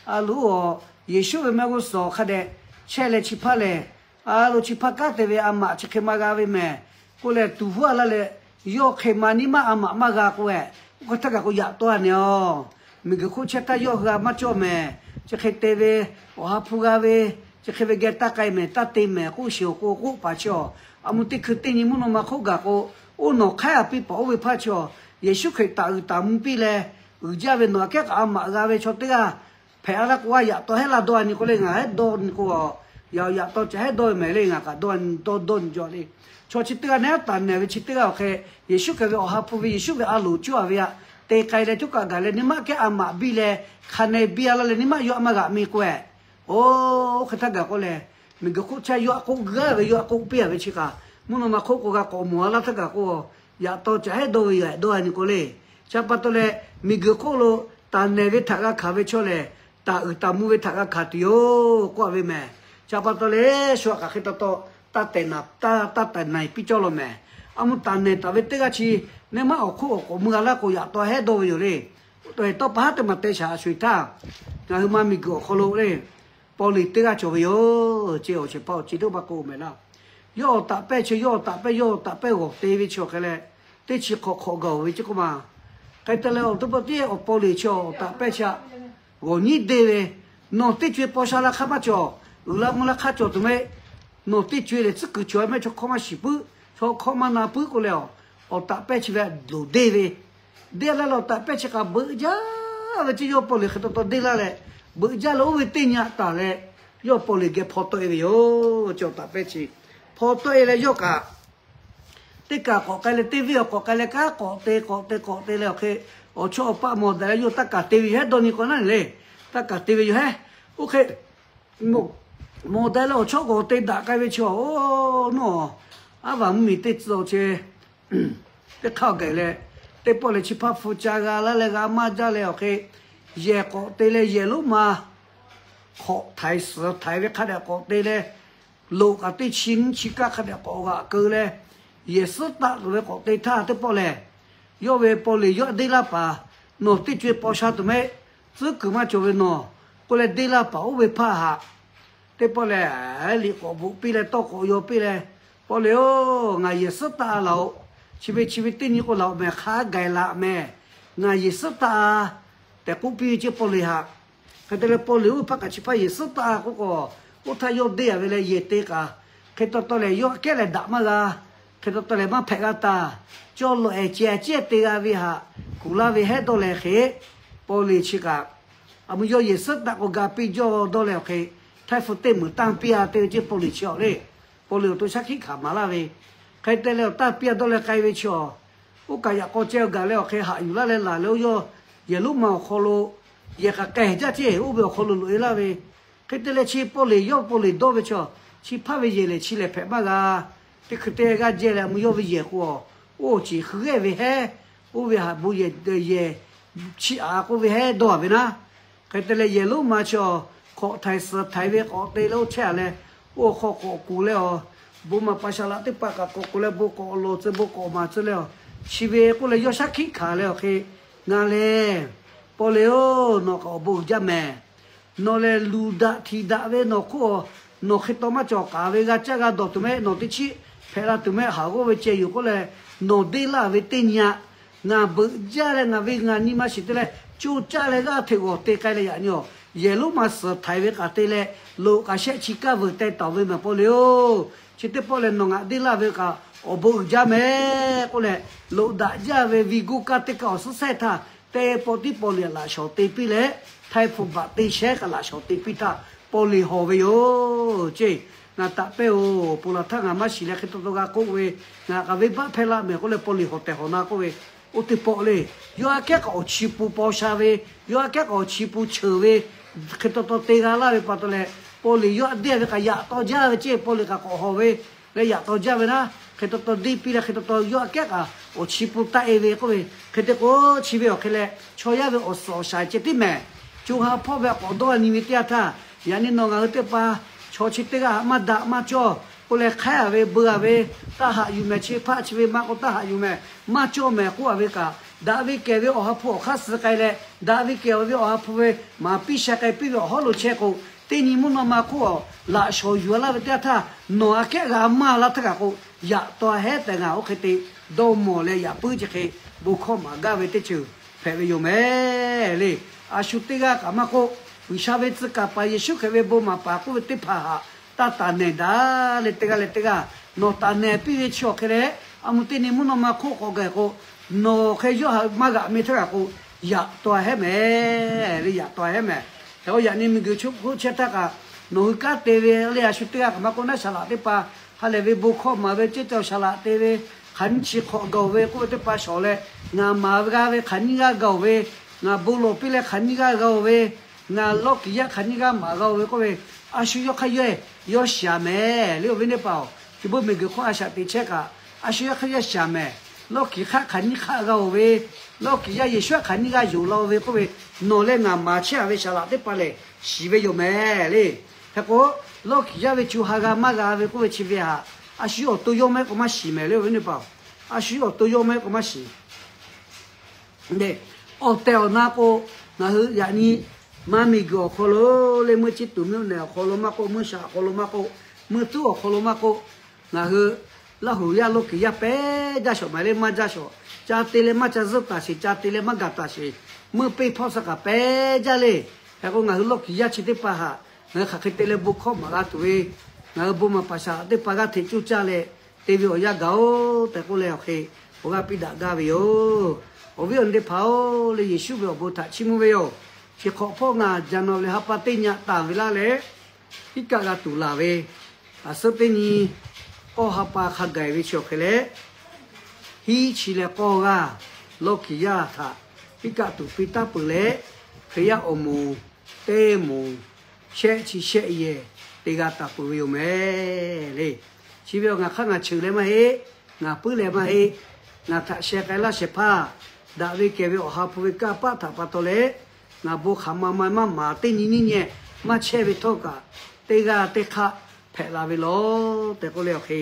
a loˉ a, Yeˍsuˆ ve mehˆ g'uˇ suhˍ hk'a dehꞈ chehˇ leh chi hpaˇ lehˬ, a loˉ chi hpaˇ kanˉ te ve a maꞈ chi hk'e ma g'a ve mehˍ k'oˆ leh tuˬ huˉ a laˇ leh, yawˇ hk'e ma nyi ma a maꞈ maˇ g'a k'o eh, oˇ hk'e htaˇ gaˬ k'o yaꞈ tawˇ a neh-aˬ. Miˬguiˬ hk'oˆ chehˇ htaˇ yawˇ hui a maˇ cawˇ mehˍ. Chi hk'e te ve Awˬ ha hpu g'a ve, chi hk'e ve geh taˇ k'ai mehˍ taˇ te mehˍ k'oˆ sheˍ awˬ k'o k'oˆ paˍ chaw, a mvuh teˇ hkui teˇ nyi mvuhˇ naw ma hk'oˆ gaˬ k'o, oˇ nawˬ hk'aiˉ a piˇ paˍ oˇ ve hpaˇ chaw, Yeˍsuˆ Hkriꞈ taˍ uiˍ taˍ mvuh piˇ leh, uiˍ jaˇ ve nawˬ aꞈ kehˉ kaꞈ a maꞈ g'a ve chaw teˇ g'aˇ hpehꞈ a laˇ k'o, a yaꞈ tawˇ hehˉ la dawˇ a nyi k'o le, ngaˬ hehˉ dawˇ nyi k'o, yaꞈ yaꞈ tawˇ ca hehˉ dawˇ ve mehˍ le, ngaˬ kaꞈ dawˇ dawˇ dawˇ nyi jaw le. Chaw chi teˇ g'aˇ nehˉ taˍ nehˬ ve chi teˇ g'aˇ awˬ hk'e, Yeˍsuˆ Hkriꞈ ve Awˬ ha hpu ve Yeˍsuˆ ve a loˍ cawˇ a ve aꞈ te k'ai leh cawˇ kaꞈ gaˬ leh nyi ma kehˉ a maꞈ biˇ leh hk'a neh biˇ a laˇ leh nyi ma yawˇ a maˇ g'aꞈ mi k'o eh, oˇ hk'e htaˇ gaˬ k'o lehˬ, miˬguiˬ hk'oˆ chehˇ yawˇ aꞈ k'oˆ g'aˇ ve yawˇ aꞈ k'oˆ piˇ a ve chi kaꞈ, mvuhˇ naw ma hk'oˆ k'o g'a k'awꞈ mawˬ a laˇ htaˇ gaˬ k'o, yaꞈ tawˇ ca hehˉ dawˇ ve yoˬ, dawˇ a nyi k'o le. Chi pa taw leh, miˬguiˬ hk'oˆ lo taˍ nehˬ ve htaꞈ g'a hkanˍ ve chaw lehˬ, taˍ uiˍ taˍ mvuh ve htaꞈ g'a hkanˍ tuˬ yoˬ k'oˆ a ve mehˍ. Chi pa taw leh, shu aꞈ kaꞈ hk'e taw taw, taˇ tehˬ naˍ taˇ taˇ tehˬ naˍ piˇ cawˇ law mehˍ. A mvuh taˍ nehˬ taˍ ve teˇ g'aˇ chi, nehˉ maˇ awˬ hk'oˆ awˬ k'awꞈ mui a laˇ k'o, yaꞈ tawˇ hehˉ dawˇ ve yoˬ le. Tawˇ pa haˉ teˇ maˬ te shaˍ a sho-eˬ htaˇ, ngaˬ hui ma miˬguiˬ awˬ hk'aw lo le, paw leˍ teˇ g'aˇ cawˬ ve yoˬ. Chi awˬ shehˍ hpaˇ awˬ ci teˇ maˇ k'oˆ mehˍ laˇ. Yawˇ awˬ taꞈ pehˇ chi, yawˇ awˬ taꞈ pehˇ yawˇ awˬ taꞈ pehˇ g'awˬ te ve chi awˬ hk'e leh, teˇ chi hk'awꞈ hk'awꞈ gaˬ-oˬ ve chi k'oˆ ma. Hk'e te leh awˬ to pa tiˉ awˬ paw leˍ chi awˬ taꞈ pehˇ chi aꞈ g'awˬ nyiˉ deˇ ve, nawˬ teˇ co-e paw sha la hk'aˇ maˇ cawˬ, uiˍ la mvuh la hk'aˇ cawˬ tuˬ mehˆ. Nawˬ teˇ co-e lehˬ tcuhˉ kuiˬ cawˬ mehˆ, chaw hkawˇ maˇ shiˍ puiˉ, chaw hkawˇ maˇ na puiˉ k'oˆ leh, awˬ taꞈ pehˇ chi ve loˍ deˇ ve, deˇ laˇ leh awˬ taꞈ pehˇ chi kaꞈ beuꞈ jaˇ ve ceˇ. Yawˇ paw leˍ hk'e taw taw deˇ laˇ leh, beuꞈ jaˇ leh oˇ ve teˇ nyi aꞈ taˍ leh, yawˇ paw leˍ geh hpaw tawˆ-e ve yoˬ. Chi awˬ taꞈ pehˇ chi hpaw tawˆ-e leh yawˇ kaꞈ teˇ kaˬ k'awꞈ k'ai leh teˇ venˇ awˬ k'awꞈ k'ai leh kanˉ k'awꞈ te k'awꞈ te k'awꞈ te leh awˬ hk'e, awˬ chawˇ awˬ paˆ mawˬ daꞈ leh yawˇ taˇ kaˬ te ve yoˬ hehˉ dawˇ nyi k'o naˉ le. Taˇ kaˬ te ve yoˬ hehˉ. Oˇ hk'e mawˬ daꞈ leh awˬ chawˇ k'awꞈ te daꞈ k'ai ve chi awˬ, oˇ nawˬ aˉ vaˬ mvuhˇmiˬ teˇ tcuh awˬ chi teˇ hk'aˇ gaˬ leh, teˇ pawˆ lehˬ chi hpaˇ hpu ca g'a laˇ leh g'a maˇ jaˇ leh awˬ hk'e, yehˬ k'awꞈ te leh yehˬ lonˉ ma hk'awꞈ htaiˍ suhˍ htaiˍ ve hk'a dehꞈ k'awꞈ te leh, loꞈ kaꞈ teˇ chi nyiˇ chi kaˇ hk'a dehꞈ k'awꞈ g'aꞈ keu leh, yehˬ suhˉ taˆ tuˬ ve k'awꞈ te htaˇ teˇ pawˆ lehˬ, yawˇ ve paw liꞈ yawˇ deˇ laˇ paˍ, nawˬ teˇ co e paw sha tuˬ mehˆ, tcuhˉ kuiˬ maˇ cawˬ ve nawˬ k'oˆ leh deˇ laˇ paˍ oˇ ve hpaˇ haꞈ teˇ pawˆ lehˬ, liꞈ k'awꞈ bvuhꞈ piˇ leh tawˇ k'awꞈ yaw piˇ leh, paw liꞈ-oˬ, ngaˬ yehˬ suhˉ taˆ laˬ-oꞈ. Chi ve chi ve teˇ nyi k'o laˬ-oꞈ mehˍ, hk'a gaˬ laꞈ mehˍ, ngaˬ yehˬ suhˉ taˆ tehꞈ k'oˆ piˇ ve ceˇ paw liꞈ haꞈ. Hk'e te leh paw liꞈ oˇ ve hpaˇ kaꞈ chi hpaˇ yehˬ suhˉ taˆ k'oˆ k'o, oˇ htaˇ yawˇ deˇ a ve leh yehˬ te kaꞈ, hk'e taw taw lehˬ yawˇ aꞈ kehˉ lehˬ daꞈ maˇ g'a. Hk'e taw taw lehˬ maˇ hpehꞈ g'a taˍ. Cawˇ lawꞈ ehˍ ceh ceh te g'a ve haꞈ kuˬ laˇ ve hehˉ dawˇ leh hk'e, paw liꞈ chi kaꞈ, a mvuh yawˇ yehˬ suhˉ taˆ k'o ga piˇ jawˇ dawˇ leh awˬ hk'e, htaiˇ hpu teˇ meunˍ tanˇ piˇ a te ve ceˇ paw liꞈ chi awˬ le. Paw liꞈ awˬ to shaˉ hkiˆ hkanˍ maˍ laˇ ve, hk'e te leh awˬ tanˇ piˇ a dawˇ leh k'ai ve chi awˬ, oˇ kaꞈ yaꞈ k'aw ceh g'aˬ leh awˬ hk'e haꞈ yuˬ laˇ leh laˬ leh oˇ yawˇ yehˬ lonˉ ma awˬ hk'aw lo yehˬ k'aꞈ k'ai jaˇ ceˇ oˇ ve awˬ hk'aw lo loꞈ e laˇ ve, hk'e te leh chi paw liꞈ yawˇ paw liꞈ dawˇ ve chi awˬ, chi hpaˇ ve yehˬ lehˬ chi lehˬ hpehꞈ maˇ g'a. Teˇ hkui te g'aˇ jehˇ leh a mvuh yawˇ ve yehˬ k'o, oˇ awˬ ceˬ hkui g'ehˇ ve hehˉ, oˇ ve haꞈ bon yehˬ, yehˬ chi aꞈ k'oˆ ve hehˉ dawˇ a ve naˉ. Hk'e te leh yehˬ lonˉ ma chi awˬ, hk'awꞈ htaiˍ suhˍ htaiˍ ve k'awꞈ te leh oˇ chehˇ a leh, oˇ awˬ hk'aw k'awꞈ kuˬ leh awˬ, bon maˍ paˍ saˍ laꞈ teˇ hpaˍ kaꞈ k'awꞈ kuˬ leh bon k'awꞈ lawˬ tcuh bon k'awꞈ maˍ tcuh leh awˬ, chi ve k'oˆ leh yawˇ shaˉ hkiˆ hkanˍ leh awˬ hk'e, Ngaˬ lehˬ, paw liꞈ-oˬ, nawˬ kaꞈ awˬ bon uiˍ jaˇ mehˍ. Nawˬ lehˬ luˬ daꞈ htiꞈ daꞈ ve nawˬ hk'oˆ a, nawˬ hk'e taw maˇ cawˬ k'aˍ ve g'a caˇ g'a dawˬ tuˬ mehˆ, nawˬ teˇ chiˉ hpehꞈ la tuˬ mehˆ haˍ g'awˇ ve ceh yoˬ k'oˆ leh, nawˬ deˇ laˇ ve teˇ nyi aꞈ, ngaˬ beuꞈ jaˇ leh ngaˬ ve ngaˬ nyi ma shiˍ te leh co caˇ leh g'aˇ hteꞈ g'awˬ te k'ai leh yaꞈ nyi awˬ, yehˬ lonˉ ma suhˍ htaiˍ ve k'aꞈ te leh, loꞈ k'aꞈ shehˆ chi kaˇ veuˬ teh taˍ ve mehˍ paw liꞈ-oˬ. Chi teˇ pawˆ lehˬ nawˬ ngaˬ deˇ laˇ ve kaꞈ awˬ bon uiˍ jaˇ mehˍ k'oˆ leh, loꞈ daꞈ jaˇ ve venˇ guˇ kaˇ teˇ kaˇ awˬ suhˉ sehˉ htaˇ, teˇ pawˆ tiˉ paw liꞈ laꞈ shawˍ te piˇ leh, htaiˇ hpu baꞈ te shehˉ kaꞈ laꞈ shawˍ te piˇ htaˇ paw liꞈ hawˬ ve yoˬ ceˇ. Ngaˬ taꞈ pehˇ-oˬ, ponˬ laˬ htaˇ ngaˬ maˇ shiˍ leh hk'e taw taw g'a k'oˆ ve, ngaˬ k'aꞈ venˇ baˆ hpehˇ laˇ mehˍ k'oˆ leh paw liꞈ hawˬ tehˬ hawˬ na k'oˆ ve, oˇ teˇ pawˆ le. Yawˇ aꞈ kehˉ k'aꞈ awˬ chi pun paw sha ve, yawˇ aꞈ kehˉ k'aꞈ awˬ chi pun cheuˬ ve, hk'e taw taw te g'a laˇ ve pa taw leh, paw liꞈ yawˇ aꞈ deˇ ve k'aꞈ yaꞈ taw jaˇ ve ceˇ, paw liꞈ k'aꞈ k'awꞈ hawˬ ve leh yaꞈ taw jaˇ ve naˉ, hk'e taw taw deˇ piˇ leh hk'e taw taw yawˇ aꞈ kehˉ k'aꞈ awˬ chi pun taˆ e ve k'oˆ ve, hk'e te k'o chi ve awˬ hk'e leh chaw yaˇ ve awˬ suhˍ awˬ shaˍ ceh tiˉ mehˍ. Co ha hpawˇ ve k'awꞈ dawˇ nyi ve teˇ yanˇ htaˇ, yaꞈ nyi nawˬ ngaˬ hui teˇ hpaˍ chaw chi teˇ g'aˇ haꞈ maˇ daꞈ maˇ cawˇ k'oˆ leh hk'aiˉ a ve beu a ve, taˇ haꞈ yuˬ mehˍ, chi hpaˇ chi ve maˇ k'o taˇ haꞈ yuˬ mehˍ, maˇ cawˇ mehˍ k'oˆ a ve kaꞈ, daꞈ ve kehˬ ve Awˬ ha hpu awˬ hk'aˇ suh k'ai leh, daꞈ ve kehˬ ve Awˬ ha hpu ve maˍ piˇ sha k'ai piˇ ve awˬ hawˉ lo chehˇ k'o, teˇ nyi mvuhˇ naw ma hk'oˆ awˬ laꞈ shawˍ yuˬ a laˇ ve teˇ yanˇ htaˇ, nawˬ aꞈ kehˉ g'a maˇ laˇ htaˇ kaꞈ k'o, yaꞈ taw hehˉ tehꞈ ngaˬ oˇ hk'e te dawˇ mawˬ leh yaꞈ puiˉ chi hk'e bon hkawˇ maˍ gaˇ ve teˇ ceuˬ hpehꞈ ve yoˬ mehˍ le. A shu teˇ g'aˇ kaꞈ maˇ k'oˆ, G'uiˬsha ve tcuh kaˍ paˍ Yeˍsuˆ Hkriꞈ ve bon maˍ paˍ k'oˆ ve teˇ hpaˍ haꞈ taˇ taˍ nehˬ daꞈ leh teˇ g'aˇ leh teˇ g'aˇ, nawˬ taˍ nehˬ piˇ ve chi awˬ hk'e leh, a mvuh teˇ nyi mvuhˇ naw ma hk'oˆ k'awꞈ gaˬ k'o, nawˬ hk'e yawˇ haꞈ maˇ g'aꞈ meh htaˇ kaꞈ k'o, yaꞈ taw hehˉ mehˍ le, yaꞈ taw hehˉ mehˍ. Hk'e k'o yaꞈ nyi miˬguiˬ hk'oˆ chehˇ htaˇ kaꞈ, nawˬ hui kanˉ te ve le a shu teˇ g'aˇ kaꞈ maˇ k'oˆ naˉ, saˍ laꞈ teˇ hpaˍ ha lehˬ ve bon hkawˇ maˍ ve ceˇ ca saˍ laꞈ te ve, hk'aˬ nyiˇ chi hk'awꞈ gaˬ ve k'oˆ ve teˇ hpaˍ shawˍ leh, ngaˬ maˍ ve g'a ve hk'aˬ nyiˇ g'aˇ gaˬ ve, ngaˬ bon lawˬ piˇ leh hk'aˬ nyiˇ g'aˇ g'a ve, ngaˬ lawˇ kiˍ yaˇ hk'aˬ nyiˇ g'aˇ maˍ g'a ve k'oˆ ve, a shu yawˇ hk'aˇ yawˇ, yawˇ shaˍ mehˍ le awˬ viˉ teˇ hpaˍ-oˬ. Chi beuꞈ miˬguiˬ hk'oˆ a shaꞈ teꞈ chehˇ kaꞈ, a shu yawˇ hk'aˇ yawˇ shaˍ mehˍ. Lawˇ kiˍ hk'aˆ hk'aˬ nyiˇ hk'aˆ g'a-oˬ ve, lawˇ kiˍ yaˇ Yeˍsuˆ hk'aˬ nyiˇ g'aˇ yonˍ la-o ve k'oˆ ve, nawˬ leh ngaˬ maˍ chehˇ a ve saˍ laꞈ teˇ hpaˍ lehˬ shiˍ ve yoˬ mehˍ le. Hk'e k'o, lawˇ kiˍ yaˇ ve co ha g'a maˇ g'a ve k'oˆ ve chi ve haꞈ, a shu yawˇ awˬ to yawˇ mehˆ k'o maˇ shiˍ mehˍ le awˬ viˉ teˇ hpaˍ-oˬ. A shu yawˇ awˬ to yawˇ mehˆ k'o maˇ shiˍ Awˬ tehˬ awˬ na k'o, ngaˬ hui yaꞈ nyi maˇ miˬguiˬ awˬ hk'aw lo le, meuˇ chiˇ tuˬ meuˇ nehˬ awˬ hk'aw lo maˇ k'oˆ, meuˇ shaꞈ awˬ hk'aw lo maˇ k'oˆ, meuˇ tuˉ awˬ hk'aw lo maˇ k'oˆ, ngaˬ hui Laˇ huˍ yaˇ lawˇ kiˍ yaˇ pehˉ jaˇ shawˍ maˍ le, maˇ jaˇ shawˍ. Ca te leh maˇ ca zuhˆ taˍ sheˍ, ca te leh maˇ gaˬ taˍ sheˍ. Meuˇ peˇ hpawˇ suh kaꞈ pehˉ jaˇ le. Hk'e k'o, ngaˬ hui lawˇ kiˍ yaˇ chi teˇ hpaˍ htaꞈ ngaˬ hui hk'aˬ hk'e te leh bon hkawˇ maˍ g'a tuˬ ve, ngaˬ hui bon maˍ paˍ shaˍ teˇ hpaˍ g'aˇ hteꞈ coˇ caˇ leh te ve awˬ yanˇ gaˬ-oˬ tehꞈ k'oˆ leh, awˬ hk'e awˬ g'aˇ piˇ daꞈ gaˇ ve yoˬ. Awˬ viˉ awˬ nyi teˇ hpaˍ-oˬ le, Yeˍsuˆ ve awˬ bon htaꞈ chiˇ mvuh ve yoˬ. Chi hk'awꞈ hpawˇ ngaˬ jaˍnaˍ lehˬ ha pa teˇ nyi taˍ ve laˇ leh, iˉ kaˆ g'a tuˬ laˬ ve, a suhˉ teˇ nyi k'awˇ ha pa hk'a gaˬ ve chi awˬ hk'e leh, hiˉ chi leh k'awˇ g'aˇ lawˇ kiˍ yaˇ htaꞈ iˉ kaˆ tuˬ piˇ taˉ peuˬ leh, Hkriꞈ yaˇ awˬ moˍ teˇ moˍ shehˆ chi shehˆ yehˬ te g'a taˍ peuˬ ve yoˬ mehˍ le. Chi ve awˬ ngaˬ hk'aˇ ngaˬ cheuˬ leh maˇ heˆ, ngaˬ puiˉ leh maˇ heˆ, ngaˬ htaꞈ sheh k'ai laˇ shehˍ hpaˇ, daꞈ ve kehˬ ve Awˬ ha hpu ve kanˇ paˆ htaꞈ pa taw leh, ngaˬ bon hk'aˬ ma ma maˇ maˍ teˇ nyi nyiˇ nyehˬ maˇ chehˇ ve htawˇ kaꞈ, teˇ g'aˇ teˇ hk'aˆ hpehꞈ la ve lawˬ tehꞈ k'oˆ leh awˬ hk'e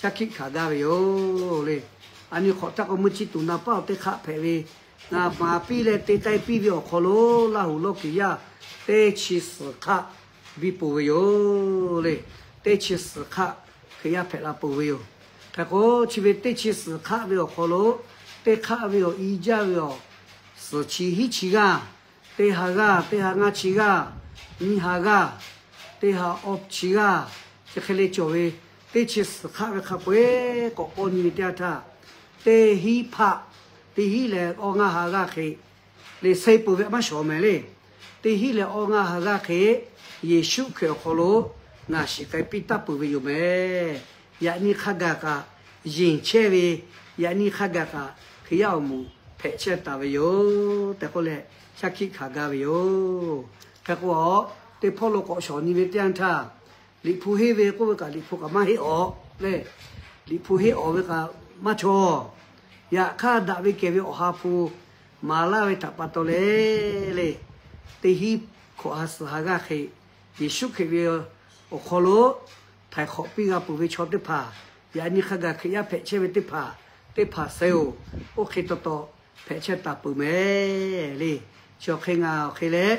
shaˉ hkiˆ hkanˍ gaˇ ve yoˬ le. A nyi hk'awꞈ htaˇ k'o meuˇ chi tuˬ na paˉ awˬ teˇ hk'aˆ hpehꞈ ve, ngaˬ maˍ piˇ leh te k'ai piˇ ve awˬ hk'aw lo Laˇ huˍ lawˇ kuiˬ yaˇ teˇ chi suhˍ hk'aˆ biˇ peuˬ ve yoˬ le. Teˇ chi suhˍ hk'aˆ Hkriꞈ yaˇ hpehꞈ la peuˬ ve yoˬ. Hk'e k'o, chi ve teˇ chi suhˍ hk'aˆ ve awˬ hk'aw lo teˇ hk'aˆ ve awˬ i jaˇ ve awˬ suhˍ chi hiˉ chi g'aˇ, teˇ ha g'aˇ, teˇ ha ngaˇ chi g'aˇ, nyiˇ ha g'aˇ, teˇ ha awˇ chi g'aˇ, chi hk'e le cawˬ ve teˇ chi suhˍ hk'aˆ ve hk'a peu-eˬ k'awꞈ k'aw nyi ve teˇ yanˇ htaˇ, teˇ hiˉ hpaˆ, teˇ hiˉ leh awˇ ngaˇ ha g'aˇ hk'e le, suh peuˬ ve maˇ shawˍ mehˍ le. Teˇ hiˉ leh awˇ ngaˇ ha g'aˇ hk'e Yeˍsuˆ Hkriꞈ awˬ hk'aw lo ngaˬ shiˍ k'ai piˇ taˍ peuˬ ve yoˬ mehˍ. Yaꞈ nyi hk'a gaˬ kaꞈ yeˬ chehˇ ve, yaꞈ nyi hk'a gaˬ kaꞈ Hkriꞈ yaˇ awˬ moˍ hpehꞈ chehˇ taˍ ve yoˬ tehꞈ k'oˆ leh shaˉ hkiˆ hkanˍ gaˇ ve yoˬ. Hk'e k'o, teˇ hpawˇ lo k'awꞈ shawˍ nyi ve teˇ yanˇ htaˇ, Liꞈ hpu henˇ ve k'oˆ ve kaꞈ Liꞈ hpu kaꞈ maˇ heˆ awˬ le. Liꞈ hpu henˇ awˬ ve kaꞈ maˇ cawˬ. Yaꞈ hk'aˇ, daꞈ ve kehˬ ve Awˬ ha hpu maˍ laˇ ve htaꞈ pa taw leh le, teˇ hiˉ hkawꞈ ha suhˍ ha g'aˇ hk'e, Yeˍsuˆ Hkriꞈ ve awˬ hk'aw lo htaiˍ hk'awꞈ piˇ g'a peuˬ ve chaw teˇ hpaˍ, yaꞈ nyi hk'a gaˬ Hkriꞈ yaˇ hpehꞈ chehˇ ve teˇ hpaˍ, teˇ hpaˍ suh-oˬ, oˇ hk'e taw taw hpehꞈ chehˇ taˍ peuˬ mehˍ le. Chi awˬ hk'e ngaˬ awˬ hk'e leh,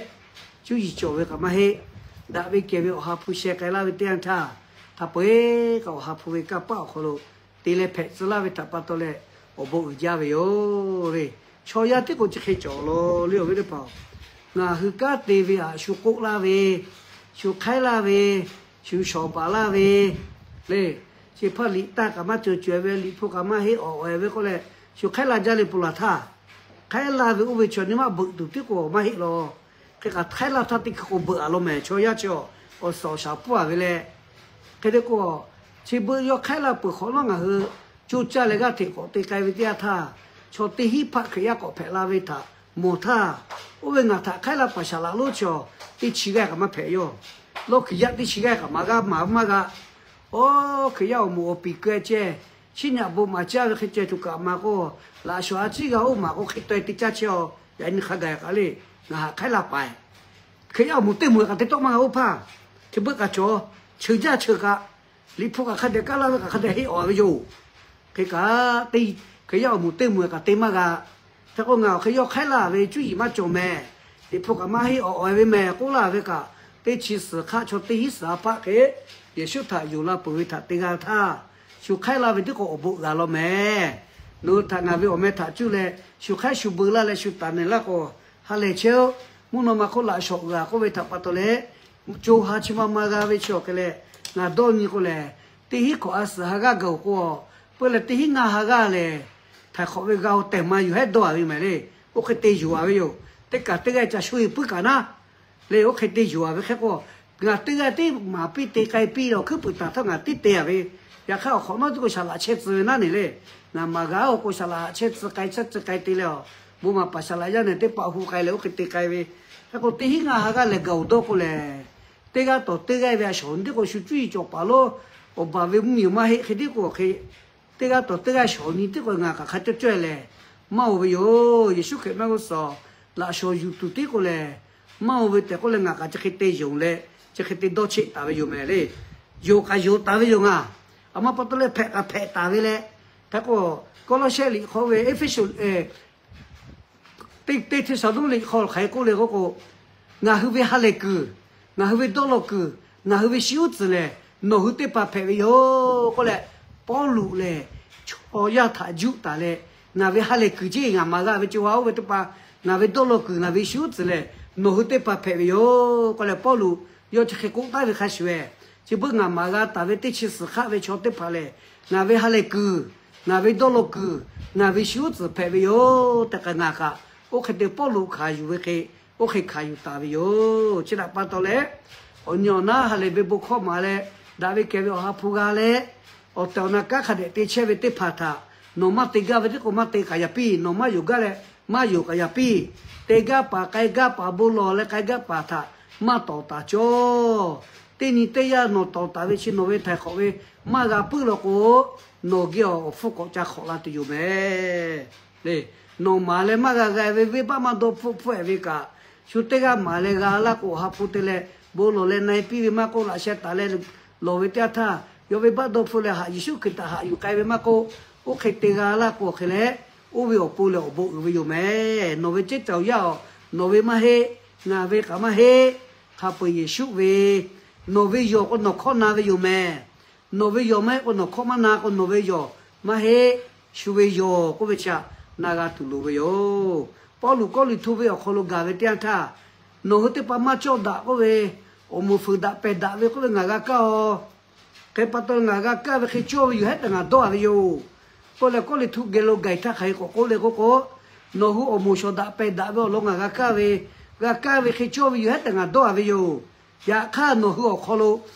cuˇ yiˍ cawˬ ve kaꞈ maˇ heˆ. Daꞈ ve kehˬ ve Awˬ ha hpu sheh k'ai laˇ ve teˇ yanˇ htaˇ, hk'a peu-eˬ kaꞈ Awˬ ha hpu ve kanˇ paˆ awˬ hk'aw lo te leh hpehꞈ tcuh laˇ ve htaꞈ pa taw leh, awˬ bon uiˍ jaˇ ve yoˬ le. Chaw yaˇ tiˉ k'o chi hk'e cawˬ law le, awˬ viˉ teˇ hpaˍ-oˬ. Ngaˬ hui kanˉ te ve htaꞈ shu k'oˆ laˇ ve, shu hk'aiˉ laˇ ve, shu shawˍ baˬ laˇ ve le. Chi hpaˇ liꞈ taˇ kaꞈ maˇ cawˬ cawˬ ve, Liꞈ hpu kaꞈ maˇ heˆ awˬ e ve k'oˆ leh, shu hk'aiˉ laˇ jaˇ le peuˬ laˬ htaˇ, hk'aiˉ laˇ ve oˇ ve chaw nyi maˇ beuꞈ tuˬ tiˉ k'o maˇ heˆ law. Hk'e kaꞈ hk'aiˉ laˇ htaˇ teˇ hkui k'o beuꞈ a law mehˍ, chaw yaˇ chi awˬ suhˍ awˬ shaˍ pfuhˇ a ve leh. Hk'e te k'o, chi beuꞈ yaw hk'aiˉ laˇ peuˬ hk'awꞈ nawˉ ngaˬ hui coˇ caˇ leh g'aˇ hteꞈ k'awꞈ te k'ai ve teˇ yanˇ htaˇ, chaw teˇ hiˉ hpaˆ Hkriꞈ yaˇ k'awꞈ hpehꞈ la ve htaꞈ mawˬ htaˇ, oˇ ve ngaˬ htaꞈ hk'aiˉ laˇ paˍ shaˍ laꞈ lonˉ chaw teˇ chi g'aˇ kaꞈ maˇ hpehꞈ yoˬ. Lawˇ Hkriꞈ yaˇ teˇ chi g'aˇ kaꞈ maˍ g'a maˍ maˇ g'a. Oˇ Hkriꞈ yaˇ awˬ moˍ awˬ piˍ keu-e ceh, chiˇ nyaꞈ bon maˍ caˇ ve hk'e ceh tuˬ kaꞈ maˍ k'o, laꞈ shawnˍ a ciˉ g'a oˇ maˍ k'o hk'e taweh te caˇ chehˇ-aw. Yaꞈ nyi hk'a gaˬ kaꞈ le, ngaˬ htaꞈ hk'aiˉ laˇ paˍ-eˬ. Hkriꞈ yaˇ awˬ moˍ teˇ moˍ kaꞈ te tawˆ maˇ g'a oˇ hpaˇ, chi beuꞈ kaꞈ cawˬ, cheuˬ jaˇ cheuˬ kaꞈ, Liꞈ hpu kaꞈ hk'a dehꞈ kaˉ laˇ ve kaꞈ hk'a dehꞈ henˇ awˬ ve yoˬ. Hk'e kaꞈ, Hkriꞈ yaˇ awˬ moˍ teˇ moˍ kaꞈ te maˇ g'a. Hk'e k'o, ngaˬ awˬ hk'e yaw hk'aiˉ laˇ ve cuˇ yiˍ maˇ cawˬ mehˍ. Liꞈ hpu kaꞈ maˇ henˇ awˬ e ve mehˍ k'oˆ laˇ ve kaꞈ, teˇ chi suhˍ hk'aˆ chaw teˇ hiˉ suhˍ a hpaˆ hk'e, Yeˍsuˆ htaꞈ yonˍ la peuˬ ve htaꞈ te g'a htaˇ, shu hk'aiˉ laˇ ve tiˉ k'o awˬ bon g'a law mehˍ. Nawˬ hui htaꞈ ngaˬ ve awˬ meh htaꞈ cuˇ leh shu hk'aiˉ shu beu laˇ leh shu taˍ nehˬ laˇ k'o, ha lehˬ chehˇ-oˆ. Mvuhˇ naw ma hk'oˆ laꞈ shawnˍ uiˍ a k'oˆ ve htaꞈ pa taw leh, co ha chi ma ma g'a ve chi awˬ hk'e leh, ngaˬ dawˇ nyi k'o lehˬ, teˇ hiˉ hkawꞈ a suhˍ ha g'aˇ gaˬ-oˬ k'o, peuˬ leh teˇ hiˉ ngaˇ ha g'aˇ lehˬ, htaiˍ hk'awꞈ ve g'a-o tehˬ ma yuˬ hehˉ dawˇ a ve mehˍ le. Oˇ hk'e te yuˬ a ve yoˬ. Teˇ kaꞈ teˇ g'aˇ ca sho-e puiˉ kaꞈ naˉ le, oˇ hk'e te yuˬ a ve hk'e k'o, ngaˬ teˇ g'aˇ tiˉ maˍ piˇ te k'ai piˇ leh awˬ hkuiˉ puiˍ taˍ htawˇ ngaˬ tiˉ te a ve, yaꞈ hk'aˇ awˬ hk'awꞈ nawˉ tiˉ k'o shaˍ laꞈ chehˇ tcuh ve naˉ neˬ le. Ngaˬ maˍ g'a-oˬ k'o shaˍ laꞈ chehˇ tcuh k'ai chehˇ tcuh k'ai te leh, awˬ bon maˍ paˍ shaˍ laꞈ yaˇ nehˬ teˇ hpaˍ hu k'ai leh oˇ hk'e te k'ai ve, hk'e k'o teˇ hiˉ ngaˇ ha g'aˇ lehˬ gaˬ-oˬ dawˇ k'o lehˬ, teˇ g'aˇ tawˍ teˇ g'aˇ ve a shawˍ nyi tiˉ k'o shu cuˇ yiˍ cawˬ paˍ lo, awˬ baˬ ve mvuhˇ miˬ maˇ heˆ hk'e tiˉ k'o hk'e, teˇ g'aˇ tawˍ teˇ g'aˇ shawˍ nyi tiˉ k'o ngaˬ kaꞈ hk'a cawˇ cawˇ leh maˇ-oˬ ve yoˬ. Yeˍsuˆ Hkriꞈ maˇ g'uˇ suhˍ laꞈ shawnˍ yuˬ tuˬ tiˉ k'o lehˬ, maˇ-oˬ ve tehꞈ k'oˆ leh ngaˬ kaꞈ chi hk'e te yonˍ leh chi hk'e te dawˇ cheˆ taˍ ve yoˬ mehˍ le. Yonˍ kaꞈ yonˍ taˍ ve yoˬ ngaˬ. A ma pa taw leh hpehꞈ kaꞈ hpehꞈ taˍ ve leh, hk'e k'o, Kawˇlawˇsehˆ liꞈ hk'aw ve Eˇfeˇsuꞈ teˇ teˇ Hteˇsaˍlawˇniˆ hk'aw hk'aˬ hk'e k'oˆ le k'oˆ k'o, ngaˬ hui ve ha lehˬ kuiˬ, ngaˬ hui ve dawˇ law kuiˬ, ngaˬ hui ve shi uˉ tcuhˍ lehˬ, nawˬ hui teˇ hpaˍ hpehꞈ ve yoˬ k'oˆ leh, Pawˇluꞈ lehˬ chaw yaˇ htaꞈ juˆ taˍ leh, ngaˬ ve ha lehˬ kuiˬ ceˇ ngaˬ maˍ g'a ve co ha oˇ ve teˇ hpaˍ, ngaˬ ve dawˇ law kuiˬ, ngaˬ ve shi uˉ tcuhˍ lehˬ, nawˬ hui teˇ hpaˍ hpehꞈ ve yoˬ k'oˆ leh, Pawˇluꞈ yawˇ chi hk'e k'oˆ taˍ ve hk'a shuˍ-ehˍ, chi beuꞈ ngaˬ maˍ g'a taˍ ve teˇ chi suhˍ hk'aˆ ve chaw teˇ hpaˍ lehˬ, ngaˬ ve ha lehˬ kuiˬ, ngaˬ ve dawˇ law kuiˬ, ngaˬ ve shi uˉ tcuhˍ hpehꞈ ve yoˬ tehꞈ kaꞈ ngaˬ kaꞈ, oˇ hk'e te Pawˇluꞈ hkanˍ yuˬ ve hk'e, oˇ hk'e hkanˍ yuˬ taˍ ve yoˬ. Chi htaꞈ pa taw leh, awˬ nyi awˬ naˉ ha lehˬ ve bon hkawˇ maˍ leh, daꞈ ve kehˬ ve Awˬ ha hpu g'a leh, awˬ tehˬ awˬ na kanˉ hk'a dehꞈ te chehˇ ve teˇ hpaˍ htaꞈ, nawˬ maˇ te gaˇ ve tiˉ k'o maˇ te kaꞈ yaꞈ piˇ, nawˬ maˇ yonˍ gaˇ leh maˇ yonˍ kaꞈ yaꞈ piˇ, te gaˇ paˍ k'ai gaˇ paˍ bon lawˬ leh k'ai gaˇ paˍ htaꞈ maˇ tawˍ taˍ cawˇ. Teˇ nyi teˇ yanˇ nawˬ tawˍ taˍ ve chi nawˬ ve htaiˍ hk'awꞈ ve maˇ g'a puiˉ law k'o, nawˬ geh awˬ hpfuhˇ k'awꞈ ca hk'awꞈ la tuˬ yoˬ mehˍ. Nawˬ maˍ leh maˇ g'a g'a ve venˇbaˆ maˇ dawˇ hpfuhˆ hpfuhˆ-ehˍ ve kaꞈ, shu teˇ g'aˇ maˍ leh g'a laˇ k'o, awˬ ha hpu te leh bon lawˬ leh na-e piˇ ve maˇ k'oˆ, laꞈ sheh taˍ leh lawˬ ve teˇ yanˇ htaˇ, yawˇ venˇbaˆ dawˇ hpfuhˆ leh haꞈ Yeˍsuˆ Hkriꞈ htaꞈ haꞈ yuˬ k'ai ve maˇ k'oˆ, oˇ hk'e te g'a laˇ k'o hk'e leh, oˇ ve awˬ pon lehˬ awˬ bon uiˍ ve yoˬ mehˍ. Nawˬ ve ceˇ caoˬ yaˇ-oˬ, nawˬ ve maˇ heˆ, ngaˬ ve kaꞈ maˇ heˆ. Hk'a peu-eˬ Yeˍsuˆ ve, nawˬ ve yawˬ k'o nawˬ hkawˇ na ve yoˬ mehˍ. Nawˬ ve yawˬ maˇ heˆ k'o nawˬ hkawˇ maˇ na k'o, nawˬ ve yawˬ maˇ heˆ, shu ve yawˬ k'oˆ ve chi htaꞈ na g'a tuˬ loˍ ve yoˬ. Pawˇluꞈ Kawˇrenˍhtuˆ ve awˬ hk'aw lo gaˬ ve teˇ yanˇ htaˇ, nawˬ hui teˇ hpaˍ maˇ cawˇ daꞈ k'oˆ ve, awˬ moˍ fuiˍ daꞈ pehˬ daꞈ ve k'oˆ ve ngaˬ g'a kaˇ-oˬ. Hk'e pa taw ngaˬ g'a kaˇ ve hk'e cawˇ ve yoˬ hehˉ tehꞈ ngaˬ dawˇ-a ve yoˬ. K'oˆ leh Kawˇrenˍhtuˆ geh lo gaˬ-e htaˇ hk'aˬ hk'e k'awꞈ k'oˆ le k'oˆ k'o, nawˬ hui awˬ moˍ shawˍ daꞈ pehˬ daꞈ ve awˬ lawn ngaˬ g'a kaˇ ve, g'a kaˇ ve hk'e cawˇ ve yoˬ hehˉ tehꞈ ngaˬ dawˇ-a ve yoˬ. Yaꞈ hk'aˇ nawˬ hui awˬ hk'aw lo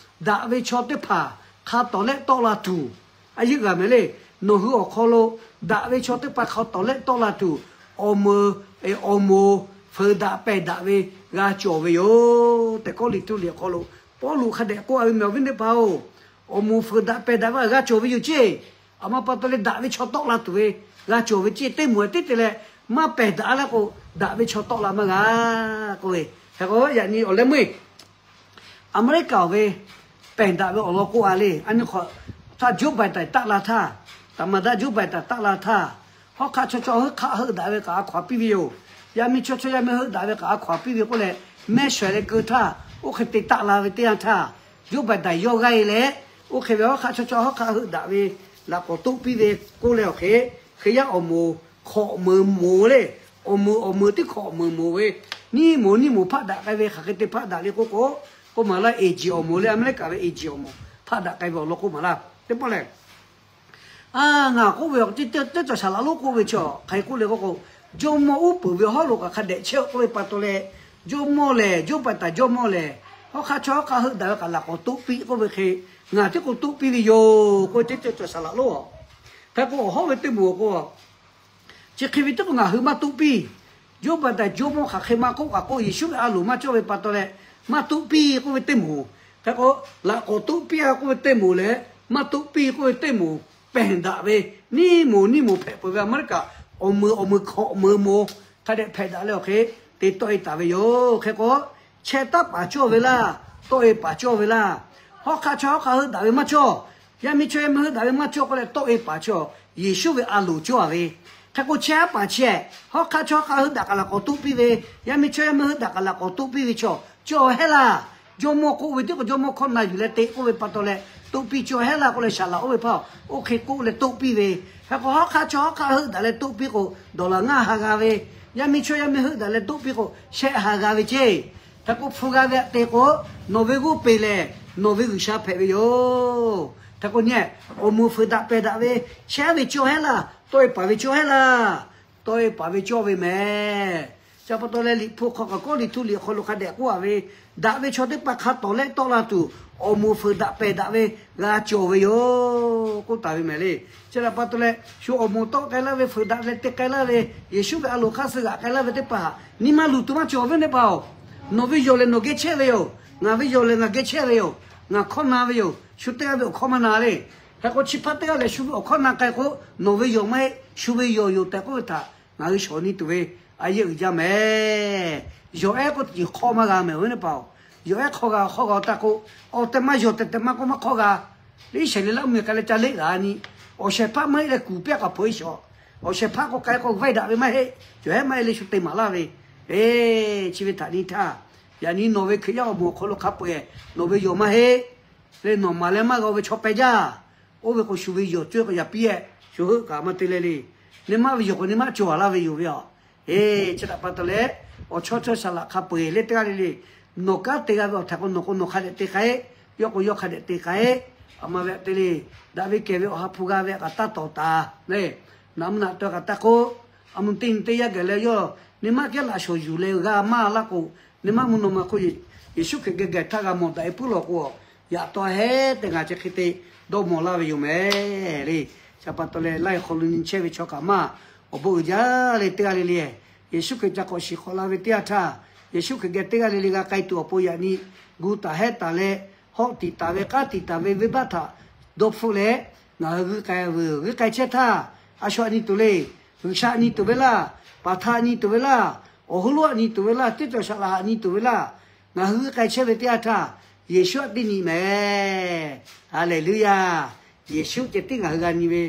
daꞈ ve chaw teˇ hpaˍ hk'a tawˍ lehˆ tawˆ la tuˬ, a yeˇ g'a mehˍ le. Nawˬ hui awˬ hk'aw lo daꞈ ve chaw teˇ hpaˍ hk'a tawˍ lehˆ tawˆ la tuˬ, awˬ moˍ, awˬ moˍ fuiˍ daꞈ pehˬ daꞈ ve g'a cawˬ ve yoˬ tehꞈ, Kawˇrenˍhtuˆ liꞈ awˬ hk'aw lo Pawˇluꞈ hk'a dehꞈ k'oˆ-a ve mehˍ, awˬ viˉ teˇ hpaˍ-oˬ. Awˬ moˍ fuiˍ daꞈ pehˬ daꞈ ve g'a cawˬ ve yoˬ ceˇ. A ma pa taw leh daꞈ ve chaw tawˆ la tuˬ ve g'a cawˬ ve ceˇ. Teˇ moˍ-ehˍ teˇ te leh maˇ pehˬ daꞈ laˇ k'o, daꞈ ve chaw tawˆ la maˇ g'a k'oˆ ve. Hk'e k'o yaꞈ nyi awˬ leh meuˇ-eˬ Aˍmeˍriˆkaˍ-oˬ ve pehˬ daꞈ ve awˬ lawn k'oˆ-a le. A nyi hk'awꞈ htaˇ Joe Biden taˆ la htaˇ, taˍ maˍ daꞈ Joe Biden taˆ la htaˇ, hawˉ hk'aˆ chaw chaw heuˆ hk'aˆ heuˆ daꞈ ve kaꞈ a hkaw-anˬ piˇ ve yoˬ. Yaˇ miˇ chaw chaw yaˇ miˇ heuˆ daꞈ ve kaꞈ a hkaw-anˬ piˇ ve k'oˆ leh, mehˇ shawˍ leh keu htaˇ, oˇ hk'e te taˆ la ve teˇ yanˇ htaˇ, Joe Biden yawˇ g'aˇ-e leh, oˇ hk'e ve hawˉ hk'aˆ chaw chaw hawˉ hk'aˆ heuˆ daꞈ ve laꞈ k'awꞈ toˆ piˇ ve k'oˆ leh awˬ hk'e, Hkriꞈ yaˇ awˬ moˍ hk'awꞈ meuˍ moˍ le, awˬ meuˍ awˬ meuˍ tiˉ hk'awꞈ meuˍ moˍ ve, niˇ moˍ niˇ moˍ hpaˆ daꞈ k'ai ve hk'aˬ hk'e te hpaˆ daꞈ le k'oˆ k'o, k'oˆ maˍ laˇ eˬ jiˬ awˬ moˍ le, Aˍmeˍriˆkaˍ ve eˬ jiˬ awˬ moˍ hpaˆ daꞈ k'ai ve awˬ lawn k'oˆ maˍ laˇ. Teˇ pawˆ lehˬ, a, ngaˬ k'oˆ ve teˇ cawˬ saˍ laꞈ lonˉ k'oˆ ve chaw hk'aˬ hk'e k'oˆ le k'oˆ k'o, jawˇmawˇ uˉ peunˍ ve hawˉ lo kaꞈ hk'a dehꞈ chehˇ-oˆ k'oˆ ve pa taw leh, jawˇmawˇ lehˬ, Joe Biden jawˇmawˇ lehˬ, hawˉ hk'aˆ chaw hawˉ hk'aˆ heuˆ daꞈ ve kaꞈ laꞈ k'awꞈ toˆ piˇ k'oˆ ve hk'e, ngaˬ tiˉ k'o toˆ piˇ ve yoˬ k'oˆ ve teˇ cawˬ saˍ laꞈ lonˉ-oˬ. Hk'e k'o awˬ hawˉ ve teˇ moˍ awˬ k'o, chi hk'e ve tiˉ k'o ngaˬ hui maˇ toˆ piˇ. Jawˇmawˇ daꞈ jawˇmawˇ hk'aˬ hk'e maˇ k'oˆ kaꞈ k'oˆ, Yeˍsuˆ ve a loˍ maˇ cawˇ ve pa taw leh, maˇ toˆ piˇ k'oˆ ve teˇ moˍ. Hk'e k'o, laꞈ k'awꞈ toˆ piˇ-a k'oˆ ve teˇ moˍ leh, maˇ toˆ piˇ k'oˆ ve teˇ moˍ, pehˬ daꞈ ve, niˇ moˍ niˇ moˍ hpehꞈ peuˬ ve Aˍmeˍriˆkaˍ awˬ meuˍ awˬ meuˍ hk'awꞈ meuˍ moˍ hk'a dehꞈ hpehꞈ daꞈ leh awˬ hk'e te tawˆ-e taˍ ve yoˬ. Hk'e k'o, chehˇ taˉ paˍ cawˇ ve laˇ, tawˆ-e paˍ cawˇ ve laˇ. Hawˉ hk'aˆ chaw hawˉ hk'aˆ heuˆ daꞈ ve maˇ cawˇ. Yaˇ miˇ chaw yaˇ miˇ heuˆ daꞈ ve maˇ cawˇ k'oˆ leh tawˆ-e paˍ chaw, Yeˍsuˆ ve a loˍ cawˇ-a ve. Hk'e k'o chehˇ paˍ chehˇ, hawˉ hk'aˆ chaw hawˉ hk'aˆ heuˆ daꞈ kaꞈ laꞈ k'awꞈ toˆ piˇ ve, yaˇ miˇ chaw yaˇ miˇ heuˆ daꞈ kaꞈ laꞈ k'awꞈ toˆ piˇ ve chaw cawˇ hehˉ laˇ. Jawˇmawˇ k'oˆ ve tiˉ k'o jawˇmawˇ hkawˇ na yuˬ leh te k'oˆ ve pa taw leh toˆ piˇ cawˇ hehˉ laˇ k'oˆ leh saˍ laꞈ oˇ ve hpaˇ oˇ hk'e k'oˆ leh toˆ piˇ ve. Hk'e k'o hawˉ hk'aˆ chaw hawˉ hk'aˆ heuˆ daꞈ leh toˆ piˇ k'o, dawˬ laˬ ngaˇ ha g'a ve, yaˇ miˇ chaw yaˇ miˇ heuˆ daꞈ leh toˆ piˇ k'o shehˆ ha g'a ve ceˇ. Hk'e k'o hpu g'a ve aꞈ te k'o, nawˬ ve g'oˇ peˬ lehˬ nawˬ ve G'uiˬsha hpehꞈ ve yoˬ. Hk'e k'o nyi, awˬ moˍ fuiˍ daꞈ pehˬ daꞈ ve, chehˇ ve cawˇ hehˉ laˇ, tawˆ-e paˍ ve cawˇ hehˉ laˇ, tawˆ-e paˍ ve cawˇ ve mehˍ. Chi pa taw leh Liꞈ hpu hk'aw kaꞈ Kawˇrenˍhtuˆ liꞈ awˬ hk'aw lo hk'a dehꞈ k'oˆ-a ve, daꞈ ve chaw teˇ hpaˍ hk'a tawˍ lehˆ tawˆ la tuˬ, awˬ moˍ fuiˍ daꞈ pehˬ daꞈ ve g'a cawˬ ve yoˬ k'oˆ taˍ ve mehˍ le. Chi htaꞈ pa taw leh shu awˬ moˍ tawˆ k'ai laˇ ve, fuiˍ daꞈ leh te k'ai laˇ ve, Yeˍsuˆ ve a loˍ hk'aˇ suh g'aꞈ k'ai laˇ ve teˇ hpaˍ nyi ma luˬ tuˬ maˇ cawˬ ve teˇ hpaˍ-oˬ. Nawˬ ve yawˬ lehˬ nawˬ geh chehˇ ve yoˬ. Ngaˬ ve yawˬ lehˬ ngaˬ geh chehˇ ve yoˬ. Ngaˬ hkawˇ na ve yoˬ. Shu teˇ g'aˇ ve awˬ hkawˇ maˇ na le. Hk'e k'o chi hpaˇ teˇ g'aˇ lehˬ shu ve awˬ hkawˇ na k'ai k'o, nawˬ ve yawˬ maˇ heˆ, shu ve yawˬ yoˬ tehꞈ k'oˆ ve htaꞈ ngaˬ hui shawˍ nyi tuˬ ve a yeˇ uiˍ jaˇ mehˍ. Yawˬ ehˉ k'oˆ teˇ ceuˬ hk'awˇ maˇ g'a mehˍ ve teˇ hpaˍ-oˬ. Yawˬ ehˉ hk'awˇ g'a hk'awˇ g'a-o taˇ k'o, awˬ tehˬ maˇ yawˬ tehˬ tehˬ maˇ k'oˆ maˇ hk'awˇ g'a. Iˉsaˍreˍlaˆ mvuhˇmiˬ k'ai leh ca leˆ g'a nyi. Awˬ shehˍ hpaˇ maˇ heˆ leh kuˬ piˇ-a k'aꞈ hpaw-e shawˍ. Awˬ shehˍ hpaˇ k'o k'ai k'o vaiˇ daꞈ ve maˇ heˆ. Yawˬ ehˉ maˇ heˆ leh shu te maˍ laˇ ve. Eˬ, chi ve htaꞈ nyi htaˇ, yaꞈ nyi nawˬ ve Hkriꞈ yaˇ awˬ moˍ awˬ hk'aw lo hk'a peu-eˬ, nawˬ ve yawˬ maˇ heˆ leh nawˬ maˍ leh maˇ g'a-o ve chaw peh jaˇ. Oˇ ve k'o shu ve yawˬ cawˇ k'o yaꞈ piˇ-eˬ, shu heuˆ kaꞈ maˇ te leh le. Nyi maˇ ve yawˬ k'o nyi maˇ cawˬ laˇ ve yoˬ ve aꞈ. Eˬ, chi htaꞈ pa taw leh, awˬ chawˇ chawˇ saˍ laꞈ hk'a peu-eˬ leh teˇ g'aˇ le le, nawˬ kanˉ te g'a ve awˬ htaiˍ k'o nawˬ k'o nawˬ hk'a dehꞈ te k'ai, yawˇ k'o yawˇ hk'a dehꞈ te k'ai. A ma ve aꞈ te le, daꞈ ve kehˬ ve awˬ ha hpu g'a ve kaꞈ taˇ tawˍ taˍ le. Naꞈ mvuhˇ naꞈ taweh kaꞈ taˇ k'oˆ, a mvuhˇ teˇ nyi teˇ yanˇ gaˬ leh yawˇ nyi maˇ kehˉ laꞈ shawˍ yuˬ leh g'a maˇ laˇ k'o, nyi maˇ mvuhˇ naw ma hk'oˆ Yeˍsuˆ Hkriꞈ geh gaˬ htaˇ g'a mawˬ daꞈ-e puiˉ law k'o, yaꞈ taw hehˉ tehꞈ ngaˬ chi hk'e te dawˇ mawˬ laˇ ve yoˬ mehˍ le. Chi pa taw leh laiˇ hk'aw lo nyi chehˇ ve chaw kaꞈ maˇ awˬ bon uiˍ jaˇ le teˇ g'aˇ le le. Yeˍsuˆ Hkriꞈ ca k'awꞈ shiˍ k'awꞈ la ve teˇ yanˇ htaˇ, Yeˍsuˆ Hkriꞈ geh teˇ g'aˇ le le g'a k'ai tuˬ awˬ pon yaꞈ nyi gu taˍ hehˉ taˍ leh, hawˆ tiꞈ taˍ ve, k'aˉ tiꞈ taˍ ve venˇbaˆ htaꞈ dawˇ hpfuhˆ leh, ngaˬ hui g'uiˇ k'ai ve, g'uiˇ k'ai chehˇ htaˇ, a shu aꞈ nyi tuˬ le. G'uiˬsha aꞈ nyi tuˬ ve laˇ, paˍ htaˇ aꞈ nyi tuˬ ve laˇ, awˬ hoˉ lonˉ aꞈ nyi tuˬ ve laˇ, teˇ cawˬ shaˍ laꞈ aꞈ nyi tuˬ ve laˇ. Ngaˬ hui g'uiˇ k'ai chehˇ ve teˇ yanˇ htaˇ, Yeˍsuˆ aꞈ teˇ nyi mehˍ. Haˍleˍluˆyaˇ. Yeˍsuˆ ceh tiˉ ngaˬ hui g'a nyi ve,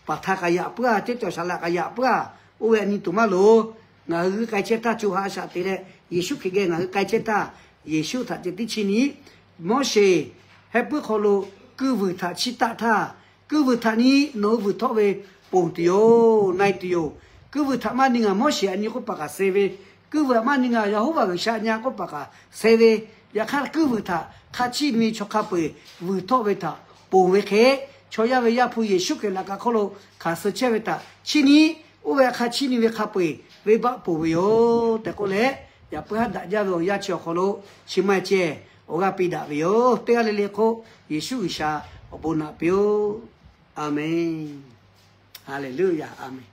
paˍ htaˇ k'a yaꞈ puiˉ-a, teˇ cawˬ shaˍ laꞈ k'a yaꞈ puiˉ-a, oˇ ve aꞈ nyi tuˬ maˇ loˍ. Ngaˬ hui g'uiˇ k'ai chehˇ htaˇ co ha a shaꞈ te leh Yeˍsuˆ Hkriꞈ geh ngaˬ hui k'ai chehˇ htaˇ, Yeˍsuˆ htaꞈ ceh tiˉ chiˇ nyi. Moˉseˍ heh puiˉ hk'aw lo kuiˇ vuiˬ htaꞈ chiˇ taˆ htaˇ, kuiˇ vuiˬ htaꞈ nyi nawˬ hui vuiˬ htawˆ ve ponˬ tuˬ yoˬ, na e tuˬ yoˬ. Kuiˇ vuiˬ htaꞈ maˇ nyi ngaˬ Moˉseˍ aꞈ nyi k'oˆ paˍ kaꞈ suh ve, kuiˇ vuiˬ htaꞈ maˇ nyi ngaˬ Yeˍhoˉvaꞈ G'uiˬsha aꞈ nyi k'oˆ paˍ kaꞈ suh ve, yaꞈ hk'aˇ kuiˇ vuiˬ htaꞈ hk'a chiˇ nyi ve chaw hk'a peu-eˬ vuiˬ htawˆ ve htaꞈ ponˬ ve hk'e, chaw yaˇ ve Yaˇ hpu Yeˍsuˆ Hkriꞈ laꞈ ka hk'oˆ lo hkanˍ suh chehˇ ve htaꞈ chiˇ nyi. Oˇ ve hk'a chiˇ nyi ve hk'a peu-eˬ venˇbaˆ ponˬ ve yoˬ tehꞈ k'oˆ leh, yaꞈ puiˉ haˉ daꞈ jaˇ ve awˬ yanˇ chi awˬ hk'aw lo chi maˇ ceh awˬ g'aˇ piˇ daꞈ ve yoˬ. Teˇ g'aˇ le le hk'oˆ Yeˍsuˆ G'uiˬsha awˬ bon naꞈ piˇ-oˆ. Aˬmenˍ. Haˍleˍluˆyaˇ. Aˬmenˍ.